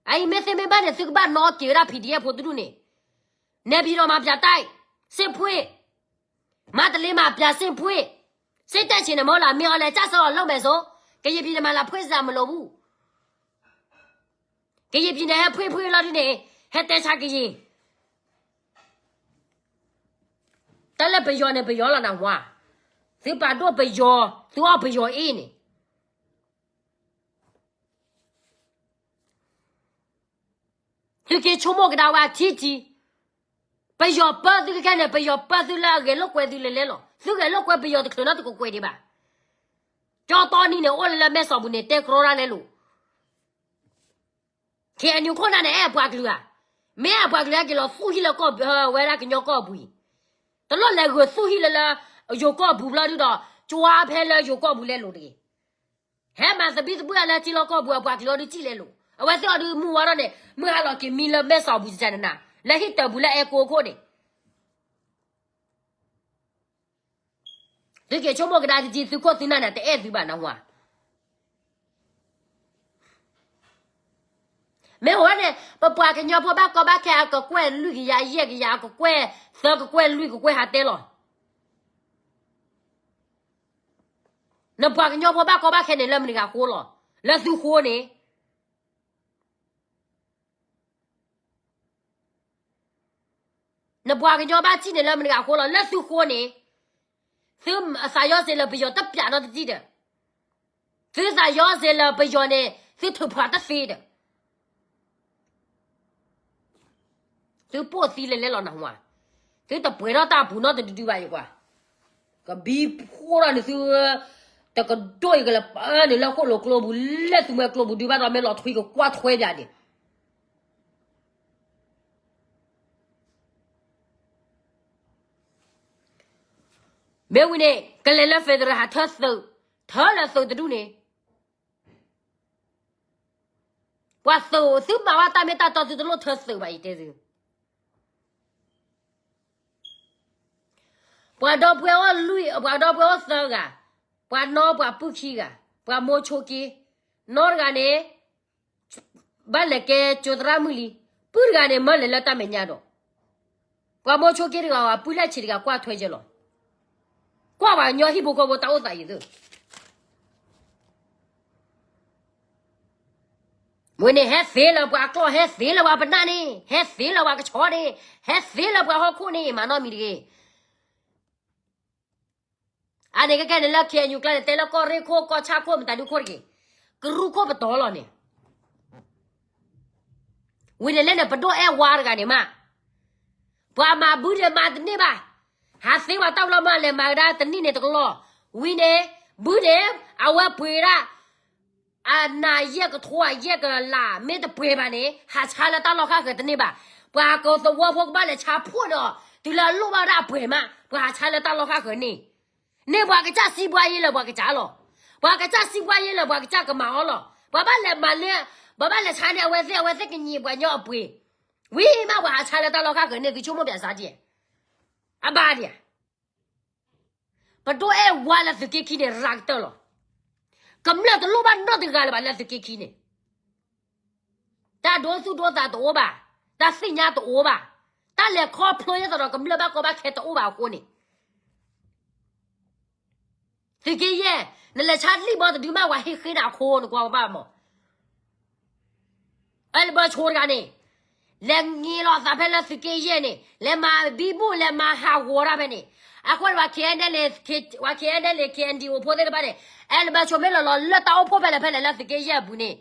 အအံၤမ့ၢ်သ့မ့ၢ်ဘၣ်န့ၣ် သုကဘၣ်နီၣ်က့ၤဝဲဒၣ် PDF ဖိတဒူၣ်န့ၣ်, နဲပံၤဒီးမၤပျးတၢ်, စ့ၣ်ဖှ့ၣ်, မၤတလ့မၤပျးစ့ၣ်ဖှ့ၣ်, စ့ၣ်တဲၣ်ဆ့ၣ်န့ၣ် မ့ၢ်လၢမ့ၢ်အီၤလဲၤကၢ်စၢအီၤလိၣ်မဲာ်စိ, ကယံာ်ပံၤန့ၣ်မၤလၢဖှ့ၣ်စၢ်မလိာ်ဘူး, ကယံာ်ပံၤန့ၣ် ဟဲဖှ့ၣ်ဖှ့ၣ်လီၤဒ်န့ၣ်, ဟဲတဲဆါကယံာ် တၢ်လၢပယီၤန့ၣ် ပယီၤလီၤနၢ်ဟူဧါ, သုပာ်ဒိၣ်ပယီၤ, သုအီၣ်ပယီၤအ့ၣ်န့ၣ်, သုက့ၤဆိကမိၣ်ကဒါဝဲထံထံ, ပယီၤပၢသုခဲခဲန့ၣ် ပယီၤပၢသုလၢအဂဲၤလိာ်ကွဲသုလဲၤလဲၤလီၤ. သုဂဲၤလိာ်ကွဲပယီၤတချုးနီတကကွဲးဒံးဘၣ်. ကၠီတီနံၤန့ၣ် အိၣ်လၢလၢမဲၢ်စီၤပူၤန့ၣ် တဲကြီဒၣ်လဲလိာ် KNU ခိၣ်နၢ်န့ၣ် အဲၣ်အပှၤကလုာ်ဧါ, မ့ၢ်အဲၣ်အပှၤကလုာ်ဟဲက့ၤလီၤသူၣ်ဟံၣ်လၢကီၢ်, ဝဲဒၣ်ကညီကီၢ်ပူၤအံၤ, တလိၣ်လဲၤဂုာ်သူၣ်ဟံၣ်လၢလၢ ယိၤကီၢ်ပူၤဘျီဒုဒီး ကွၢ်ဖဲလၢယိၤကီၢ်ပူၤလဲလိာ်တဂ့ၤ. ဟဲမၤသဘံၣ်သဘုၣ်လၢထံလီၢ်ကီၢ်ပူၤအပှၤကလုာ်အီၤဒုးစံၣ်လဲလိာ်, အဝဲသ့ၣ်အီၤဒုးမုၢ်ဝါထီၣ်န့ၣ် မုၢ်ဟါလီၤက့ၤမံလၢမဲၢ်စီၤပူၤကနၤ, လၢဟံၣ်တၢ်ပူၤလၢအဲကိခိၣ်န့ၣ် သုက့ၤဆိကမိၣ်ကဒါတကံၢ် သုခိၣ်သုနၢ်န့ၣ် တအဲၣ်သုဘၣ်နၢ်ဟူဧါ. မ့ၢ်ဝဲန့ၣ် ပပှၤကညီဖိဘၣ်ကီဘၣ်ခဲအကကွဲၢ်လွံၢ်ကယၤယဲၢ်ကယၤ အကကွဲၢ်သၢကကွဲၢ်လွံၢ်ကကွဲၢ် ဟးတဲလီၤ. နပှၤကညီဖိဘၣ်ကီဘၣ်ခဲန့ၣ် လၢမနုၤဂၤဃိလီၤ, လၢသုဃိန့ၣ် နပှၤကညီဘၣ်စံၣ်န့ၣ်လၢမနုၤဂၤဃိလီၤ, လၢသုဃိန့ၣ်, သုသးယီၤစ့လၢပယီၤတပျးနီတစံၣ်ဒီး, သုသးယီၤစ့လၢပယီၤန့ၣ် သုထုးဖးတသ့ဒီး, သုပိာ်သံလဲၤလဲၤလီၤနၢ်ဟူဧါ, သုတပှဲၤထီၣ်တၢ်အပူၤနီတဒုဒုဘၣ်ယကွၢ်, ကဘံဖှိၣ်ထီၣ်န့ၣ်သု တကဒိၣ်အံၤကလၢပၢန့ၣ်လၢခိၣ်လိၤကျိပူၤ လၢသုမှဲကျိပူၤဒုဘၣ်ဒီး မ့ၢ်လီၤထွံကကွၢ်ထွဲပၠးန့ၣ် မ့ၢ်ဝံၤန့ၣ် ကလဲၤလၢ federal ဟးထၢသုး, ထၢလၢသုးတဒူၣ်န့ၣ်, ပှၤသုးသုမၤဝဲတၢ်မ့ၢ်တၢ်တီသုတလိၣ်ထၢသုးဘၣ် ယတဲသု, ပှၤဒီပုၢ်ဝဲၢ်အိၣ်လွံၢ်, ပှၤဒီပုၢ်ဝဲၢ်အိၣ်သၢဂၤ, ပှၤနီပှၤပုၢ်ခံဂၤ, ပှၤမိၤဆိက့, နီတဂၤန့ၣ် ဘၣ်လဲၤကဲကၠိသရၣ်မုၣ်လံ, ပုၢ်တဂၤန့ၣ် မၢလဲၤလၢတၢ်မဲာ်ညါဒီး, ပှၤမိၤဆိက့တဂၤ အပုၢ်လၢဆံးတဂၤ ကွၢ်ထွဲကဲလီၤ, ကွၢ်ပှၤကညီဟံၣ်ဖိဃီဖိတၢ်အိၣ်သးအံၤသ့ၣ် ဝံၤန့ၣ် ဟဲသ့လၢပှၤကျီၢ်, ဟဲသ့လၢပှၤပနၢ်န့ၣ်, ဟဲသ့လၢပှၤကဆီန့ၣ်, ဟဲသ့လၢပှၤဟီၣ်ခိၣ်န့ၣ် မၤနီၣ်မံၤတဂ့ၤ. အန့ၣ်ကဲကဲန့ၣ်လၢ ခ့ၣ်အဲၣ်ယူၣ် ကျါန့ၣ် တဲလၢကီၢ်ရ့ၣ်ခိၣ် ကီၢ်ဆၣ်ခိၣ် မတၤဒုခိၣ်တဂ့ၤ, ကရူၢ်ခိၣ်ပတီၢ်လီၤန့ၣ်. ဝံၤန့ၣ်လၢန့ၣ် ပဒိၣ်အဲၣ်ဝါတဂၤန့ၣ်မး, ပှၤမၤဘုဒၣ်မၤတန့ၢ်ဘၣ်, ဟးသ့ပှၤတၢ်လီၤမၢ် လဲၤမၤကဒါတနံၣ်န့ၣ်တကလီၢ်, ဝံၤန့ၣ် ဘုန့ၣ် အဝဲပှ့ၤဒၣ် အနၤယဲၢ်ကထိယဲၢ်ကလး မ့ၢ်တပှဲၤဘၣ်န့ၣ် ဟးဆါလၢတၢ်လီၢ်ဃၣ်ဃၢၤတန့ၢ်ဘၣ်. ပှၤကသဝီဖိကဘၣ်လဲၤဆါဖှိၣ်ဒီး တုၤလၢအလိၣ်ဘၣ်ဒၣ်အပှဲၤမး ပှၤဟးဆါလၢတၢ်လီၢ်ဃၣ်ဃၢၤန့ၣ်, န့ၢ်ပှၤကစၢ်စံးပှၤယ့လၢပှၤကစၢ်လီၤ. ပှၤကစၢ်စံးပှၤယ့လၢပှၤကစၢ်ကမၤအီၤလီၤ. ပှၤဘၣ်လဲၤမၤလၢ ပှၤဘၣ်လဲၤဆါန့ၢ်အဝဲသ့ၣ် အဝဲသ့ၣ်ကညံးပှၤညီအပှ့ၤ, ဝံၤမးပှၤဟးဆါလၢတၢ်လီၢ်ဃၣ်ဃၢၤန့ၣ် သုဆိကမိၣ်ပၠးစါက့ၤ, အဘၣ်ဒံးဧါ. ပဒိၣ်အဲၣ်ဝါလၢသုးက့ခံန့ၣ် ရၤကတၢၢ်လီၤ. ကမျၢၢ်တလိၣ်ဘၣ်နီတဂၤလၢၤဘၣ်လၢသုးက့ခံန့ၣ်, တၢ်ဒိသူၣ်ဒိသးတအိၣ်ဘၣ်, တၢ်သ့ၣ်ညါတအိၣ်ဘၣ်, တၢ်လဲၤခီဖျိယဲၢ်သိးဒီးကမျၢၢ်ဘၣ်ကီဘၣ်ခဲတအိၣ်ဘၣ်အဃိန့ၣ်, သုးက့ယဲၢ် နလဲၤဆါလံၣ်ဘီတဒုမး ပှၤဟ့ၣ်ဃ့နၤအခိ နကွၢ်ဘၣ်မး. အဲလၢဘၢဆိတဂၤန့ၣ် လဲၤင့ၤလီၤအသးဖဲလၢသုးက့ယဲၢ်န့ၣ် လဲၤမၤဘံဘူၣ် လဲၤမၤဟးဂီၤတၢ်ဖဲန့ၣ်, အဃိန့ၣ် ပှၤ ခ့ၣ်အဲၣ်အဲၣ်လ့ၣ် ခ့ၣ်အဲၣ်အဲၣ်လ့ၣ် ခ့ၣ်အဲၣ်ဒံၣ်အိၣ်ဖိသ့ၣ်တဖၣ်န့ၣ် အဲလၢဘၢဆိမ့ၢ်လီၤလီၤလၢတၢ်အိၣ်ဖှိၣ်ဖဲလဲၣ်ဖဲလဲၣ်လၢသုးက့ယဲၢ်အပူၤန့ၣ်,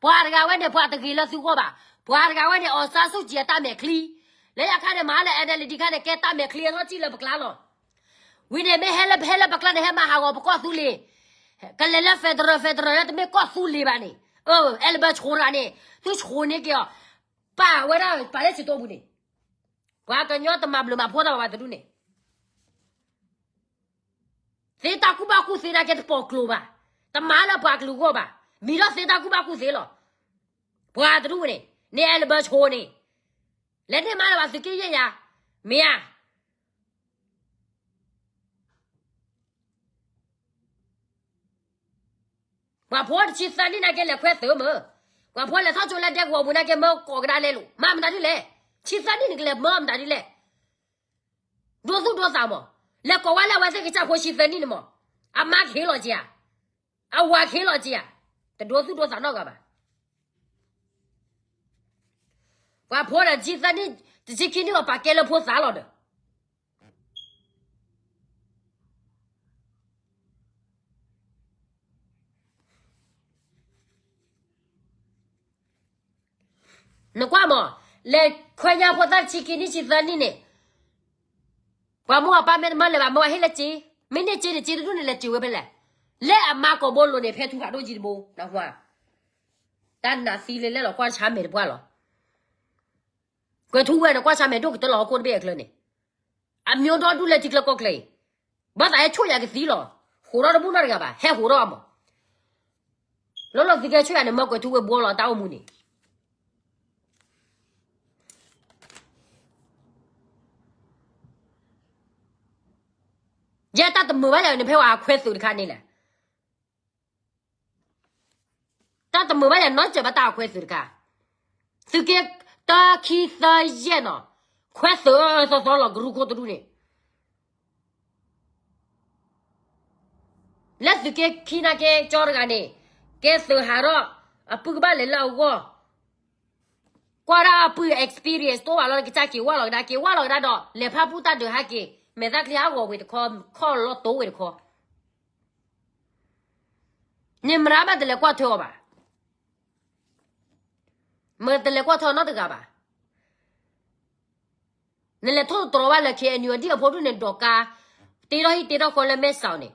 ပှၤတဂၤဝဲန့ၣ် ပှၤတဂ့ၤလၢသုဂီၢ်ဘၣ်, ပှၤတဂၤဝဲန့ၣ် အောင်ဆန်းစုကြည် အတၢ်မဲာ်ချံ, လၢယခါန့ၣ် မၤလၢ NLD ခါန့ၣ် ကဲတၢ်မဲာ်ချံအလီၢ်ထံလၢပကျါလီၤ. ဝံၤန့ၣ်မ့ၢ်ဟဲလၢ ဟဲလၢပကျါန့ၣ် ဟဲမၤဟးဂီၤပကီၢ်သူလ့ၤ, ကလဲၤလၢ federal federal လၢတမ့ၢ်ကီၢ်သူလ့ၤဘၣ်န့ၣ်, အဲလၢဘၢဆိတဂၤန့ၣ် သုဆိန့ၢ်က့ၤအီၤ, ပာ်ဝဲဒၣ်ပာ်လၢစံၣ်တိပူၤန့ၣ်, ပှၤကညီတမၤဘျုးမၤဖှိၣ်တၢ်ဘၣ်ပှၤတဒူၣ်န့ၣ်, သ့တၢ်ကူၣ်ဘၣ်ကူၣ်သ့နာ်က့တပိာ်ကျိၤဘၣ်, တမၤလၢပှၤကလုာ်ဂီၢ်ဘၣ်, မံၤဒီးသ့တၢ်ကူၣ်ဘၣ်ကူၣ်သ့လီၤ. ပှၤတဒူၣ်န့ၣ် န့ၣ်အဲလၢဘၢဆိန့ၣ်, လဲၤန့ၢ်မးလၢပှၤသုးက့ယဲၢ်ယၤ, မ့ၢ်ဧါ. ပှၤဖိတဆံသၢနံၣ်နာ်က့လဲၤခွဲသုးမ့ၢ်, ပှၤဖိလဲၤထီၣ်ကၠိလၢဒဲကဝီၤပူၤနာ်က့ မၢကိးကဒါလဲလိာ် မၤမတၤဒ်လဲၣ်, ဆံသၢနံၣ်န့ၣ်ကလဲၤမၢမတၤဒ်လဲၣ်, ဒိသူၣ်ဒိသးမး, လဲၤကိးဝဲလၢအဝဲသ့ၣ်ကစၢ်ဖိဆံသၢနံၣ်န့ၣ်မး, အမါကဟ့ၣ်လီၤက့ၤဧါ, အဝၤကဟ့ၣ်လီၤက့ၤဧါ, တဒိသူၣ်ဒိသးနီတဂၤဘၣ်. ပှၤဖိဒီးဆံသၢနံၣ် တဆံခံနံၣ်အီၤပာ်ကဲလၢဖိသၣ်လီၤဒီး နကွၢ်မး, လဲၤခွဲညါဖိသၣ်တဆံခံနံၣ်ဆံသၢနံၣ်န့ၣ်, ပှၤမိၢ်အပၢ်မ့ၢ်တမၢလဲၤဘၣ် မၢဝဲဟ့ၣ်လၢစ့, မ့ၢ်န့ၢ်စ့န့ၣ် စ့တဒူၣ်န့ၣ် လဲၤစ့ဝဲဖဲလဲၣ်, လၢအမါကိာ်ဘိလိၤန့ၣ် ဖဲထူဖးဒိၣ်ကံတဘိ, နကွၢ်, တၢ်နးသံလၢလဲၣ်လီၤ ကွၢ်ဆါမဲာ်တပှၢ်လီၤ. ကွဲၤထူဝဲန့ၣ် ကွၢ်ဆါမဲာ်ဒိၣ်ကတၢၢ်လီၤ ဟီၣ်ခိၣ်တဘ့ၣ်အချၢန့ၣ်, အမျိုးဒီဒူၣ်လၢထံချၢကီၢ်ချၢအံၤ, ဘၣ်သးဟဲဆိၣ်ယၤကသံလီၤ, ဟိးထီၣ်တဘူၣ်နီတဂၤဘၣ် ဟဲဟိးထီၣ်မး, လီၤလီၤသုးကဲဆိၣ်ယၤန့ၣ် မၢကွဲၤထူဝဲဘှီလီၤတၢ်အိၣ်မူန့ၣ် ယဲတၢ်တမုာ်ဘၣ်ယၤန့ၣ် ဖဲဝဲအခွဲသုးတခါန့ၣ်လဲၣ်, တၢ်တမုာ်ဘၣ်ယၤနီတစဲးဘၣ်တၢ်အခွဲသုးတခါ, သုးက့တၢခံသၢယဲၢ်နီၤ, ခွဲသုးအၢအၢသီသီလီၤ ကရူၢ်ခိၣ်တဒူၣ်န့ၣ်, လၢသုးက့ခံနာ်က့ကၠီတဂၤန့ၣ်, ကဲသုးဟးထီၣ်, အပုၢ်ကဘၣ်လဲၤလၢအဂီၢ် ကွၢ်ဒၣ်အပုၢ် experience တိၢ်ဘၣ်လီၤ ကစၢ်က့ၤဝၢ်လီၤကဒါ က့ၤဝၢ်လီၤကဒါဒီး လဲၤဖးဘူၣ်တၢ်ဒုးဟဲက့ၤ မဲာ်သၣ်ချံဟးဂီၤဝဲတခီ, ခီၣ်လီၤတိၢ်ဝဲတခီ, န့ၣ်မရၤဘၣ်တလဲၤကွၢ်ထွဲအီၤဘၣ်, မတလဲၤကွၢ်ထွဲအီၤနီတဂၤဘၣ်. နလဲၤထိၣ်သတြီၤဘၣ်လၢ KNU အဒံၣ်အဖိဒူၣ်န့ၣ် ဒိးကါ, တ့ထီၣ်ဟံၣ်တ့ထီၣ်ဃီလၢမဲၢ်စီၤန့ၣ်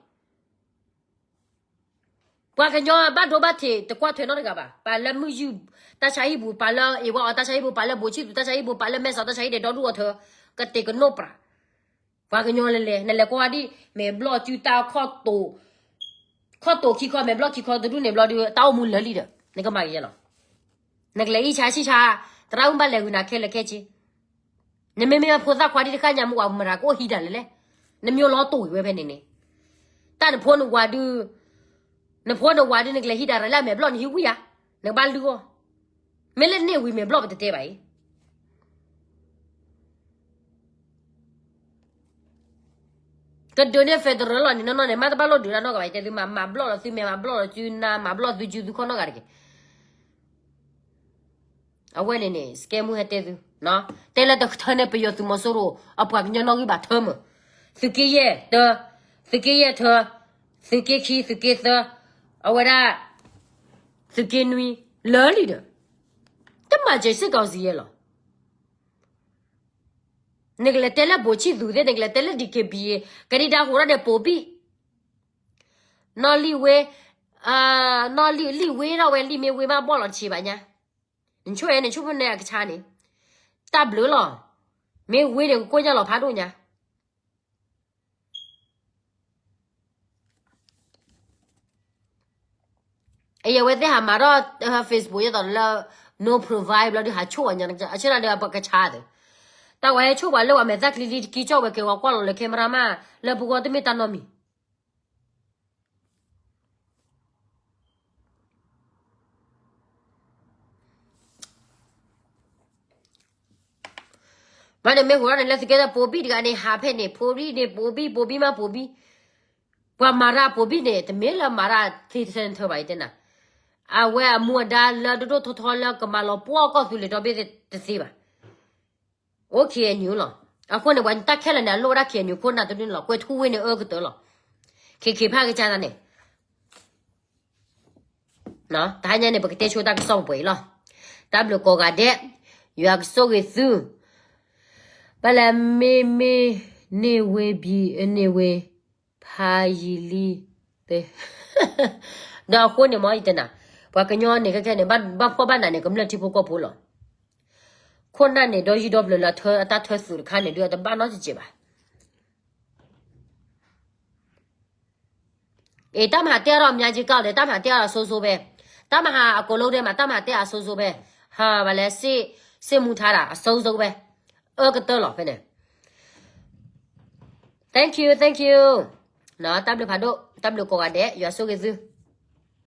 ပှၤကညီဘၣ်ဒိဘၣ်ထံးတကွၢ်ထွဲနီတဂၤဘၣ်. ပာ်လၢမုၢ်ယုၢ်တၢ်ဆါဟံၣ်ပူၤ, ပာ်လၢအ့ၣ်ဝါအီၤတၢ်ဆါဟံၣ်ပူၤ, ပာ်လၢဘိးဆံၣ်သူးတၢ်ဆါဟံၣ်ပူၤ, ပာ်လၢမဲၢ်စီၤတၢ်ဆါဟံၣ်န့ၣ် ဒီဒူၣ်အီၤထၢ, ကတဲာ်ကနိးပြး. ပှၤကညီလဲၤလဲၤ နလဲၤကွၢ်ဝဲဒ် မဲာ်ဘျီၣ်စုတၢ်ခီၣ်တိာ်, ခီၣ်တိာ်ခံခီမဲာ်ဘျီၣ်ခံခီတဒူၣ်န့ၣ်ဘျီဒီး တၢ်အိၣ်မူလၢာ်လံဒီး နကမၤကယဲလီၤ. နကလဲၤအံၣ်ဆါဆံၣ်ဆါ, သရၣ်မုၣ်ဘၣ်လဲၤဂုာ်နၤခဲလၢာ်ခဲဆ့. နမ့မ့ၢ်ဖိသၣ်ခွါဒ်တဃၣ်ညါမူးဝဲ မတၤကအိၣ်ဟံးတၢ်လဲၣ်လဲၣ်. နမ့ၢ်လီၤတိၢ်ဝံၤဝဲဖဲန့ၣ်န့ၣ်, တၢ်နဖိနဝၤဒုး, နဖိနဝၤဒုး နကလဲၤဟံးတၢ်ရၤလၢအမဲာ်ဘျီၣ် နဟံးဝံၣ်ဧါ, နကဘၣ်လုၢ်အီၤ. မ့ၢ်လၢန့ၢ်ဝံၤမဲာ်ဘျီၣ်ပတတဲဘၣ်အံၤ. ကဒုးန့ၢ် federal လီၤန့ၣ် နီၢ်နီၢ်န့ၣ် မ့ၢ်တဘၣ်လိၣ်ဒုးတၢ်နီတဂၤဘၣ် ယတဲသု မၤဘျီၣ်လီၤသုမဲာ် မၤဘျီၣ်လီၤစုနၤ မၤဘျီၣ်သုစုသုခီၣ်နီတဂၤတဂ့ၤ. အဝဲန့ၣ်န့ၣ် scam ဟဲတဲသု, တဲလၢတထၢန့ၣ် ပယီၤသုးမီၤစိရိၤ အပှၤကညီနီၣ်ဂံၢ်ဘၣ်ထၢမုၢ်, သုးက့ယဲၢ်တၢ, သုးက့ယဲၢ်ထၢ, သုးက့ခံ သုးက့သၢ, အဝဲဒၣ် သုးက့နွံ, လၢလံဒီး တမၤစၢၤစ့ၢ်ကီးစံးယဲလီၤ. နကလဲၤတဲလၢဘိးဆံၣ်သူးသ့ၣ် နကလဲၤတဲလၢ DKBA ကဒံဒါဟူးထီၣ်န့ၣ် ပိာ်ဘံၣ်, နီၢ်လံၣ်ဝ့, နီၢ်လံၣ် လံၣ်ဝ့ထီၣ်ဝဲ လံၣ်မ့ၢ်ဝ့မးဘီၣ်လီၤတဆံးဘၣ်ညါ, နဆိၣ်အဲၣ် နဆိၣ်ဖိန့ၣ်အကဆါန့ၣ်, တၢ်ဘျုးလီၤ, မ့ၢ်ဝ့န့ၣ် ကကိၢ်ညါလီၤဖးဒိၣ်ညါ အယဝဲသ့ၣ်ဟးမၤထီၣ် Facebook ယသိးလၢ no profile ဘျီဒုးဟးဆိၣ်ဝဲညါ အဆၢဒၣ်ဒီးပကဆါသ့, တၢ်ဝဲဟဲဆိၣ်ပှၤလၢပှၤမဲာ်သၣ်ချံလံတကံကၠီၣ်ဝဲက့ၤဝဲကွၢ်လီၤလၢ camera မး လၢပဂီၢ်တမ့ၢ်တၢ်နီတမံၤ ဘၣ်န့ၣ်မ့ၢ်ဟူးထီၣ်န့ၣ် လၢသုးက့သၢပိာ်ဘံၣ်တဂၤန့ၣ် ဟးဖဲန့ၣ် ပိာ်ဘံၣ်န့ၣ် ပိာ်ဘံၣ် ပိာ်ဘံၣ်မးပိာ်ဘံၣ်, ပှၤမၤတၢ်ပိာ်ဘံၣ်န့ၣ် တမ့ၢ်လၢမၤတၢ်သ့ထဲထဲဘၣ်အံၤတဲနၤ, အဝဲအမူအဒါလၢဒိၣ်ဒိၣ်ထီထီလၢကမၤလီၤပှီၢ်ကီၢ်သူလ့ၤဒီဘ့ၣ်တသ့ဘၣ် အိၣ် KNU လီၤ. အဃိန့ၣ် ပှၤတၢ်ခဲလၢာ်န့ၣ် အလိၣ်ဝဲဒၣ် KNU ခိၣ်နၢ်တဒုန့ၣ်လီၤ. ကွဲၤထူဝ့န့ၣ်အၢကတၢၢ်လီၤ. ခ့ခ့ဖးကစၢ်သးန့ၣ် တဟါညါန့ၣ် ပကတဲဆိတၢ်ကစီၣ်ပှဲၤအံၤလီၤ. တၢ်ဘျုးကိးဂၤဒဲး, ယွၤကဆိၣ်ဂ့ၤသု, ဘၣ်လဲၣ်မ့မ့ၢ်န့ၢ်ဝ့ဘံၤ န့ၢ်ဝ့ ဖးယံာ်လံ ဒီးအဃိန့ၣ်မ့ၢ်ယတဲနၤ, ပှၤကညီန့ၣ်ခဲခဲန့ၣ် ဘၣ်ဖှီၣ်ဘၣ်နးန့ၣ် ကမျၢၢ်ထံဖိကီၢ်ဖိလီၤ. ခိၣ်နၢ်န့ၣ် ဒီယံၤဒီပျၢၤလၢအတၢ်ထၢသုးတခါန့ၣ် ဒုးအတဘၣ်နီတစဲးဘၣ်. အ့ တၢ်မၤဟးတဲအီၤဒီး အများကြီးကောက်တယ်, တၢ်မၤဟးတဲအီၤဒီး အဆိုးဆိုးပဲ, တၢ်မၤဟးအကိးလိဒဲးမး, တၢ်မၤဟးတဲအီၤအဆိုးဆိုးပဲ, ဟး ဘၣ်လဲၣ် စစ်မှုထမ်းတာ အဆိုးဆိုးပဲ, အၢကတၢၢ်လီၤဖဲန့ၣ်. Thank you, thank you. တၢ်ဘျုးဖးဒိၣ်, တၢ်ဘျုးကိးဂၤဒဲး, ယွၤဆိၣ်ဂ့ၤသု.